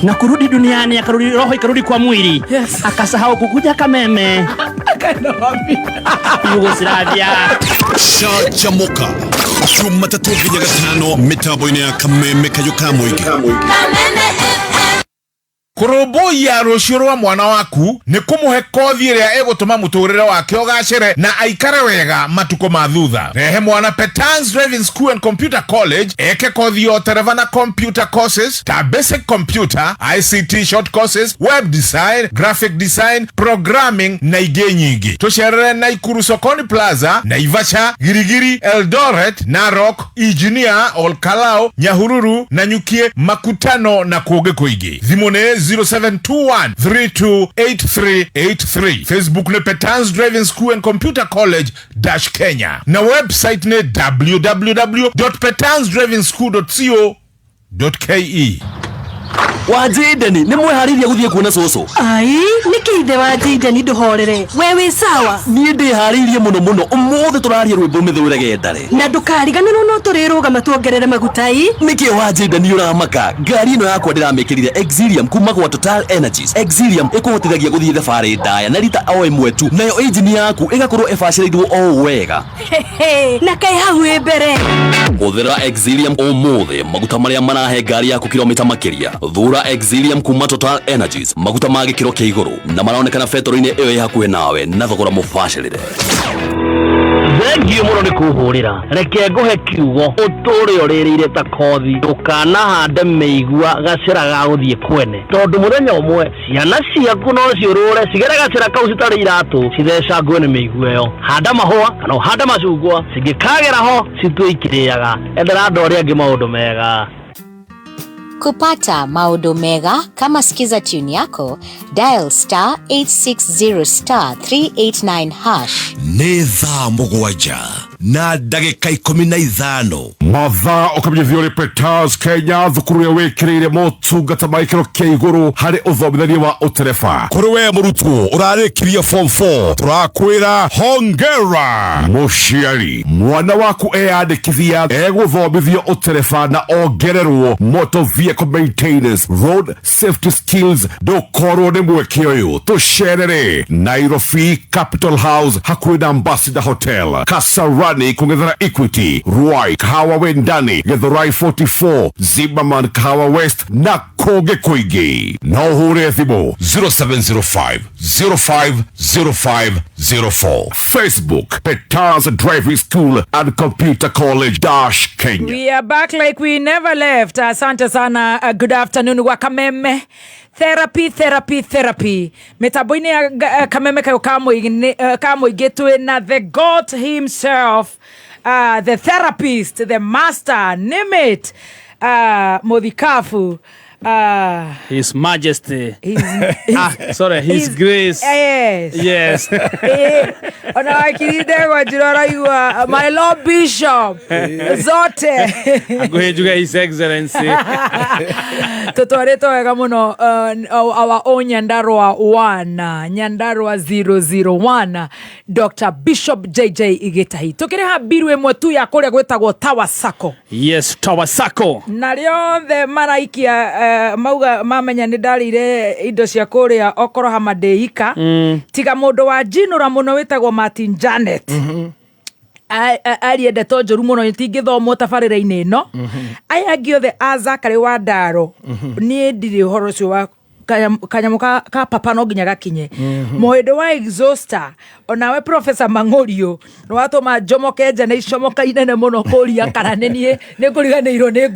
na kurudi duniani, akarudi roho ikarudi kwa mwili, akasahau kukuja Kameme. Akaenda wapi? Yugoslavia. Canjamuka Jumatatũ nginya Gatano mĩtambo-inĩ ya Kameme Kayũ ka Mũingĩ. Kũrũmbũiya rũciũ rwa mwana waku nĩ kũmũhe kothi ĩrĩa ĩgũtũma mũtũrĩre wake ũgacĩre na aikare wega matukũ ma thutha. Rehe mwana Petans Driving School and Computer College eke kothi ya ũtereba na computer courses ta basic computer, ICT short courses, web design, graphic design, programming na ingĩ nyingĩ. Tũcerere Naikuru Sokoni Plaza, Naivasha, Girigiri, Eldoret, Narok, Engineer, Olkalou, Nyahururu, Nanyukie, Makutano na kũngĩ kũingĩ. Thimũ nĩ 0721 328383. Facebook nĩ Petans Driving School and Computer College dash Kenya na website nĩ www.petansdrivingschool.co.ke. Wa Jayden, nĩ mwĩharĩirie gũthiĩ kuona cũcũ? Ai, nĩkĩ ithe wa Jayden? Ndũhorere, we wĩ sawa? Niĩ ndĩharĩirie mũno mũno, ũmũthĩ tũraria rwĩmbo mĩthũre gendare. Na ndũkariganĩrwo no tũrĩrũgama tuongerere maguta ĩ. Nĩkĩ wa Jayden ũramaka? Ngari ĩno yakwa ndĩramĩkĩrire Exilium kuma gwa Total Energies. Exilium ĩkũhotithagia gũthiĩ thabarĩ ndaya na rita o ĩmwe tu, nayo injini yaku ĩgakorwo ĩbacĩrĩirwo o wega. Hehe, na kaĩ hau ĩ mbere. Hũthĩra Exilium ũmũthĩ, maguta marĩa marahe ngari yaku kilomita makĩria. Thura Exilium kuma Total Energies, maguta ma gĩkĩro kĩa igũrũ na maronekana betoro-inĩ ĩyo ĩ hakuhĩ nawe na thogora mũbacĩrĩre. Thengiũ mũno nĩ kũhũrĩra, reke ngũhe kiugo ũtũre ũrĩrĩire ta kothi. Ndũkanahande mĩigua gacĩra ga gũthiĩ kwene, tondũ mũthenya ũmwe ciana ciaku no ciũrũre cigere gacĩra kau citarĩ iratũ, cithecangwo nĩ mĩigua ĩyo. Handa mahũa kana ũhande macungwa, cingĩkagera ho citue ikĩrĩaga. Endera andũ arĩa angĩ maũndũ mega. Kupata maodo mega kama Skiza tune yako, dial star 860 star 389 hash. Nĩ thaa 7. Na ndagĩka 15. Mathaa ũkamenyithio nĩ Peters Kenya, thukuru ĩrĩa wĩkĩrĩire motungata ma gĩkĩro kĩa igũrũ harĩ ũthomithania wa ũtereba. Kũrĩ we mũrutwo ũrarĩkirie form 4, tũrakwĩra hongera. Mũciari, mwana waku eyandĩkithia egũthomithio ũtereba na ongererwo motor vehicle maintenance, road safety skills. Ndũkorwo nĩ mweke ũyũ. Tũcerere Nairobi, Capital House, hakuhĩ na Ambassador Hotel, Kasarani kũng'ethera Equity, Ruai, Kahawa Wendani, Githurai 44, Zimmerman, Kahawa West na kũngĩ kũingĩ. No ũhũre thimũ 0705 050504. Facebook, Peters Driving School and Computer College dash Kenya. We are back like we never left. Asante sana. Good afternoon wa Kameme. Therapy, therapy, therapy. Mitambo-inĩ ya Kameme kayo ka mũingĩ twĩ na the God himself, the therapist, the master, name it, Muthikabu. His Majesty. His, ah, sorry, His Grace. Yes. Yes. Ona wakiri ndegwa njira ũraigua my Lord Bishop zote. Hakuhĩ njuge His Excellency. Tũtwarĩtwo wega mũno, our own Nyandarua 1, Nyandarua 001, Dr. Bishop JJ Gitahi. Tũkĩrĩha mbiru ĩmwe tu ya kũrĩa gwĩtagwo Tower Sacco. Yes, Tower Sacco. Na rĩothe maraikia, mauga mamenya nĩ ndarĩire indo cia kũrĩa okorwo hama ndĩika. Tiga mũndũ wa njinũra mũno wĩtagwo Martin Janet. Arie ndeto njũru mũno itingĩthomwo tabarĩra-inĩ ĩno. Aya angĩ othe a Zachary wa Ndaro, niĩ ndirĩ ũhoro ũcio wa kanyamũ ka papa no nginya gakinye. Mũhĩndĩ wa exhauster, onawe Professor Mang'orio nĩ watũma njomoke nja na icomoka inene mũno kũria kana nĩ niĩ nĩ ngũriganĩirwo nĩ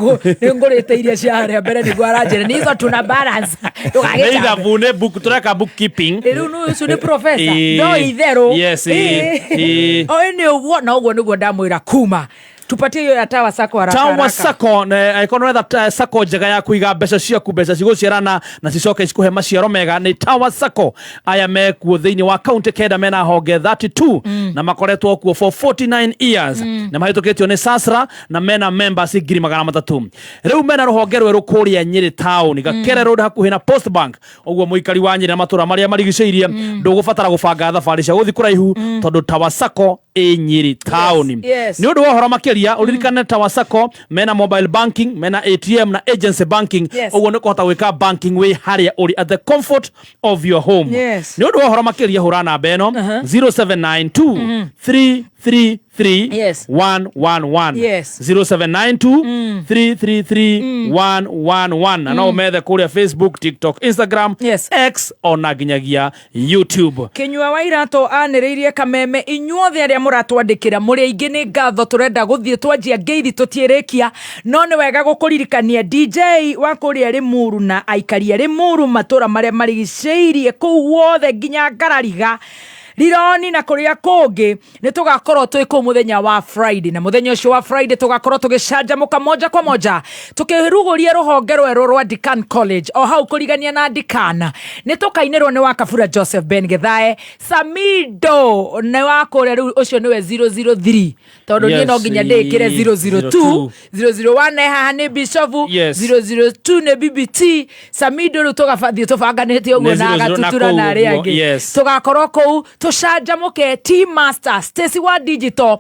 ngũrĩte iria cia harĩa mbere nĩguo aranjĩra nĩ izo tuna balance. Ndũgagĩcambe. Nĩ ithabu, nĩ book, tũreka bookkeeping. Rĩu nĩ ũcio nĩ professor. No itherũ. Yes, ĩĩ. Oĩ nĩ ũguo na ũguo nĩguo ndamwĩra kuma. Tupatie hiyo ya Tower Sacco haraka Tower haraka. Sacco, ne, angĩkorwo nĩ ũretha Sacco njega ya kũiga mbeca ciaku, mbeca cigũciarana na cicoke cikũhe maciaro mega, nĩ Tower Sacco. Aya mekuo thĩinĩ wa kaunti kenda, mena honge 32 na makoretwo kuo for 49 years. Na mahĩtũkĩtio nĩ SASRA na mena members 300,000. Rĩu mena rũhonge rwerũ kũrĩa Nyĩrĩ town, Gakere Road, hakuhĩ na Post Bank. Ũguo mũikari wa Nyĩrĩ na matũra marĩa marigicĩirie ndũgũbatara gũbanga thabarĩ cia gũthiĩ kũraihu tondũ Tower Sacco ĩ Nyĩrĩ town. Nĩ ũndũ wa ũhoro makĩria ũririkane Tower Sacco mena mobile banking, mena ATM na agency banking. Ũguo nĩ kũhota gwĩka banking wĩ harĩa ũrĩ at the comfort of your home. Nĩ ũndũ wa ũhoro makĩria hũra namba ĩno 0792 333 111. 0792 333 111. Na no ũmethe kũrĩa Facebook, TikTok, Instagram, X ona nginyagia YouTube. Kinyua wa Iratũ anĩrĩirie Kameme, inyuothe arĩa mũratwandĩkĩra mũrĩ aingĩ nĩ ngatho, tũrenda gũthiĩ twanjia ngeithi tũtiĩrĩkia, no nĩ wega gũkũririkania DJ wa kũrĩa Limuru na aikari a Limuru, matũra marĩa marigicĩirie kũu guothe nginya Ngarariga, Rironi na kũrĩa kũngĩ, nĩ tũgakorwo twĩ kũu mũthenya wa Friday, na mũthenya ũcio wa Friday tũgakorwo tũgĩcanjamũka moja kwa moja tũkĩrugũria rũhonge rwerũ rwa Decan College o hau kũrigania na Decan. Nĩ tũkainĩrwo nĩ wa Kabura Joseph Ben Gethae Samido nĩ wa kũrĩa rĩu ũcio nĩwe 003, tondũ niĩ no nginya ndĩkĩre 002, 001 haha nĩ Bishofu, 002 nĩ BBT Samido. Rĩu tũgabathiĩ tũbanganĩte ũguo Nĩ na 00 na agatutura kũu na arĩa ũguo, angĩ. Tũgakorwo kũu tũcanjamũke, T Master Stacy wa digital,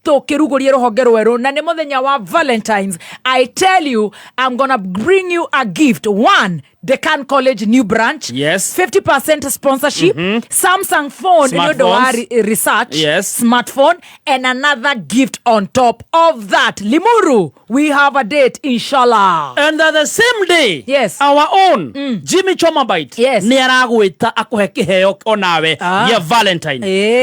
tũkĩrugũria rũhonge rwerũ na nĩ mũthenya wa Valentines. I tell you, I'm gonna bring you a gift. One, Decan College new branch, 50% sponsorship, Samsung phone nĩ ũndũ wa Smartphones. Research, smartphone and another gift on top of that. Limuru, we have a date, inshallah. And at the same day, our own Jimmy Chomabite nĩ aragwĩta akũhe kĩheo onawe gĩa Valentine.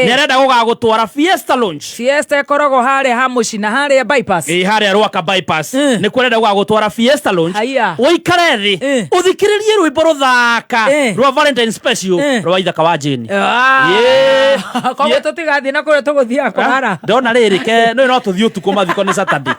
Nĩ arenda gũgagũtwara Fiesta Lounge. Fiesta ĩkoragwo harĩa ha mũcina, harĩa bypass. Ĩ, harĩa Rwaka bypass. Nĩ kũrenda gũgagũtwara Fiesta Lounge. Haiya. Ũikare thĩ ũthikĩrĩrie rwĩmbo rũthaka rwa Valentine special rwa Ithaka wa Jane. Koguo tũtigathiĩ na kũrĩa tũgũthiaga kũrara. Ndona rĩrĩ ke no tũthiĩ ũtukũ, mathiko nĩ Saturday.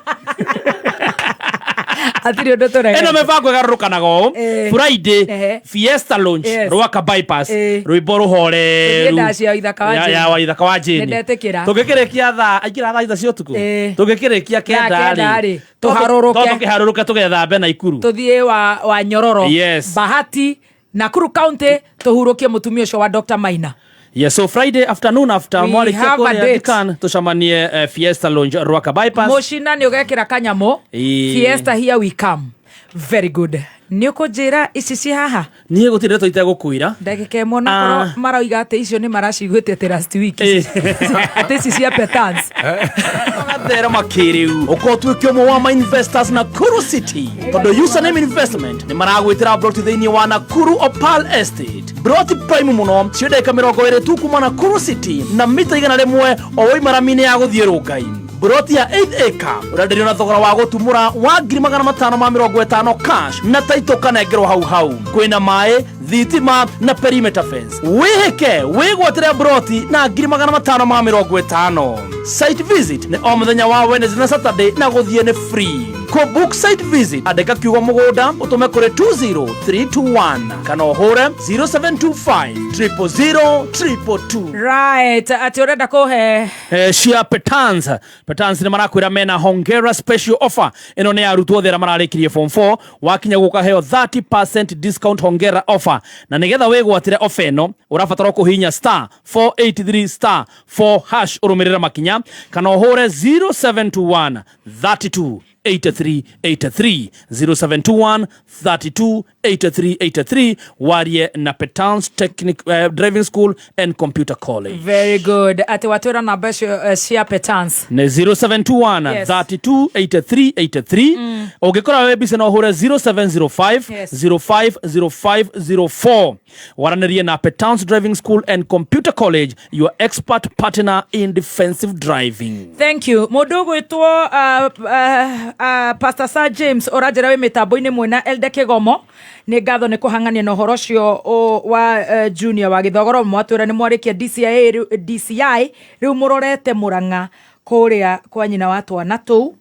Hatirĩ ũndũ tũregete. Ĩno mĩbango ĩgarũrũkanaga ũũ. Friday, Fiesta Lounge, Rwaka Bypass, rwĩmbo rũhoreru. Tũthiĩ ndaci ya Waithaka wa Jane. Ya Waithaka wa Jane. Nĩndetĩkĩra. Tũngĩkĩrĩkia thaa aingĩra thaa 3 cia ũtukũ. Tũngĩkĩrĩkia Thaa 9 kenda rĩ. rĩ, tũharũrũke. To tũkĩharũrũke tũgethambe Naikuru. Tũthiĩ wa Nyororo. Yes. Bahati, Nakuru County, tũhurũkie mũtumia ũcio wa Dr. Maina. Yes, so Friday afternoon after We mwarĩkia have a kũrĩa date. Dikan tũcemanie Fiesta Lounge Rwaka Bypass. Mũcina nĩ ũgekĩra kanyamũ. Fiesta here we come. Very good. Nĩ ũkũnjĩra ici ci haha? Niĩ gũtirĩ ndeto itegũkwĩra. Ndagĩka ĩmwe onakorwo maroiga atĩ icio nĩ maraciguĩte atĩ last week. Atĩ ici cia Petans. Therema kĩrĩu ũkorwo ũtuĩke ũmwe wa ma investors Nakuru City tondũ username investment nĩ maragwĩtĩra broti thĩinĩ wa Nakuru Opal Estate, broti prime mũno cio ndagĩka 20 tu kuma Nakuru City na mita 100 o waima rami-inĩ ya gũthiĩ Rũngai. Broti ya 8 acre ũrenderio na thogora wa gũtumũra wa 550,000 cash na taito kanengerwo hau hau. Kwĩna maĩ, thitima na perimeter fence. Wĩhĩke wĩgwatĩre broti na 550,000. Site visit nĩ o mũthenya wa Wednesday na Saturday na gũthiĩ nĩ free. Kũ book site visit, andĩka kiugo mũgũnda ũtũme kũrĩ 20321 kana ũhũre 0725 000 222. Right, atĩ ũrenda kũhe Cia Petans. Petans nĩ marakwĩra mena hongera special offer. Ĩno nĩ ya arutwo othe arĩa mararĩkirie form 4. Wakinya gũkaheo 30% discount hongera offer, na nĩgetha wĩgwatĩre offer ĩno ũrabatara kũhihinya star 483 star 4 hash ũrũmĩrĩre makinya kana ũhũre 0721 32 83 83, 0721 32 83 83, warie na Petans Technic, Driving School and Computer College. Very good. Atĩ watwĩra namba icio cia Petans. Nĩ 0721 32 83 83. Ũngĩkora wĩ busy no ũhũre 0705 050504, waranĩrie na Petans Driving School and Computer College, your expert partner in defensive driving. Thank you. Mũndũ ũgwĩtwo Pastor Sir James ũranjĩra wĩ mĩtambo-inĩ mwena Elde Kĩgomo, nĩ ngatho nĩ kũhang'ania na ũhoro ũcio wa junior wa gĩthogoro. Mwatwĩra nĩ mwarĩkia DCI, DCI rĩu mũrorete Mũrang'a kũrĩa kwa nyina wa twana tũu.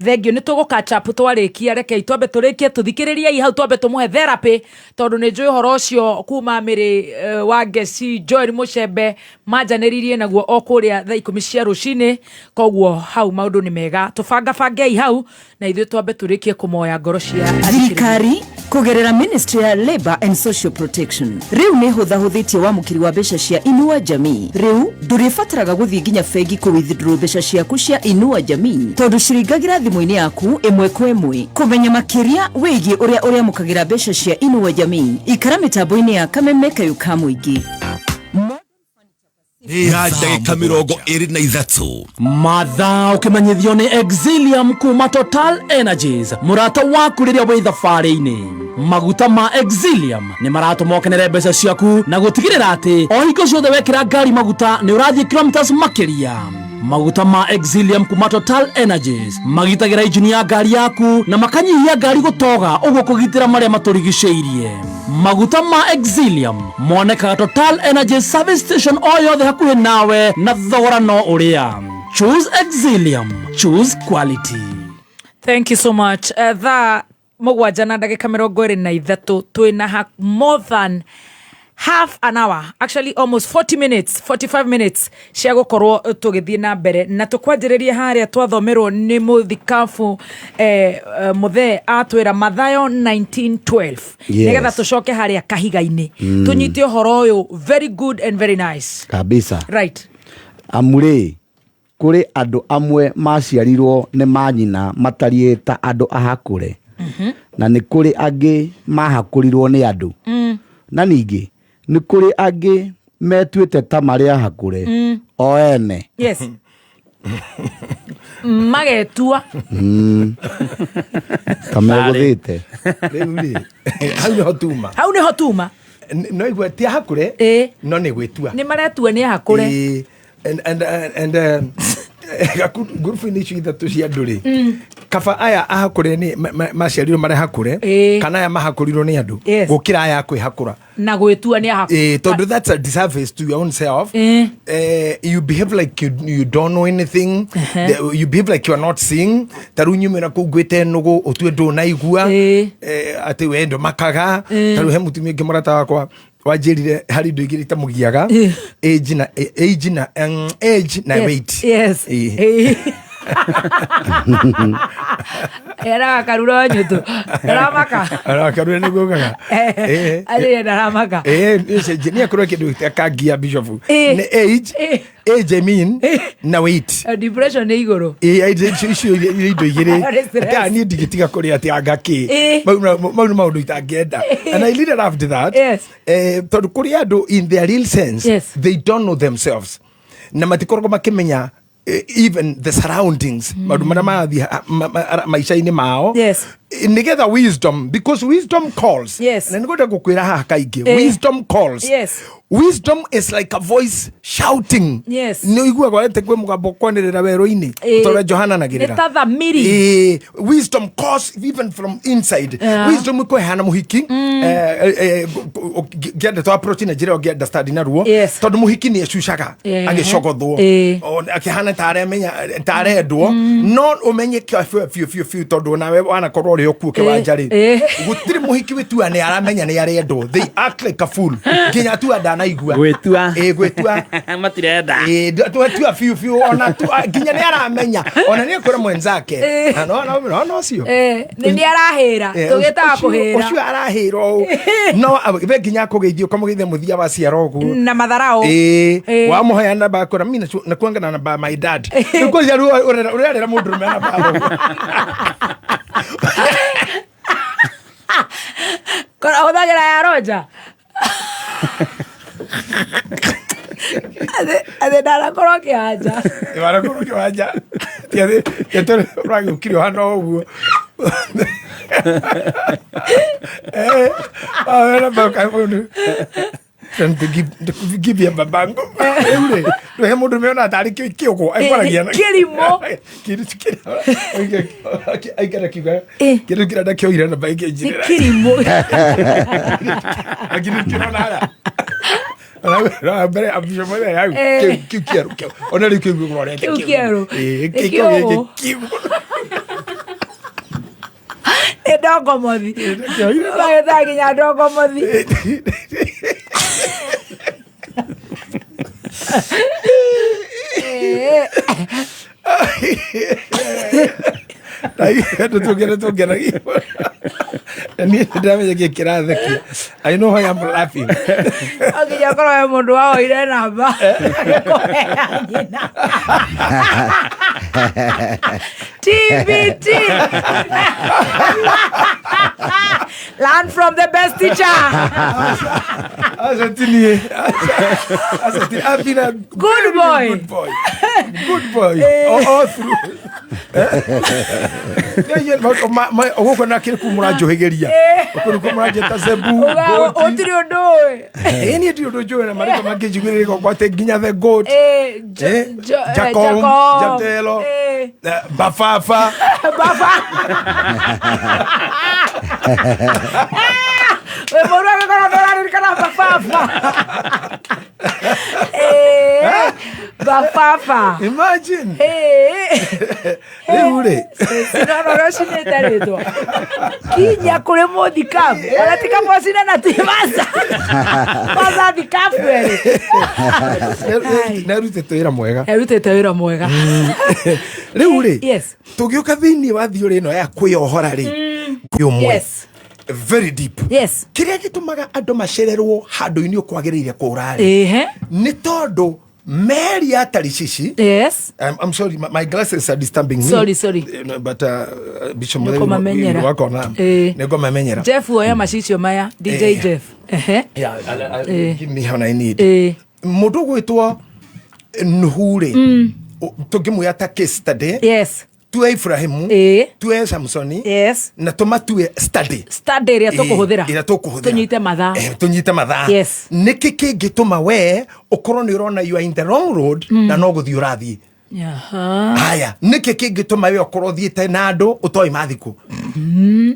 Thengio, nĩ tũgũ catch up twarĩkia. Rekei twambe tũrĩkie tũthikĩrĩriei hau, twambe tũmũhe therapy tondũ nĩ njũĩ ũhoro ũcio kuma mĩrĩ wa Ngeci Joel Mũcembe manjanĩririe naguo o kũrĩa thaa 10 cia rũcinĩ. Koguo hau maũndũ nĩ mega, tũbangabangei hau na ithuĩ twambe tũrĩkie kũmoya ngoro cia athikĩrĩria. Thirikari kũgerera Ministry ya Labor and Social Protection rĩu nĩ hũthahũthĩtie wamũkĩri wa mbeca cia Inua Jamii. Rĩu ndũrĩbataraga gũthiĩ nginya bengi kũ withdraw mbeca ciaku cia Inua Jamii tondũ ciringagĩra thimũ-inĩ yaku ĩmwe kwa ĩmwe. Kũmenya makĩria wĩgiĩ ũrĩa ũrĩamũkagĩra mbeca cia Inua Jamii, ikara mĩtambo-inĩ ya Kameme Kayũ ka Mũingĩ. Nĩ ya ndagĩka 23. Mathaa ũkĩmenyithio nĩ Exilium kuma Total Energies, mũrata waku rĩrĩa wĩ thabarĩ-inĩ. Maguta ma Exilium nĩ maratũma ũkenere mbeca ciaku na gũtigĩrĩra atĩ o hingo ciothe wekĩra ngari maguta nĩ ũrathiĩ kilometers makĩria. Maguta ma Exilium kuma Total Energies magitagĩra injini ya ngari yaku na makanyihia ngari gũtoga, ũguo kũgitĩra marĩa matũrigicĩirie. Maguta ma Exilium monekaga Total Energy service station o yothe hakuhĩ nawe na thogora no ũrĩa. Choose Exilium, choose quality. Thank you so much. Thaa 7 na ndagĩka 23, twĩna more than half an hour, actually almost 40 minutes, 45 minutes cia gũkorwo tũgĩthiĩ na mbere na tũkwanjĩrĩria harĩa twathomerwo nĩ mũthikabu mũthee atwĩra Mathayo 19:12 nĩgetha tũcoke harĩa kahiga-inĩ tũnyite ũhoro ũyũ. Very good and very nice. Kabisa. Right. Amu rĩ, kũrĩ andũ amwe maciarirwo nĩ manyina matariĩ ta andũ ahakũre, na nĩ kũrĩ angĩ mahakũrirwo nĩ andũ, na ningĩ nĩ kũrĩ angĩ metuĩte ta marĩ ahakũre o ene. Yes, magetua. Ta megũthĩte. Rĩu rĩ, hau nĩho tuma. Hau nĩho tuma. No igua ti ahakũre, no nĩ gwĩtua. Nĩ maretua nĩ ahakũre. Ĩĩ, and Ngurubu-inĩ icio ithatũ cia andũ rĩ, kaba aya ahakũre nĩ maciarirwo marĩ hakũre, kana aya mahakũrirwo nĩ andũ, gũkĩra aya akwĩhakũra na gwĩtua nĩ ahakũre. Tondũ that's a disservice to your own self. You behave like you don't know anything. You behave like you are not seeing. Ta rĩu nyumĩra kũu ngwĩte nũgũ ũtue ndũnaigua, atĩ we ndũmakaga. Ta rĩu he mũtumia ũngĩ mũrata wakwa wanjĩrire harĩ indo igĩrĩ itamũgiaga, age na age na age na weight. Eraga karura nyutu ndaramaka. Arakarure nĩguo ugaga. Arä ndaramaka. Nĩ akorwo kĩndũ kangia bishop nĩ age, age I mean, na weight. Depression nä igå rå. Ĩĩ, icio irĩ indo igĩrĩ. Nĩ stress. Ata niĩ ndingĩtiga kũrĩa atĩ anga kĩ. Mau nĩ maũndũ itangĩenda, and I really loved that. Tondũ kũrĩ andũ in their real sense, they don't know themselves na matikoragwo makĩmenya even the surroundings, maũndũ marĩa marathiĩ maica-inĩ mao. Nĩgetha wisdom, because wisdom calls. Na nĩngwenda gũkwĩra haha kaingĩ, wisdom calls. Wisdom is like a voice shouting. Nĩ ũiguaga wete kwĩ mũgambo kwanĩrĩra werũ-inĩ, ta ũrĩa Johana anagĩrĩra. Nĩ ta thamiri. Wisdom calls even from inside. Wisdom ĩkũheana mũhiki, ngĩenda to approach na njĩra ĩyo ngĩ understand naruo. Tondũ mũhiki nĩ ecucaga agĩcogothwo. Akĩhana ta aremenya ta arendwo, no ũmenye biũ biũ biũ biũ, tondũ nawe wanakorwo ũrĩ o kuo kĩwanja rĩ, gũtirĩ mũhiki wĩtua nĩ aramenya nĩ arendwo. They act like a fool nginya atua ndanaigua. Gwĩtua. Gwĩtua. Matirenda. Tua biũ biũ ona nginya nĩ aramenya, ona nĩ ekwĩra mwenzake. Na no no no no ũcio. Nä nä arahä ra, tå gä taga kå hä ra. Ũcio arahĩra ũũ, no we nginya akũgeithia ũkamũgeithia mũthia wa ciara ũguo. Na matharau. Wamũhea namba akwĩra mi nakuanga na namba ya my dad. Rĩu kwanza rĩu ũrerera mũndũrũme namba ya thoguo. Hå thagä ra ya Roja athä ndanakorwo kä anja. Wanakorwo kĩwanja ũragĩũkire ũhana o ũguo. Wamũhea namba give ya babangu. Rĩu rĩ, ndũhe mũndũ ũrĩa tarĩ kĩũgũ akwaragia. Kĩrimũ. Aikara kiuga kĩndũ kĩrĩa ndakĩoire namba ĩngĩ njĩrĩra. Kĩrimũ. Lakini kĩrona haya na mbere abisho mbere yau kĩu kĩerũ kĩu ona rĩu kĩu kĩrorete. Kĩu kĩerũ. Kĩu Kĩũgũ. gĩkĩ Nä ndongomothi magätaa nginya ndongomothi. Tũngene tũngenagia na niĩ ndĩramenya kĩ kĩrathekia. I know why I'm laughing. Nginya korwo he må ndå waoire namba kũhea nyina. TBT, learn from the best teacher. Aca ti niĩ. Aca ti I've been a good boy. Good boy, good boy all through. Gũkũ na kĩrĩ kuu mũranjũhĩgĩria gũkũ nĩkuo mũranjĩta zebu goat. Ũtirĩ ũndũ ũĩ. Niĩ ndirĩ ũndũ njũĩ na marĩtwa mangĩ njiguĩrĩire gwate nginya the goat. Jacom. Jacom. Jatelo. Bafafa. Baba wĩ mũru agĩkorwo ndũraririkana bababa. Bababa. Imagine. Rĩu rĩ, Sinona ũrĩa ũcinĩte rĩtwa kinya kũrĩ mũthikabu, ona ti kamwacina na ti maca maca thikabu erĩ. Nerutĩte wĩra mwega. Erutĩte wĩra mwega. Rĩu rĩ, Yes. tũgĩũka thĩinĩ wa theory ĩno ya kwĩyohora rĩ, kwĩ ũmwe very deep. Kĩrĩa gĩtũmaga andũ macererwo handũ-inĩ ũkwagĩrĩire kũra rĩ, nĩ tondũ meri ya Tarishishi. I'm sorry, my glasses are disturbing me. Sorry, sorry. No, but Bishop Nĩũkũmamenyera. wakona nĩngũmamenyera. Jeff oya macicio maya DJ. Jeff. Ehe. Yeah, give me what I need. Mũndũ ũgwĩtwo Nuhu rĩ, tũngĩmuoya ta case study, tue Ibrahimu, tue Samsoni, na tũmatue study. Study ĩrĩa tũkũhũthĩra. Ĩrĩa tũkũhũthĩra. Tũnyite mathaa. Tũnyite mathaa. Nĩkĩ kĩngĩtũma we ũkorwo nĩ ũrona you are in the wrong road na no gũthiĩ ũrathiĩ? Aha. Haya, nĩkĩ kĩngĩtũma we ũkorwo ũthiĩte na andũ ũtoĩ mathikũ?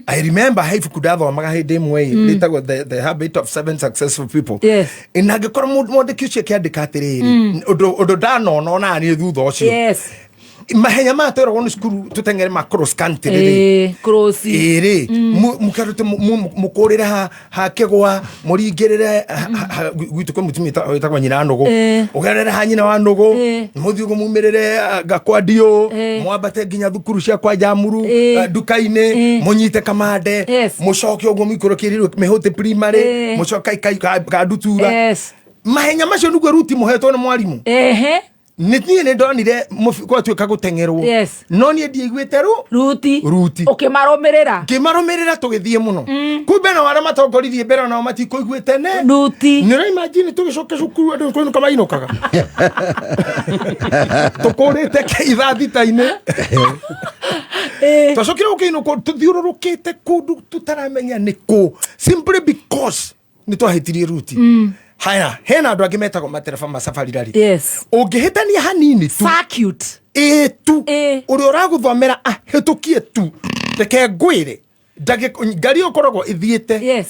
I remember he ibuku ndathomaga hĩndĩ ĩmwe ĩ, rĩtagwo the Habit of Seven Successful People. Yes. Na angĩkorwo mwandĩki ũcio akĩandĩka atĩrĩrĩ, ũndũ ũndũ ndanona ona niĩ thutha ũcio, Yes. mahenya maya tweragwo nĩ cukuru tũteng'ere ma cross country rĩ, Cross. Ĩrĩ mũkerute mũkũrĩre ha kĩgwa, mũringĩrĩre gwitũ kwĩ mũtumia wĩtagwo nyina nũgũ, ũgerere ha nyina wa nũgũ, mũthiĩ ũguo mumĩrĩre ngakwa ndiũ, mwambate nginya thukuru cia kwa Njamuru, nduka-inĩ, mũnyite kamande, mũcoke ũguo mũikũrũkĩrĩrwo mĩhũtĩ primary, mũcoke kandutura. Mahenya macio nĩguo ruti mũhetwo nĩ mwarimũ. Ehe. Nĩ niĩ nĩ ndonire gwatuĩka gũteng'erwo, no niĩ ndiaiguĩte ru ruti ruti. Ũkĩmarũmĩrĩra. Ngĩmarũmĩrĩra, tũgĩthiĩ mũno, kumbe nao arĩa matongoririe mbere onao matikũiguĩte ne ruti. Nĩ ũraimagine tũgĩcoka cukuru andũ kũinũka mainũkaga tũkũrĩte ithaa thita-inĩ, twacokire gũkĩinũkwo tũthiũrũrũkĩte kũndũ tũtaramenya nĩ kũ, simply because nĩ twahĩtirie ruti. Haya, hena andũ angĩ metagwo matereba ma safari rally. Ũngĩhĩtania hanini tu, Circuit. Ĩ tu ũrĩa ũragũthomera ahĩtũkie tu, reke ngwĩre, ngari ĩyo ũkoragwo ĩthiĩte. Yes.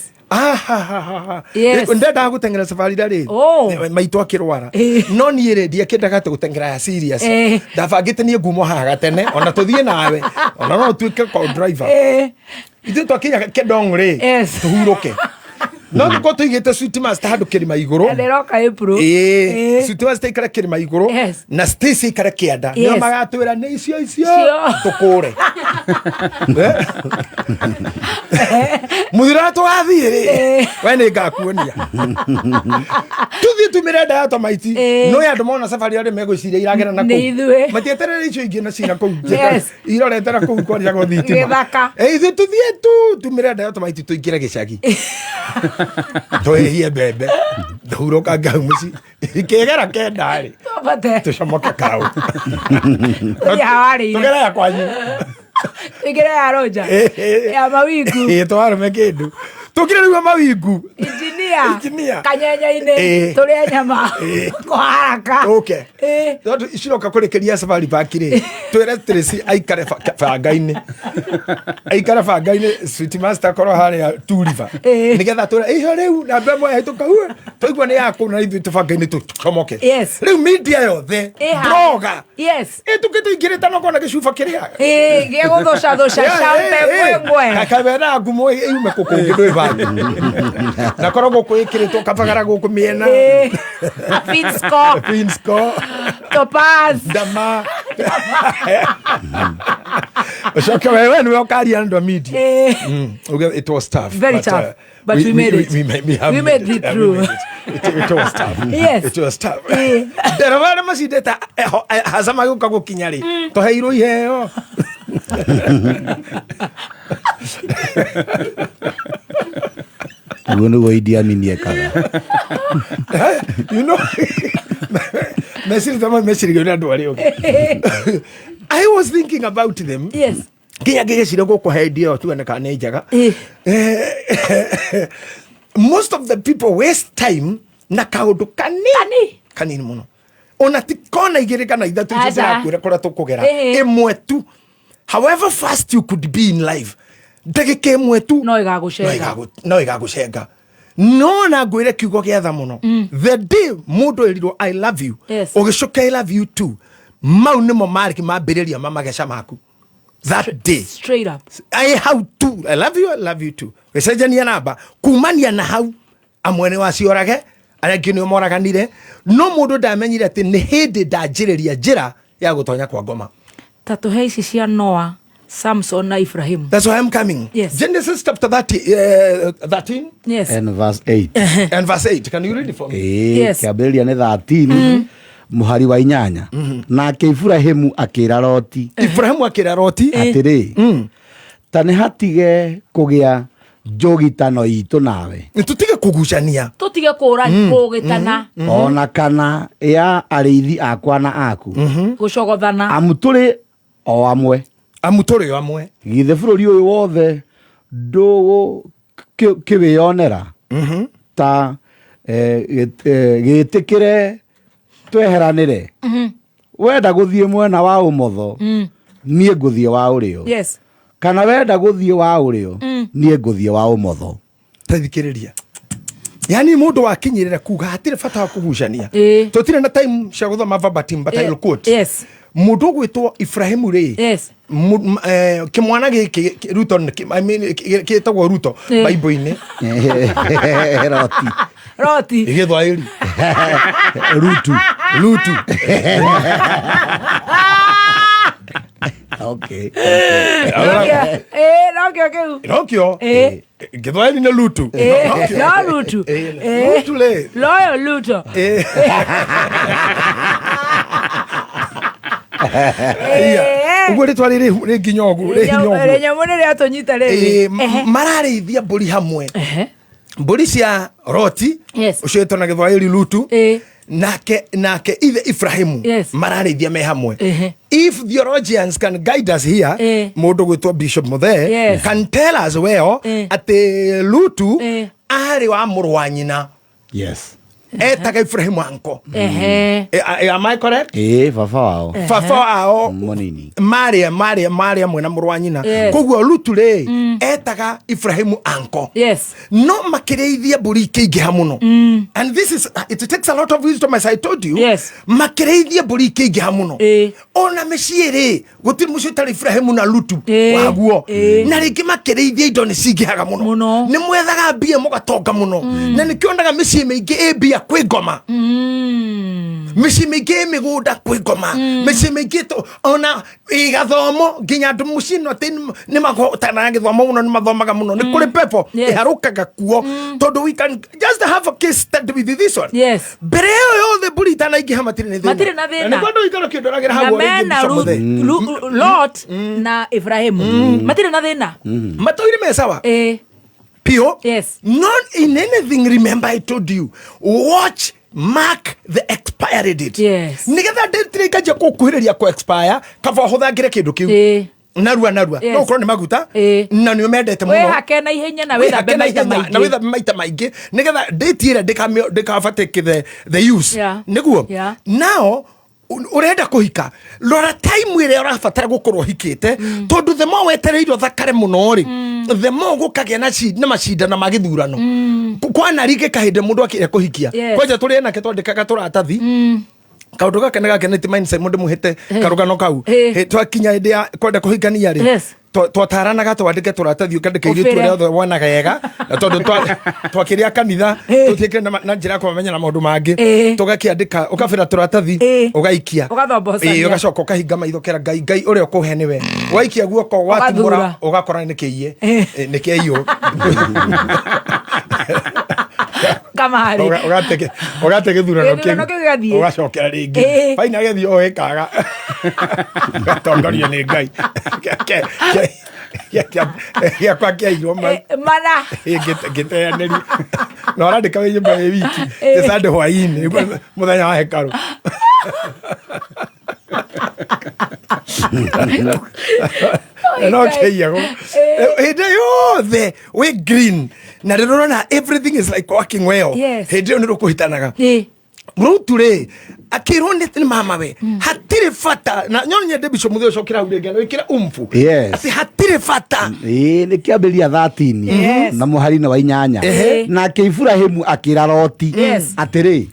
Ndendaga gũteng'era safari rally, Oh. maitũ akĩrwara, no niĩ rĩ, ndiakĩendaga atĩ gũteng'era ya serious. Ndabangĩte niĩ ngumo haha gatene ona tũthiĩ nawe, ona no ũtuĩke co driver. Ithuĩ twakinya Kedong rĩ, tũhurũke, no tũkorwo tũigĩte Sweet Master handũ kĩrĩma igũrũ. Na ndĩroka April. Ĩĩ, Sweet Master ikare kĩrĩma igũrũ na Stacy ikare kĩanda, nĩo magatwĩra nĩ icio icio. Icio. Tũkũre mũthira tũgathiĩ rĩ, we nĩ ngakuonia tũthiĩ tumĩre nda ya tomaiti. No andũ mona safari arĩa megwĩciria iragera na Nĩ kũu ithuĩ. matieterere icio ingĩ na cina kũu irorete na kũu kwarĩagwo thitima. Gĩthaka. Ithuĩ tũthiĩ tu tumĩre nda ya tomaiti, tũingĩre gĩcagi, tũhĩhie mbembe, tũhurũkange hau mũciĩ, ikĩgera 9 rĩ, Twambate. tũcomoke karaũ. Tũthiĩ hawarĩire. Tũgere ya kwanyu. Tũingĩre ya Roja. Ya mawingu. Ĩ, twarũme kĩndũ tũkire rĩu mawingu. Engineer. Engineer. Kanyenye-inĩ. Tũrĩe nyama. Kwa haraka. Tũke tondũ ciroka kũrĩkĩria safari park rĩ, twĩre Tracy aikare banga-inĩ, aikare banga-inĩ, Sweet Master korwo harĩa Two River, nĩgetha twĩre iho rĩu namba ĩmwe yahĩtũka ue twaigua nĩ yaku na ithuĩ tũbanga-inĩ tũcomoke. Rĩu media yothe, Ĩ haha. blogger, ĩtũke tũingĩrĩte no kona gĩcuba kĩrĩa Gĩa gũthũcathũca campe ngwengwe. Kabera ngumo yume kũ kũngĩ ndwĩ bangi na korwo gũkũ ĩkĩrĩtwo kabagara gũkũ mĩena. Finsco. Finsco. Topaz. Ndama ũcoke wewe nĩwe ũkaria andũ a media. Uge it was tough. Very but, tough. But we made it. We have We made it Yeah, we through. made it. It was tough. Yes. It was tough. Ndereba arĩa macindĩte haca magĩũka gũkinya rĩ, tũheirwo iheo. Ũguo nĩguo Idi Amin ekaga. Meciria ta meciria nĩ andũ arĩa ũngĩ. I was thinking about them. Nginya ngĩgĩciria gũkũhe idea ĩyo tuone kana nĩ njega. Most of the people waste time na kaũndũ kanini kanini mũno, ona ti kona igĩrĩ kana ithatũ icio Aca. cirakwĩra kũrĩa tũkũgera. Ĩmwe tu, however fast you could be in life, ndagĩka ĩmwe tu no ĩgagũcenga. No ĩgagũcenga. No na ngwĩre kiugo gĩa tha mũno, the day mũndũ ĩrirwo "I love you", ũgĩcoka "I love you too", mau nĩmo marĩ mambĩrĩria ma mageca maku that day. Straight up. I how to I love you, I love you too, gĩcenjania namba kumania na hau, amwe nĩ waciorage, arĩa angĩ nĩo moraganire, no mũndũ ndamenyire atĩ nĩ hĩndĩ ndanjĩrĩria njĩra ya gũtonya kwa ngoma. Ta tũhe ici cia Noah, Samson na Ibrahim. That's why I'm coming. Yes. Genesis chapter 30, 13. Yes. And verse 8. And verse 8. Can you read it for me? Ĩĩ, Yes. kĩambĩrĩria nĩ 13 mũhari wa 8. Nake Iburahĩmu akĩra Loti, Ibrahimu akĩra Loti atĩrĩ, ta nĩ hatige kũgĩa njũgitano itũ nawe, tũtige kũgucania, Tũtige kũra kũgĩtana, ona kana ya arĩithi akwa na aku, gũcogothana. Amu tũrĩ o amwe. Amu tũrĩ o amwe. Githĩ bũrũri ũyũ wothe ndũgũkĩwĩonera? Ta gĩtĩkĩre tweheranĩre. Wenda gũthiĩ mwena wa ũmotho, niĩ ngũthiĩ wa ũrĩo. Yes. Kana wenda gũthiĩ wa ũrĩo, niĩ ngũthiĩ wa ũmotho. Tathikĩrĩria, yani mũndũ wakinyĩrĩra kuga hatirĩ bata wa kũgucania, tũtirĩ na time cia gũthoma verbatim, but I'll quote. Mũndũ ũgwĩtwo Ibrahimu rĩ, kĩmwana gĩkĩ Ruto I mean, gĩtagwo Ruto Bible-inĩ. Roti. Roti. Gĩthwaĩri. Rutu. Lutu. Okay. Nokĩo kĩu. Nokĩo. Gĩthwaĩri nĩ Lutu. Nokĩo. No Lutu. Lutu rĩ. Loyo Luto. Iya. Ũguo rĩtwa rĩrĩ rĩ nginya ũguo, rĩ hinya ũguo. Rĩnyamũ nĩ rĩatũnyita rĩrĩ. Mararĩithia mbũri hamwe, mbũri cia Roti, ũcio wĩtwo na Gĩthwaĩri Lutu, nake ithe Ibrahimu. Mararĩithia me hamwe. If theologians can guide us here, mũndũ gwĩtwo Bishop Muthee can tell us well atĩ Lutu arĩ wa mũrũ wa nyina. Etaga Ibrahimu uncle. Am I correct? Ĩĩ, baba wao. Baba wao. Mũnini. Marĩa amwe na mũrũ wa nyina. Koguo Lutu rĩ, etaga Ibrahimu uncle. No makĩrĩithia mbũri ikĩingĩha mũno, and this is, it takes a lot of wisdom, as I told you. Makĩrĩithia mbũri ikĩingĩha mũno, ona mĩciĩ rĩ, gũtirĩ mũciĩ ũtarĩ Ibrahimu na Lutu waguo. Na rĩngĩ makĩrĩithia indo nĩ cingĩhaga mũno, nĩ mwethaga mbia mũgatonga mũno, na nĩkĩonaga mĩciĩ mĩingĩ ĩ mbia kwĩ ngoma, mĩciĩ mĩingĩ ĩ mĩgũnda kwĩ ngoma, mĩciĩ mĩingĩ ona ĩ gathomo, nginya andũ mũciĩ no atĩ nĩ mahotanaga gĩthomo mũno, nĩ mathomaga mũno, nĩ kũrĩ pepo ĩharũkaga kuo, tondũ we can just have a case study with this one. Mbere ĩyo yothe mbũri itanaingĩha matirĩ nĩ thĩna. Matirĩ na thĩna. Nĩguo andũ ikaro kĩndoragĩra Na hau o rĩngĩ mena Bishop Muthee. Lot na Ibrahimu matirĩ na thĩna. Matũire me sawa pio. Not in anything. Remember I told you, watch, mark the expiry date. Nigetha date rĩkanjia kũkuhĩrĩria kũ expire, kaba ũhũthangĩre kĩndũ kĩu narua narua. No ũkorwo nĩ maguta na nĩ ũmendete mũno. Wĩhake na ihenya na wĩthambe Wĩhake na maita ihenya na maingĩ. wĩthambe maita maingĩ, nĩgetha date ĩrĩa ndĩkabatĩke the use. Nĩguo now ũrenda kũhika, rora time ĩrĩa ũrabatara gũkorwo ũhikĩte, tondũ the more wetereire ũthakare mũno rĩ, the more gũkagĩa na macindano ma gĩthurano. Kwanarigĩka hĩndĩ mũndũ akĩrĩa kũhikia. Kwanja tũrĩ anake twandĩkaga tũratathi, kaũndũ gaka nĩ gakenete mindset mũndũ mũhĩte karũgano kau. Twakinya hĩndĩ ya kwenda kũhikania rĩ, twataranaga twandĩke tũratathi, ũkandĩka airĩtu Ũbĩre. arĩa othe wonaga ega, na tondũ twakĩrĩa kanitha tũtiĩkire na njĩra ya kũmamenya na maũndũ mangĩ, tũgakĩandĩka, ũkabĩra tũratathi, ũgaikia. Ũgathombocania. Ũgacoka ũkahinga maitho kera Ngai, Ngai ũrĩa ũkũhe nĩwe, waikia guoko watumũra Ũgathura. ũgakora nĩ kĩiye. Nĩ kĩaiywo. Kamarĩ. Ũgate gĩthurano. Gĩthurano kĩu gĩgathiĩ. Ũgacokera rĩngĩ. Baina gĩthiĩ o ĩkaga gatongorio nĩ Ngai. Gĩakwa kĩairwo Mana. Ngĩteanĩria na ũrandĩka wĩ nyũmba wĩ wiki gĩcandĩ hwainĩ mũthenya wa hekarũ. No kĩiyagwo hĩndĩ yothe wĩ green na rĩrĩa ũrona everything is like working well. Hĩndĩ ĩyo nĩ rũkũhĩtanaga. Rutu rĩ, akĩrwo nĩ mama we hatirĩ bata na nyo nyende bico mũthĩ ũcokera hau rĩngĩ na wĩkĩre umfu atĩ hatirĩ bata. Ĩĩ, nĩ kĩambĩrĩria 13 na mũhari-inĩ wa 8. Nake Iburahĩmu akĩra Loti atĩrĩ,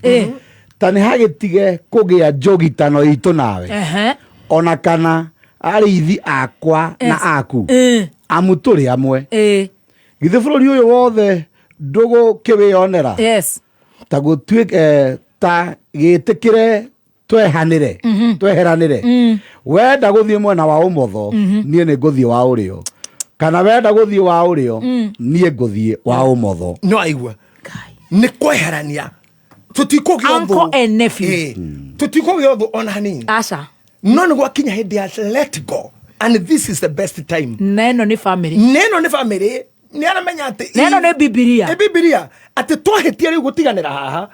ta nĩ hagĩtige kũgĩa njũgitano itũ nawe, ona kana arĩithi akwa na aku, amu tũrĩ amwe. Githĩ bũrũri ũyũ wothe ndũgũkĩwĩonera? Ta gũtuĩke ta gĩtĩkĩre twehanĩre, tweheranĩre. Wenda gũthiĩ mwena wa ũmotho, niĩ nĩ ngũthiĩ wa ũrĩo, kana wenda gũthiĩ wa ũrĩo, niĩ ngũthiĩ wa ũmotho. No aigua nĩ kweherania, tũtikũgĩa ũthũ. Uncle and nephew. Tũtikũgĩa ũthũ ona hanini. Aca. No nĩ gwakinya hĩndĩ ya let go, and this is the best time. Na ĩno nĩ family. Na ĩno nĩ family, nĩ aramenya atĩ Na ĩno nĩ Bibilia. Nĩ Bibilia atĩ twahĩtia rĩu gũtiganĩra haha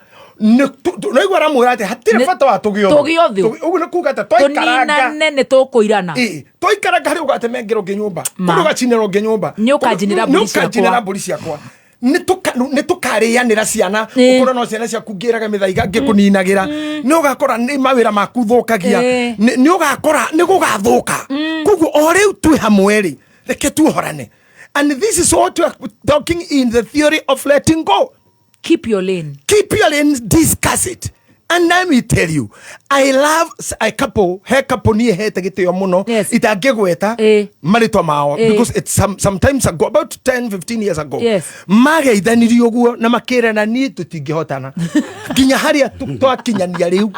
naigua aramwĩra atĩ hatirĩ bata wa tũgĩe ũthũ. Tũgĩe ũthũ. Ũguo nĩ kuga atĩ twaikaranga Tũninane nĩ tũkũirana. Twaikaranga harĩ ũgatemengera ũngĩ nyũmba, Ma. kũrĩ ũgacinĩra ũngĩ nyũmba. Nĩ ũkanjinĩra mbũri Nĩ ũkanjinĩra ciakwa. mbũri ciakwa. Nĩ tũkarĩanĩra ciana, ũkorwo no ciana ciaku ngĩraga mĩthaiga ngĩkũninagĩra, nĩ ũgakora nĩ mawĩra maku thũkagia. Nĩ ũgakora nĩ gũgathũka. Koguo o rĩu twĩ hamwe rĩ, reke tuohorane. And this is what we are talking in the theory of letting go. Keep your lane. Keep your lane, discuss it. And let me tell you, I love a couple, he couple niĩ hete gĩtĩo mũno itangĩgweta marĩtwa mao because it's sometimes ago, about 10 15 years ago, mageithanirie ũguo na makĩrana niĩ tũtingĩhotana nginya harĩa twakinyania rĩu,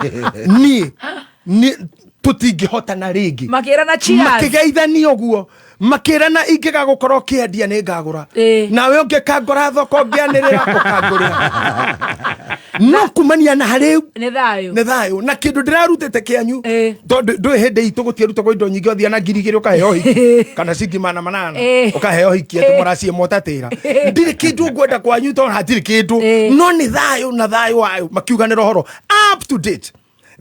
niĩ tũtingĩhotana rĩngĩ. Makĩrana cheers. Makĩgeithania ũguo, makĩrana ingĩgagũkorwo ũkĩendia nĩ ngagũra, nawe ũngĩkangora thoko ngĩanĩrĩra ũkangũrĩra, no kumania na harĩu nĩ thayũ. Nĩ thayũ. Na kĩndũ ndĩrarutĩte kĩanyu, tondũ ndũĩ hĩndĩ itũ gũtiarutagwo indo nyingĩ, ũthia na 2000 ũkaheo hiki kana cingi 800 ũkaheo hiki atĩ mũracie motatĩra. Ndirĩ kĩndũ ngwenda kwanyu tondũ hatirĩ kĩndũ, no nĩ thayũ na thayũ wayo makiuganĩra ũhoro. Up to date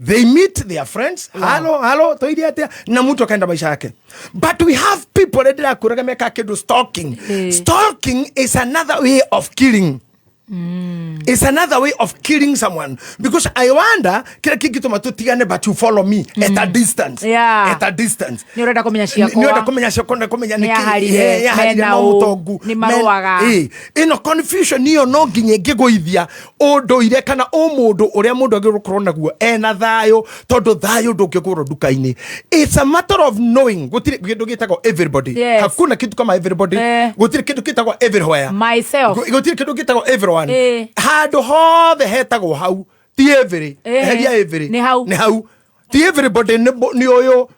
they meet their friends. Halo halo, toire atia, na mtu akaenda maisha yake. But we have people arĩa ndĩrakwĩraga meka kĩndũ stalking. Stalking is another way of killing. It's another way of killing someone, because I wonder kĩrĩa kĩngĩtũma tũtigane, but you follow me at a distance. At a distance. Nĩ ũrenda kũmenya Nĩ ũrenda ciakwa. Kũmenya ciakwa na kũmenya Nĩ nĩkĩ- yaharire, yaharire mena no ũ, mũtongu. nĩ marũaga. Ĩno confusion ĩyo no nginya ĩngĩgũithia ũndũire kana ũmũndũ ũrĩa mũndũ agĩrĩirwo gũkorwo naguo ena thayũ, tondũ thayũ ndũngĩgũrwo nduka-inĩ. It's a matter of knowing gũtirĩ kĩndũ gĩtagwo everybody. Hakuna kitu kama everybody. Gũtirĩ kĩndũ gĩtagwo everywhere. Myself. Gũtirĩ kĩndũ gĩtagwo everyone. Handũ hothe hetagwo hau, ti every. Eheria every. Nĩ hau. Nĩ hau, ti everybody, nĩ ũyũ.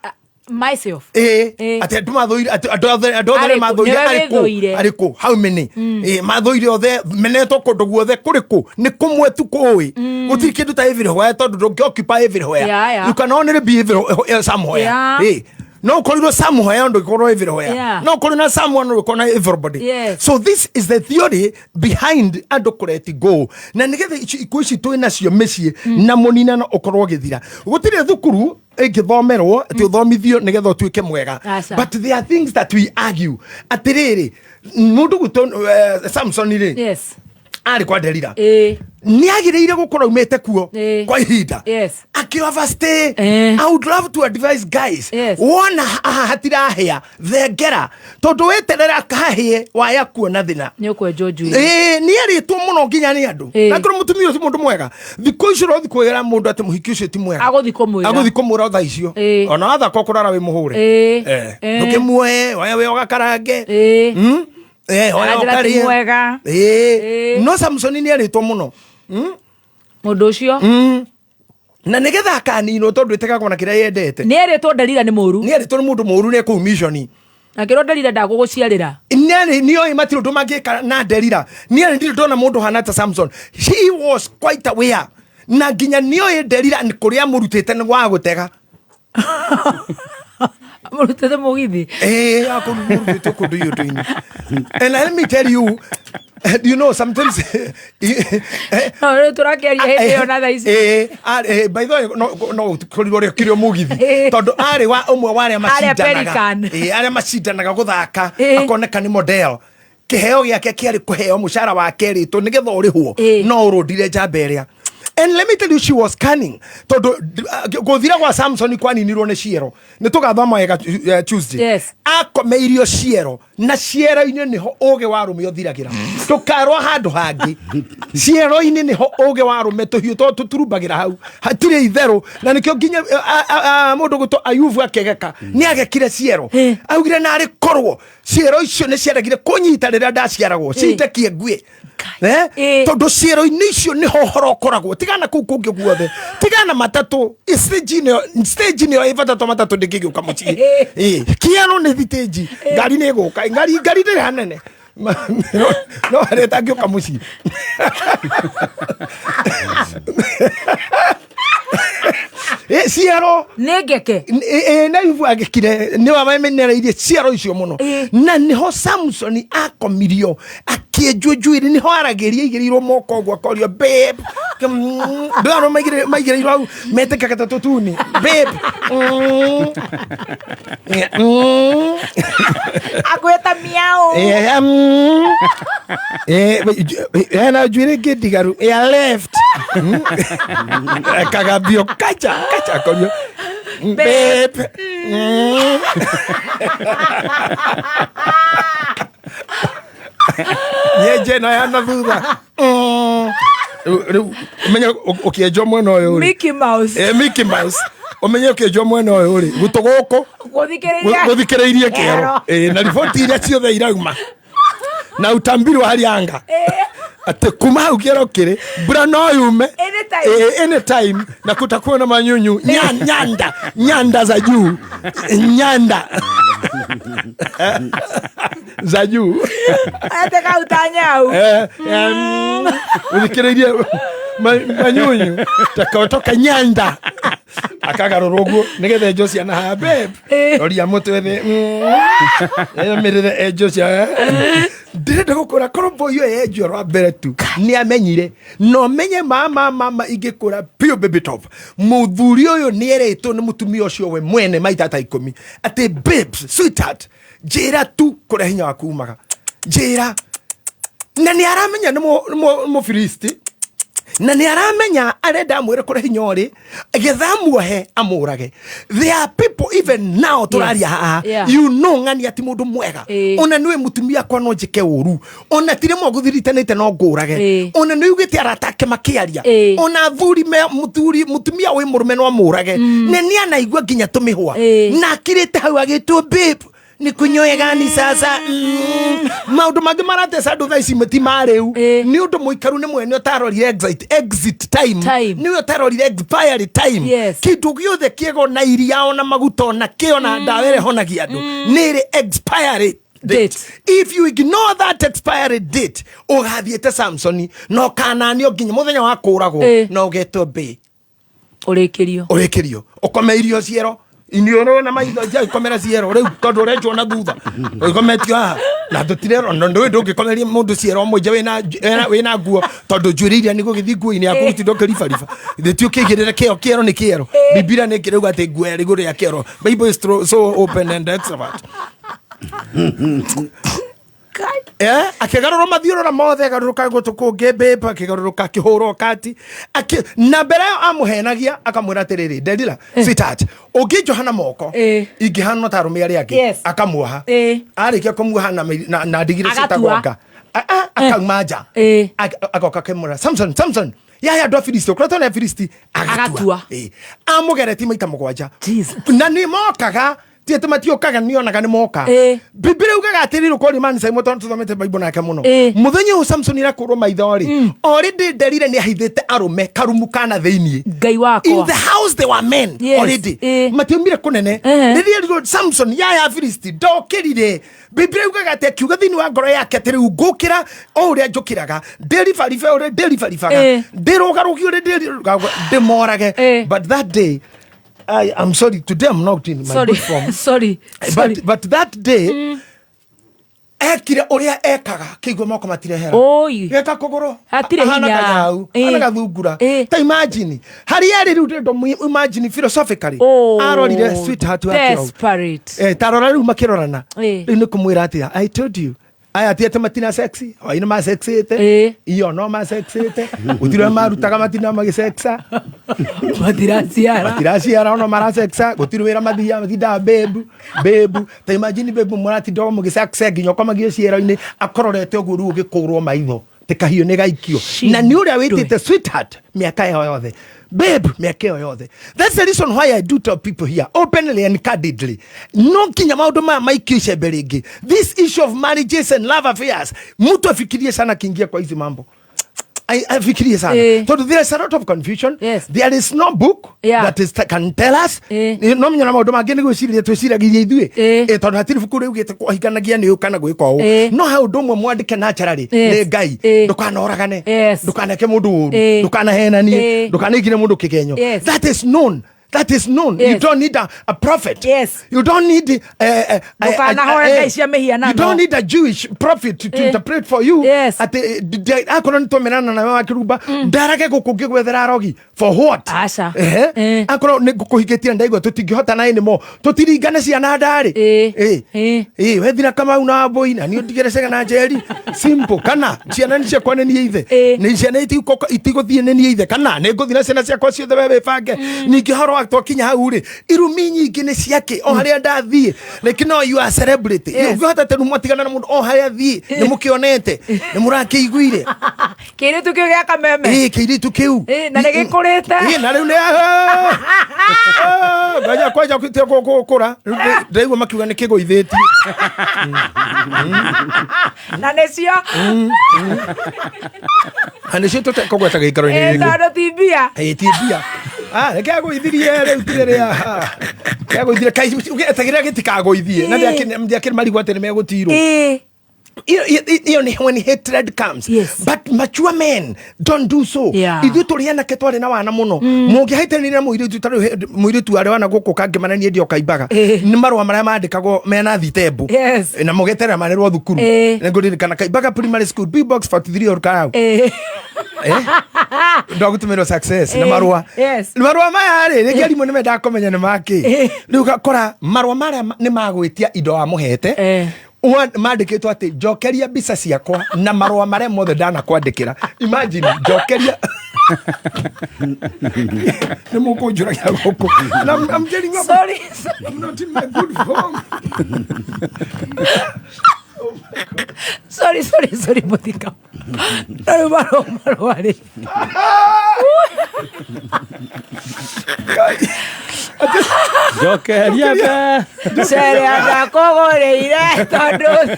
Myself. Atĩ andũ mathũire, atĩ andũ othe Arĩ kũ? mathũire. Nĩwe Arĩ kũ? wĩthũire. Arĩ kũ? How many? Mathũire othe menetwo kũndũ guothe, kũrĩ kũ? Nĩ kũmwe tu kũĩ. Gũtirĩ kĩndũ ta everywhere, tondũ ndũngĩ occupy everywhere. You can only be everywhere somewhere. No ũkorirwo somewhere, ndũngĩkorwo everywhere. No ũkorwo na someone, ndũngĩkorwo na everybody. So this is the theory behind andũ kũreti go, na nĩgetha ikuũ ici twĩ nacio mĩciĩ na mũninano ũkorwo ũgĩthira. Gũtirĩ thukuru ĩngĩthomerwo atĩ ũthomithio nĩgetha ũtuĩke mwega. Aca. But there are things that we argue. Atĩrĩrĩ, mũndũ gwitũ Samson rĩ, arĩ kwa Delila, nĩ agĩrĩire gũkorwo aumĩte kuo kwa ihinda akĩ overstay. I would love to advise guys, wona haha hatirahĩa, thengera, tondũ weterera kahĩe waya kuona thĩna. Nĩ ũkwenjwo njuĩrĩ. Ĩĩ, nĩ arĩtwo mũno nginya nĩ andũ. Na korwo mũtumia ũcio mũndũ mwega, thikũ icio ũrothi kwĩra mũndũ atĩ mũhiki ũcio ti mwega. Agũthi kũmwĩra. Agũthi kũmwĩra thaa icio. Ona wathaka ũkũrara wĩ mũhũre. Ndũkĩmuoe, oya wĩ ũgakarange. Oya Aranjĩra ti ũkarĩe. mwega. No Samsoni nĩ arĩtwo mũno. Mũndũ ũcio. Na nĩgetha akaninwo, tondũ ĩtegagwo na kĩrĩa yendete. Nĩ erĩtwo Delila nĩ mũru. Nĩ erĩtwo nĩ mũndũ mũru, nĩ kũu mission. Akĩrwo Delila ndagũgũciarĩra. Nĩarĩ nĩoĩ matirĩ ũndũ mangĩka na Delila. Nĩarĩ ndirĩ ndona mũndũ hana ta Samson. He was quite aware, na nginya nĩoĩ Delila nĩ kũrĩa amũrutĩte nĩ gwa gũtega. Mũrutĩte mũgithi. Akũrutĩte kũndũ iũndũ-inĩ. And let me tell you, you know sometimes No, rĩu tũrakĩaria hĩndĩ ĩyo na thaa ici. By the way, no korirwo rĩ kirio mugithi, tondu arĩ wa ũmwe wa arĩa Arĩa macindanaga. Pelican. Arĩa macindanaga gũthaka, akoneka nĩ model. Kĩheo gĩake kĩarĩ kũheo mũcara wake rĩtwo nĩgetha ũrĩhwo no ũrũndire njamba ĩrĩa. And let me tell you, she was cunning, tondũ gũthira gwa Samson kwaninirwo nĩ ciero. Nĩ tũgathoma wega Tuesday. Akomeirio ciero, na ciero-inĩ nĩho ũgĩ wa arũme ũthiragĩra. Ndũkarwa handũ hangĩ, ciero-inĩ nĩho ũgĩ wa arũme, tũhiũ tondũ tũturumbagĩra hau, hatirĩ itherũ. Na nĩkĩo nginya mũndũ gwĩtwo Ayubu akĩgeka, nĩ agekire ciero, augire narĩ korwo ciero icio nĩ ciaregire kũnyita rĩrĩa ndaciaragwo, cindekie ngue. Tondũ ciero-inĩ icio nĩho ũhoro ũkoragwo, tigana kũu kũngĩ guothe, tigana matatũ. Stage nĩyo ĩ bata, to matatũ ndĩngĩgĩũka mũciĩ. Kĩero nĩ thitĩnji, ngari nĩ ĩgũka, ngari ndĩrĩ hanene. No harĩa ĩtangĩũka mũciĩ. Eh, ciero Nĩ ngeke. Na ibu agĩkire nĩ wamenereirie ciero icio mũno na nĩho Samson akomirio akĩenjwo njuĩrĩ nĩho aragĩria aigĩrĩirwo moko ũguo akorio babe ndũrona maigĩrĩirwo hau metĩkaga ta tũtuni babe Akwĩta miau. Eh, eh, hena njuĩrĩ ĩngĩ ndigaru ya left kagambio kacha kacha akorio babe nyenje ĩno ya na thutha Rĩu ũmenye ũkĩenjwo mwena ũyũ rĩ Mickey Mouse. Eh, Mickey Mouse ũmenye ũkĩenjwo mwena ũyũ rĩ gũtũ gũkũ Gũthikĩrĩria. gũthikĩrĩirie kĩero Ĩ, na riboti iria ciothe irauma na utambiri wa hali anga atĩ kuma hau kĩero kĩrĩ mbura no yume Anytime. Ĩ, anytime na kutakuwa na manyunyu nyanda nyanda za juu nyanda za juu Ate kau ta nyau. Eh, ũthikĩrĩirie manyunyu takautoka nyanda akagarũrwo ũguo nĩgetha enjo ciana haha babe roria mũtwe thĩ mĩrĩre enjo cia ndĩrenda gũkũra korwo boy ũyũ enjwo rwa mbere tu nĩ amenyire na ũmenye mama mama ingĩkũra biũ baby top mũthuri ũyũ nĩ erĩtwo nĩ mũtumia ũcio we mwene maita ta 10 atĩ babes sweetheart njĩra tu kũrĩa hinya waku umaga njĩra na nĩ aramenya nĩ mũfilisti na nĩ aramenya arenda amwĩre kũrĩa hinya ũrĩ getha amuohe amũrage there are people even now tũraria haha Yeah. you know ng'ania ti mũndũ mwega ona nĩwe mũtumia akwa no njĩke ũru ona ti rĩmwe ngũthiritanĩte no ngũrage ona nĩ ugĩte arata ake makĩaria ona athuri me mũthuri mũtumia wĩ mũrũme no amũrage na nĩ anaigua nginya tũmĩhwa na akirĩte hau agĩtwo babe nĩ kũnyoe gani sasa maũndũ mangĩ marateca andũ thaa ici ti ma rĩu nĩ ũndũ mũikaru nĩ mwene ũtarorire exit time nĩwe ũtarorire expiry time Yes. kĩndũ gĩothe kĩega ona iria ona maguta ona kĩ ona ndawa ĩrĩa ĩhonagia andũ nĩ ĩrĩ expiry date. If you ignore that expiry date ũgathiĩte Samsoni na ũkananio nginya mũthenya wa kũragwo na ũgetwo mbĩ Ũrĩkĩrio. ũrĩkĩrio ũkome irio ciero iniũrũ na maitho nja ikomera ciero rĩu tondũ ũrenjwo na thutha ũkometio haha na tũtirerwo na ndũĩ ndũngĩkomeria mũndũ ciero mũnje wĩna nguo tondũ njuĩrĩ iria nĩ gũgĩthiĩ nguo-inĩ yaku gũtinda ũkĩribariba thĩ ũkĩigĩrĩre kĩo kĩero nĩ kĩero Biblia nĩ ĩkĩrauga atĩ nguo ya igũrũ ya kĩero Bible is so open and extrovert Eh, akĩgarũrwo mathiũrũra mothe agarũrũka gũtũ kũngĩ babe akĩgarũrũka akĩhũrwo kati na mbere ĩyo amũhenagia akamwĩra atĩrĩrĩ Delila sweetheart ũngĩnjoha na moko ingĩhana ta arũme arĩa angĩ Yes. akamuoha arĩkia kũmuoha na ndigiri Agatua. ciĩtagwo nga akauma nja Agoka akĩmwĩra Samson Samson yaya andũ a Filisti ũkoretwo nĩ Afilisti agatua Agatua. Amũgeretie maita 7 na nĩ mokaga ti atĩ matiũkaga nĩonaga nĩ moka Biblia ugaga atĩrĩrĩ ũkorwo mani Simon tondũ tũthomete Bible nake mũno mũthenya ũyũ Samson arakũrwo maitho rĩ already Delila nĩ ahithĩte arũme karumu kana thĩiniĩ Ngai wakwa. In the house there were men Yes. already matiumire kũnene rĩrĩa erirwo Samson yaya Afilisti ndokĩrire Biblia ugaga atĩ akiuga thĩinĩ wa ngoro yake atĩ rĩu ngũkĩra o ũrĩa njũkĩraga ndĩribaribe ũrĩa ndĩribaribaga ndĩrũgarũgie ũrĩa ndĩrũgarũgaga ndĩmorage but that day I am sorry today I'm not in my Sorry. good form Sorry. Sorry. but that day ekire ũrĩa ekaga kĩigua moko matirehera Oi. geka kũgũrũ Hatirĩ ahana hinya. kanyau ahana gathungura ta imagine harĩa arĩ rĩu ndĩrenda imagine philosophically arorire sweetheart wake hau. Desperate. Tarora rĩu makĩrorana Eh. rĩu nĩ kũmwĩra atĩa I told you aya ti atĩ matina sexy hwaĩ-inĩ masexĩte iyo no masexĩte gũtirĩ ũrĩa marutaga matina magĩsexa matiraciara matiraciara ono marasexa gũtirĩ wĩra mathiaga matindaga bebu bebu ta imagine bebu mũratinda o mũgĩsexa nginya ũkomagio ciero-inĩ akororete ũguo rĩu ũgĩkũrwo maitho tĩ kahiũ nĩ gaikio na nĩ ũrĩa wĩtĩte sweetheart mĩaka ĩyo yothe babe mĩaka ĩyo yothe that's the reason why I do tell people here openly and candidly no nginya maũndũ maya maikio icembe rĩngĩ this issue of marriages and love affairs mtu afikirie sana akiingia kwa hizi mambo afikirie sana tondũ there is a lot of confusion there is no book that is, can tell us no menya na maũndũ mangĩ nĩ gwĩciria twĩciragiria ithuĩ tondũ hatirĩ ibuku rĩugĩte kũhikanagia nĩ ũũ kana gwĩka ũũ no he ũndũ ũmwe mwandĩke naturally nĩ Ngai ndũkanoragane ndũkaneke mũndũ ũru ndũkanahenanie ndũkanaigire mũndũ kĩgenyo that is known That is known. You don't need a prophet. Yes. You don't need Ndũkanahoe ngai cia mĩhianano. You don't need a Jewish prophet to interpret for you. Yes. Atĩ akorwo nĩ twamerana nawe wa kĩrumba ndarage gũkũ ngĩgwethera arogi for what? Aca. Ehe. Akorwo nĩ ngũkũhingĩtie ndaigua tũtingĩhotana anymore, tũtiringane ciana ndarĩ. Eh. Eh, wethira Kamau na Wambui na niĩ ndigere Cega na Njeri, simple. Kana ciana nĩ ciakwa nĩ niĩ ithe, nĩ ciana itigũthiĩ nĩ niĩ ithe, kana nĩ ngũthiĩ na ciana ciakwa ciothe, we wĩbange. Ningĩ horo wa twakinya hau rĩ, irumi nyingĩ nĩ ciake o harĩa ndathiĩ, like no you are celebrity. Ũngĩhota tondũ mwatigana na mũndũ o harĩa athiĩ nĩ mũkĩonete, nĩ mũrakĩiguire. Kĩirĩtu kĩu gĩa Kameme. Ĩĩ, kĩirĩtu kĩu. Ĩĩ, na nĩ gĩkũrĩte. Ĩĩ, na rĩu nĩ kwanja kwanja gũkũra. Rĩu ndĩraigua makiuga nĩ kĩgũithĩtie. Na nĩcio. Na nĩcio tũtekũgweta gĩikaro-inĩ Ĩĩ, gĩkĩ. tondũ ti mbia. Ĩĩ, ti mbia. Ah, reke agũithirie rĩu tirĩrĩa agũithirie etagĩrĩra gĩtikagũithie na ndiakĩrĩ marigwo atĩ nĩ megũtirwo. Iyo nĩ when hatred comes. But mature men don't do so. Ithuĩ tũrĩ anake twarĩ na wana mũno, mũngĩhĩtanĩria na mũirĩtu ta rĩu mũirĩtu arĩ wana gũkũ kangĩmana niĩ ndio kaimbaga nĩ marũa marĩa mandĩkagwo mena thitembu na mũgeterera marĩrwo thukuru. Nĩngũririkana Kaimbaga Primary School, B Box 43 Olkalau, ndagũtũmĩrwo success na marũa. Marũa maya rĩ, rĩngĩ arimũ nĩ mendaga kũmenya nĩ makĩ. Rĩu ũgakora marũa marĩa nĩ magwĩtia indo wamũhete. Mandĩkĩtwo atĩ njokeria mbica ciakwa na marũa marĩa mothe ndanakwandĩkĩra. Imagine, njokeria. Nĩ mũkũnjũragia gũkũ. And I'm getting up. Sorry. I'm not in my good form. Sorry, sorry, sorry, Muthika. Na rĩu marũa rĩ, Njokeria mbe. Cerea ndakũgũrĩire tondũ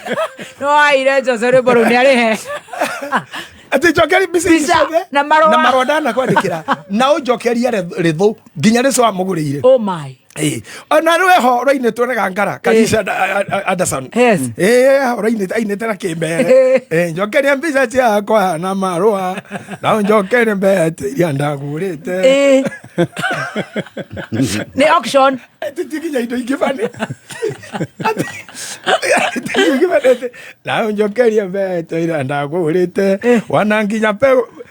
nĩwaire Jose rwĩmbo rũu nĩarĩhe. Atĩ njokeria mbica ici Mbica ciothe na marũa. Na marũa ndanakwandĩkĩra na ũnjokerie rĩthũ nginya rĩcũ wamũgũrĩire. Oh my. Ĩĩ. Ona rĩu eho rwainĩtwo nĩ gangara Kanisha Anderson. Ĩĩ, rwainĩte ainĩte na kĩmbere. Ĩĩ, njokeria mbica ciakwa na marũa na ũnjokerie mbeca iria ndagũrĩte. Nĩ auction. Ti nginya indo ingĩ bani na ũnjokerie mbeca iria ndagũrĩte, ona nginya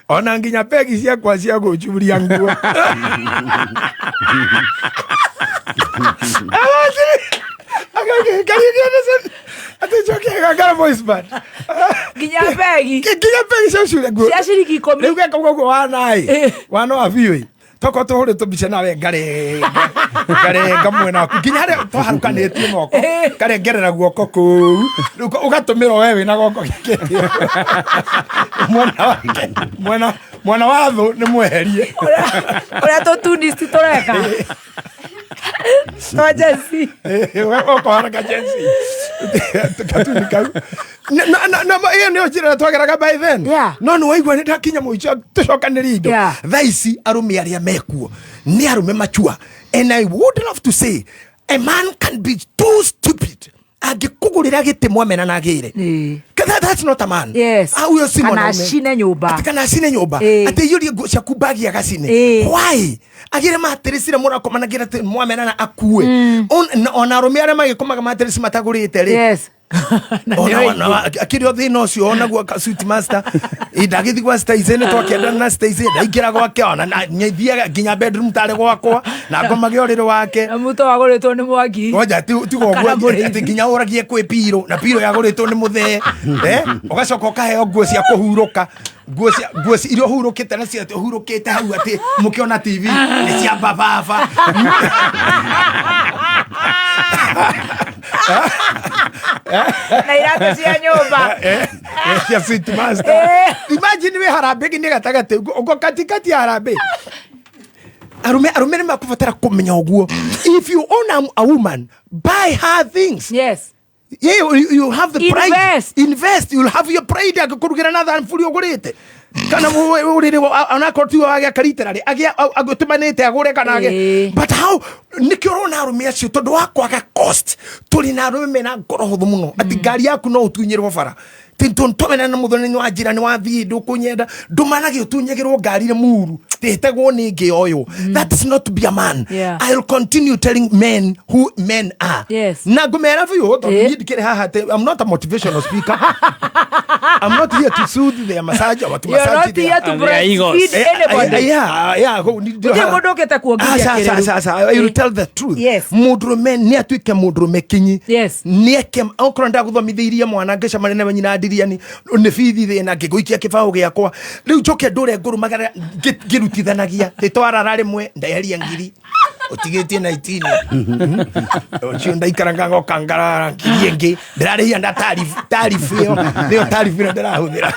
ona nginya pegi ciakwa cia gũcuria nguo. Atĩ njokerie gangara voice band. Nginya pegi. Nginya pegi cia gũcuria nguo. Cia ciringi 10. Rĩu geka ũguo wanaĩ wana wa biũ ĩ tokorwo tũhũrĩtwo mbica nawe ngarenga ngarenga mwena waku nginya harĩa twaharũkanĩtie moko, karengerera guoko kũu. Rĩu ũgatũmĩrwo we wĩna goko mwena wake, mwena wa thũ nĩ mweherie. Ũrĩa tũtunisti tũreka twa Gen Z. Ũkohana ka Gen Z katuni kau. Na ĩyo nĩyo njĩra twageraga by then. No nĩ waigua nĩ ndakinya mũico tũcokanĩrie indo. Thaa ici arũme arĩa mekuo nĩ arũme mature, and I would love to say a man can be too stupid angĩkũgũrĩra gĩtĩ mwamena na agĩre. That's not a man. Ah, huyo si Kana mwanaume. acine nyũmba. Ati kana acine nyũmba. Atĩ aiyũrie nguo ciaku bagi agacine. Why agĩre matirisi na mũrakomanagira atĩ mwamena na akue? Ona arũme arĩa magĩkomaga matirisi matagũrĩte rĩ, Na nĩo aingĩ. Akĩrĩ o thĩna ũcio onaguo sweet master. Ĩ, ndagĩthiĩ gwa Stacey, nĩ twakĩendana na Stacey, ndaingĩra gwake ona nĩthiaga nginya bedroom tarĩ gwakwa na ngomage ũrĩrĩ wake. Na muto wagũrĩtwo nĩ Mwangi. Ngoja tiga Kana ũguo mũrĩithi. atĩ nginya ũragie kwĩ piro na piro yagũrĩtwo nĩ mũthee, ũgacoka ũkaheo nguo cia kũhurũka, nguo iria ũhurũkĩte nacio atĩ ũhurũkĩte hau atĩ mũkĩona TV nĩ cia bababa. Na iratũ cia nyũmba. Cia sweet master. Imagine wĩ harambĩ nginya gatagatĩ ũguo katikati ya harambĩ. Arũme nĩ makũbatara kũmenya ũguo, if you own a woman, buy her things. Yeah, you have the pride. Invest. Invest. You'll have your pride angĩkũrugĩra na thaburi ũgũrĩte kana ũrĩrĩ onakorwo tiwe wagĩaka literally agĩa agũtũmanĩte agũre kana age. But how nĩkĩo ũrona arũme acio tondũ wa kwaga cost, tũrĩ na arũme mena ngoro hũthũ mũno atĩ ngari yaku no ũtunyĩrwo bara. Tintontomena na muthoni ni wanjira ni wathii ndukunyenda ndumanage utunyagirwo ngari muru tihetagwo ni ngi oyo. That is not to be a man. I'll continue telling men who men are. Na ngumera biũ tondu niĩ ndikĩrĩ haha I'm not a motivational speaker. I'm not here to soothe their massage or to You're massage not here to breastfeed anybody. Yeah, Gũtirĩ mũndũ ũkĩte kuongithia Aca, aca, kĩrĩru. aca, aca. I will tell the truth. Mũndũrũme nĩ atuĩke mũndũrũme kinyi. Nĩ eke okorwo ndagũthomithĩirie mwana ngĩcemania nawe nyina ndiriani nĩ bithi thĩna ngĩgũikia kĩbaũ gĩakwa rĩu njoke ndũre ngũrũmagĩra ngĩrutithanagia tĩtwarara rĩmwe ndeheria ngiri ũtigĩtie na itini ũcio ndaikara ngagoka ngarara ngiri ĩngĩ ndĩrarĩhia na tarifu ĩyo nĩyo tarifu ĩrĩa ndĩrahũthĩra.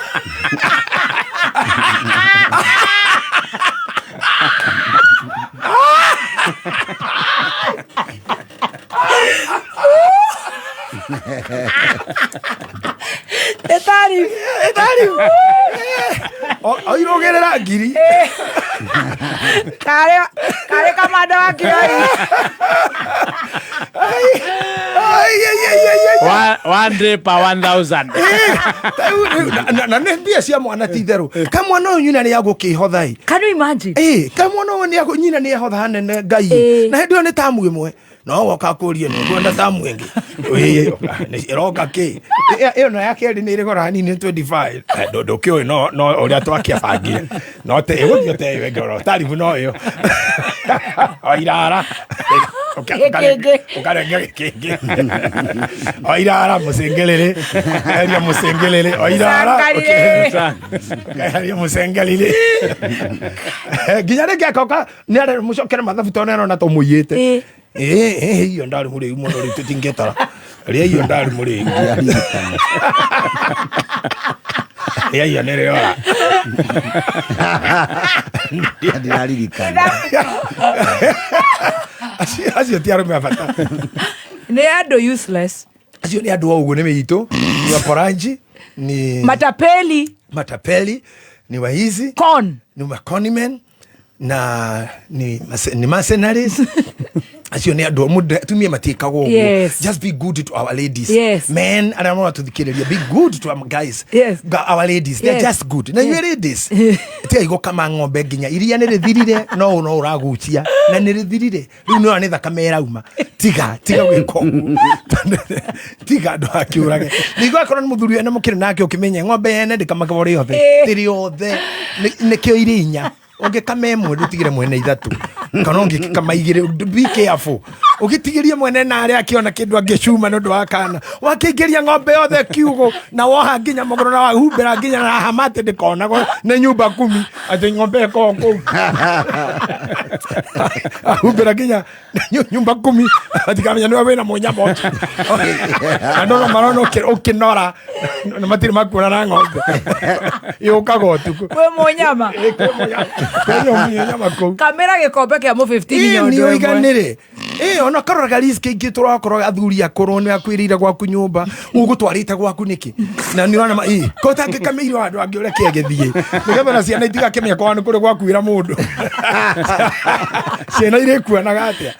Nĩ tarifu. Nĩ tarifu. Oirũgĩrĩra ngiri. Karĩ kamanda wa kĩoi. One day per 1000. Na nĩ mbia cia mwana ti itherũ ka mwana ũyũ nyina nĩ agũkĩhotha ĩ. Can you imagine? Ĩ ka mwana ũyũ nyina nĩ ehotha hanene Ngai na hĩndĩ ĩyo nĩ tamu ĩmwe no woka kũria nĩ ũkwenda tamu ĩngĩ ĩroka kĩ ĩyo no ya kerĩ nĩ ĩrĩ goro hanini 25 ndũkĩũĩ no ũrĩa twakĩabangire no te ĩgũthiĩ te ĩyo ĩngĩ oro taribu no ĩyo o irara ũkarenga gĩkĩngĩ o irara mũcengerere eheria mũcengerere o irara ũkeheria mũcengerere nginya rĩngĩ akoka nĩ aremũcokere mathabu tondũ nĩarona tũmũiyĩte. Iyo ndarĩ mũrĩu mũno rĩu tũtingĩtara rĩa iyo ndarĩ mũrĩu rĩa iyo nĩ rĩora ndĩraririkana. Acio ti arũme a bata. Nĩ andũ useless. Acio nĩ andũ a ũguo nĩ mĩitũ ni waporanji ni matapeli matapeli ni waizi con ni maconimen na ni mercenaries. Acio nĩ andũ mũndũ atumia matiĩkagwo ũguo. Just be good to our ladies. Men arĩa maratũthikĩrĩria, be good to our guys. Our ladies, they're just good. Na inyuĩ ladies, tigai gũkama ng'ombe nginya iria nĩ rĩthirire no no ũragucia na nĩ rĩthirire rĩu nĩ nĩ thakame ĩrauma. Tiga tiga gwĩka ũguo. Tiga ndũgakĩũrage. Ningĩ akorwo nĩ mũthuri wene mũkĩrĩ nake ũkĩmenye ng'ombe yene ndĩkamagwo rĩothe. Ti rĩothe. Nĩkĩo irĩ inya. Ũngĩkama ĩmwe ndũtigĩre mwene ithatũ kana ũngĩkama igĩrĩ be careful ũgĩtigĩrie mwene na arĩa akĩona kĩndũ angĩcuma nĩ ũndũ wa kana wakĩingĩria ng'ombe yothe kiugũ na woha nginya magũrũ na wahumbĩra nginya na hamati ndĩkonagwo nĩ nyumba kumi atĩ ng'ombe ĩkoragwo kũu ahumbĩra nginya nyumba kumi matikamenya nĩwe wĩna mũnyama ũcio andũ no marona ũkĩnora na matirĩ makuona na ng'ombe yũkaga ũtukũ kwĩ mũnyama kwĩ mũnyama kũu kamĩra gĩkombe kĩa mũ 15 nĩ nyondo ĩmwe. ũiganĩre ona karoraga risk ingĩ tũrakorwo athuri akũrũ nĩ akwĩrĩire gwaku nyũmba ũgũtwarĩte gwaku nĩkĩ na nĩ ũrona ko ũtangĩkamĩire handũ angĩ ũreke agĩthiĩ nĩgetha na ciana itigakĩmenya kwao nĩ kũrĩ gwakuĩra mũndũ ciana irĩkuanaga atĩa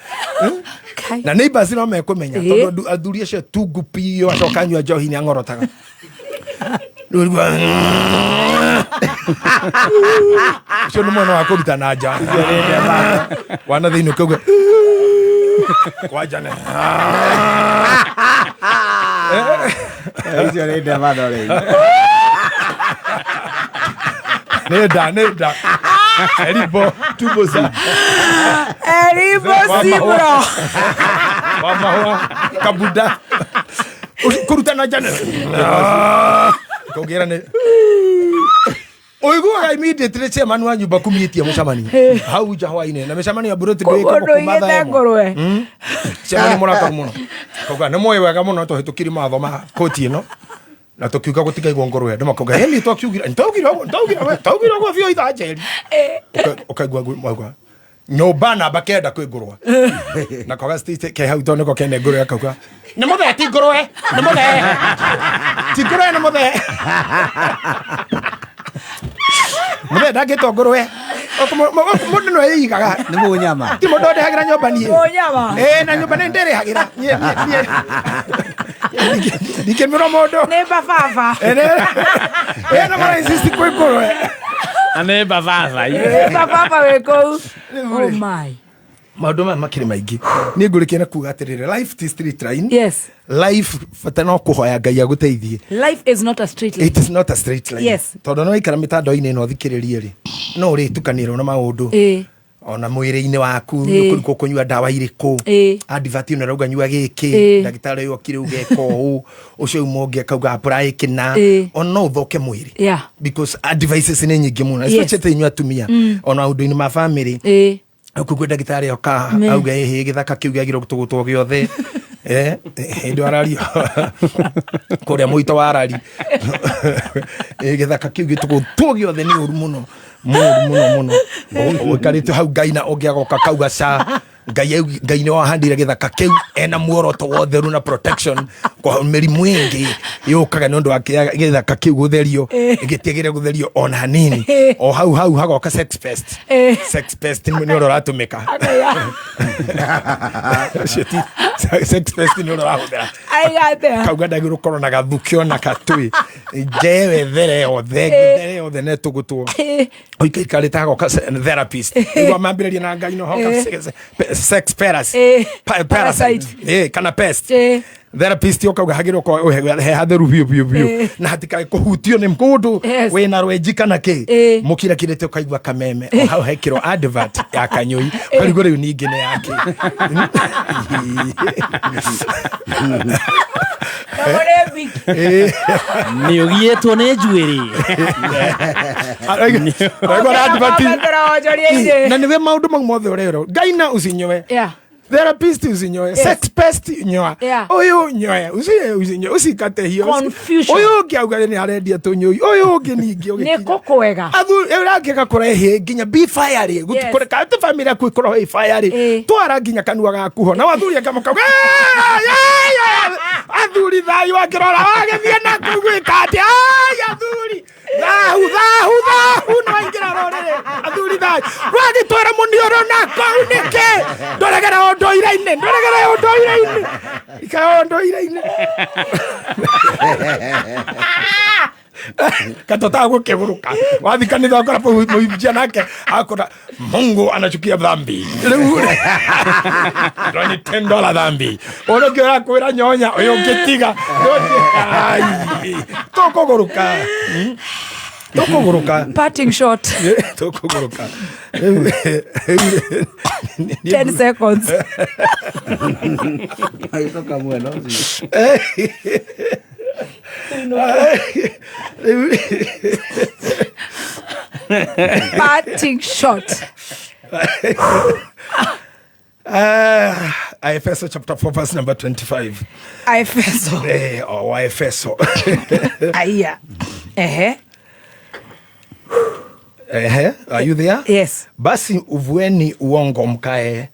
na neighbors no mekũmenya tondũ athuri acio tungu biũ acoka anyua njohi nĩ ang'orotaga ũcio nĩ mwena wa kũruta na nja wana thĩinĩ ũkauga kwanja nĩ Icio nĩ ndemano rĩu. Nĩ nda nĩ nda Eribo tumbo za Eribo sibro wa mahũa kabuda kũruta na nja nĩ kũngĩra nĩ ũiguaga immediately chairman wa nyumba kumiĩtie mũcemanio hau nja hwainĩ na mĩcemanio ya mburoti ndĩĩkagwo kuma thaa Kũndũ ĩmwe ngũrwe chairman mũrakaru mũno kauga nĩ moĩ wega mũno tũhĩtũkiri mawatho ma koti ĩno na tũkiuga gũtikaigwo ngũrwe andũ makauga ĩni twakiugire ntaugire ũguo ntaugire we ntaugire ũguo biũ ithaa njeri ũkaigua mauga nyũmba namba kenda kwĩ ngũrwe na koga state ke hau tondũ nĩko kene ngũrwe akauga nĩ mũthee ti ngũrwe nĩ mũthee ti ngũrwe nĩ mũthee mũthee ndangĩtwo ngũrwe mũndũ no eigaga nĩ mũnyama ti mũndũ ndehagĩra nyũmba niĩ Mũnyama. Na nyũmba nĩ ndĩrĩhagĩra niĩ Ndikĩmĩra mũndũ. Nĩ bababa. Ena mara insist kwĩ ngũrwe. Na nĩ bababa. Nĩ bababa wĩ kũu. Oh my. Maũndũ maya makĩrĩ maingĩ. Niĩ ngũrĩkia na kuga atĩrĩrĩ, life ti straight line. Yes. Life bata no kũhoya Ngai agũteithie. Life is not a straight line. It is not a straight line. Yes. Tondũ no ikara mĩtandao-inĩ ĩno ũthikĩrĩrie rĩ, no ũrĩtukanĩrwo na maũndũ. Ĩĩ. Ona mwĩrĩ-inĩ waku Ĩĩ. nĩkũrikwo kũnyua ndawa irĩkũ. Ĩĩ. Advert ĩno ĩrauga nyua gĩkĩ, Ĩĩ. ndagĩtarĩ ũyũ okire uga eka ũũ, ũcio uma ũngĩ akauga apply kĩna. Ĩĩ. Ona no ũthũke mwĩrĩ. Yeah. Because advices nĩ nyingĩ mũno, Yes. especially inyuĩ atumia. Ona maũndũ-inĩ ma family. Ĩĩ. Kũguo ndagĩtarĩ oka Me. auga ĩhĩ gĩthaka kĩu gĩagĩrĩirwo gũtũgũtwo gĩothe. Eh, hĩndĩ arario kũrĩa mũito wa arari. Ĩ, gĩthaka kĩu gĩtũgũtwo gĩothe nĩ ũru mũno, mũru mũno mũno. Ũikarĩte hau Ngai na ũngĩ agoka kauga ca Ngai Ngai nĩ wahandire gĩthaka kĩu ena muoroto wa ũtheru na protection kwa mĩrimũ ĩngĩ yũkaga nĩ ũndũ wa gĩthaka kĩu gũtherio gĩtiagĩrĩire gũtherio ona hanini. O hau hau hagoka sex pest. Sex pest nĩ ũrĩa ũratũmĩka. Ũcio ti sex pest nĩ ũrĩa ũrahũthĩra. Aiga atĩa? Kauga ndagĩrĩirwo gũkorwo na gathuki ona katui njewe there yothe there yothe nĩ tũgũtwo ũikaikarĩte hagoka therapist nĩguo mambĩrĩrie na Ngai no hoka sex parasite. Kana pest. Therapist ũkauga hagĩrĩirwo gũkorwo he hatheru biũ biũ biũ na hatikae kũhutio nĩ mũndũ wĩna rwenji kana kĩ. Mũkirakirĩte ũkaigua kameme o hau hekĩrwo advert ya kanyũi ũkarigwo rĩu ningĩ nĩ yake. Nĩ ũgiĩtwo nĩ njuĩrĩ. Ũraigua na advert. Onjoria-inĩ. Na nĩwe maũndũ mau mothe ũrerwo Ngai na usinyoe. Yeah. Therapist usinyoe. Yes. Sex pest nyoa. Yeah. Ũyũ nyoe usinyoe usikate hiyo. Confusion. Ũyũ ũngĩ auga nĩ arendia tũnyũi, ũyũ ũngĩ ningĩ Nĩ kũkwega. Athuri ũrangĩka kũrehe nginya be fire rĩ Yes. gũtikũreka atĩ family yaku ĩkorwo ĩ fire rĩ twara nginya kanua gaku ho nao athuri angĩ makauga athuri thayũ angĩrora wagĩthiĩ na kũu gwĩka atĩa? Ai, athuri thahu thahu thahu no aingĩra rũrĩrĩ athuri thayũ wagĩtwara mũniũrũ na kũu nĩkĩ ndũregera ũndũire-inĩ ndũregera ũndũire-inĩ ikara ũndũire-inĩ katota gũkĩgũrũka wathi kanitha ũkora mũhunjia nake akora Mungu anachukia dhambi rĩu rĩ, ni tendo la dhambi ũrĩa ũngĩ ũrakwĩra nyonya ũyũ ũngĩtiga Ai, tũkũgũrũka. Tũkũgũrũka. Parting shot. Tũkũgũrũka. 10 seconds. Agĩcoka mwena ũcio. Parting shot. Efeso chapter 4 verse number 25. Efeso. Oh, Efeso. Aya. Ehe. Ehe, are you there? Yes. Basi uvueni uongo mkae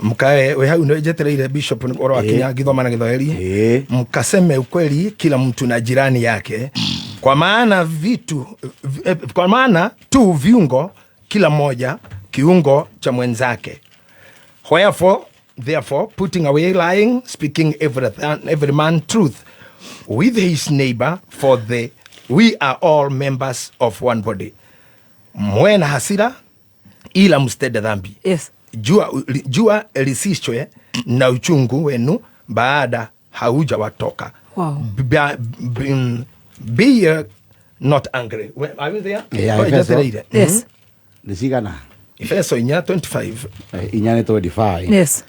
mkae we hau nĩ njetereire bishop ũhoro wa kinya ngithoma na gĩthwaĩri mkaseme ukweli kila mtu na jirani yake kwa maana vitu kwa maana tu viungo kila moja kiungo cha mwenzake. Wherefore, therefore, putting away lying, speaking every man truth with his neighbor, for the we are all members of one body. Mwe na hasira ila msitende dhambi. Yes. Jua lisichwe na uchungu wenu baada haujawatoka. Wow. Be not angry. Are you there? Yeah, Oh, Efeso. just read it. Yes. Nĩ cigana? Efeso 4:25. 4:25. Yes.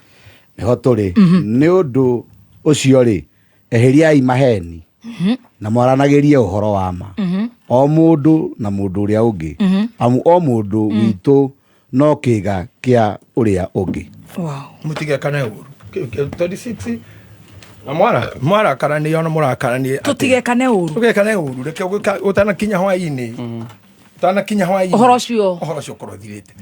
Nĩho tũrĩ. Nĩ ũndũ ũcio rĩ, eheriai maheni na mwaranagĩrie ũhoro wa ma. O mũndũ na mũndũ ũrĩa ũngĩ. Amu o mũndũ witũ no kĩĩga kĩa ũrĩa ũngĩ. Wow. Mũtigekane ũru. 36 na mwarakaranie ona mũrakaranie atĩa? Tũtigekane ũru. Tũtigekane ũru. Reke ũtanakinya hwaĩ-inĩ. Ũtanakinya hwaĩ-inĩ. Ũhoro ũcio. Ũhoro ũcio ũkorwo ũthirĩte.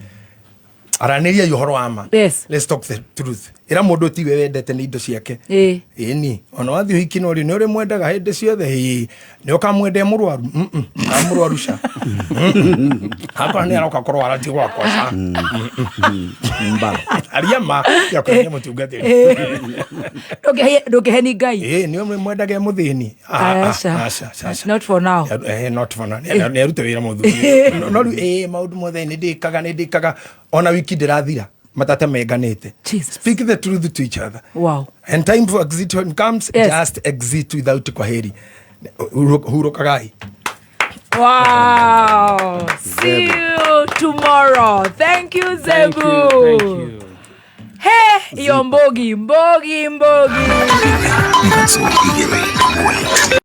Aranĩriai ũhoro wa ma. Yes. Let's talk the truth. Ĩra mũndũ tiwe wendete nĩ indo ciake. Ĩni ona wathiĩ ũhiki no rĩ nĩ ũrĩ mwendaga hĩndĩ ciothe, ĩĩ nĩ ũkamwenda e mũrwaru. Ka mũrwaru ca. Hakwa nĩ aroka kũrwara ti gwakwa ca. Aria ma yakwa nĩ mũtungatĩri. Ndũngĩheni Ngai. Ĩĩ nĩ ũrĩ mwendaga e mũthĩni. Ah, ah, Aca. aca, aca. Not for now. Not for now. Nĩ arute wĩra mũthuri. No rĩu ĩĩ maũndũ mothe nĩ ndĩkaga, nĩ ndĩkaga ona wiki ndĩrathira matatemenganĩte. Speak the truth to each other. Wow. And time for exit when comes. Yes. Just exit without kwaheri. Hurukagai. Wow. See you tomorrow. Thank you, Zebu. Thank you, thank you. Hey, iyo mbogi, mbogi, mbogi. Mwanzo igĩrĩ ĩmwe.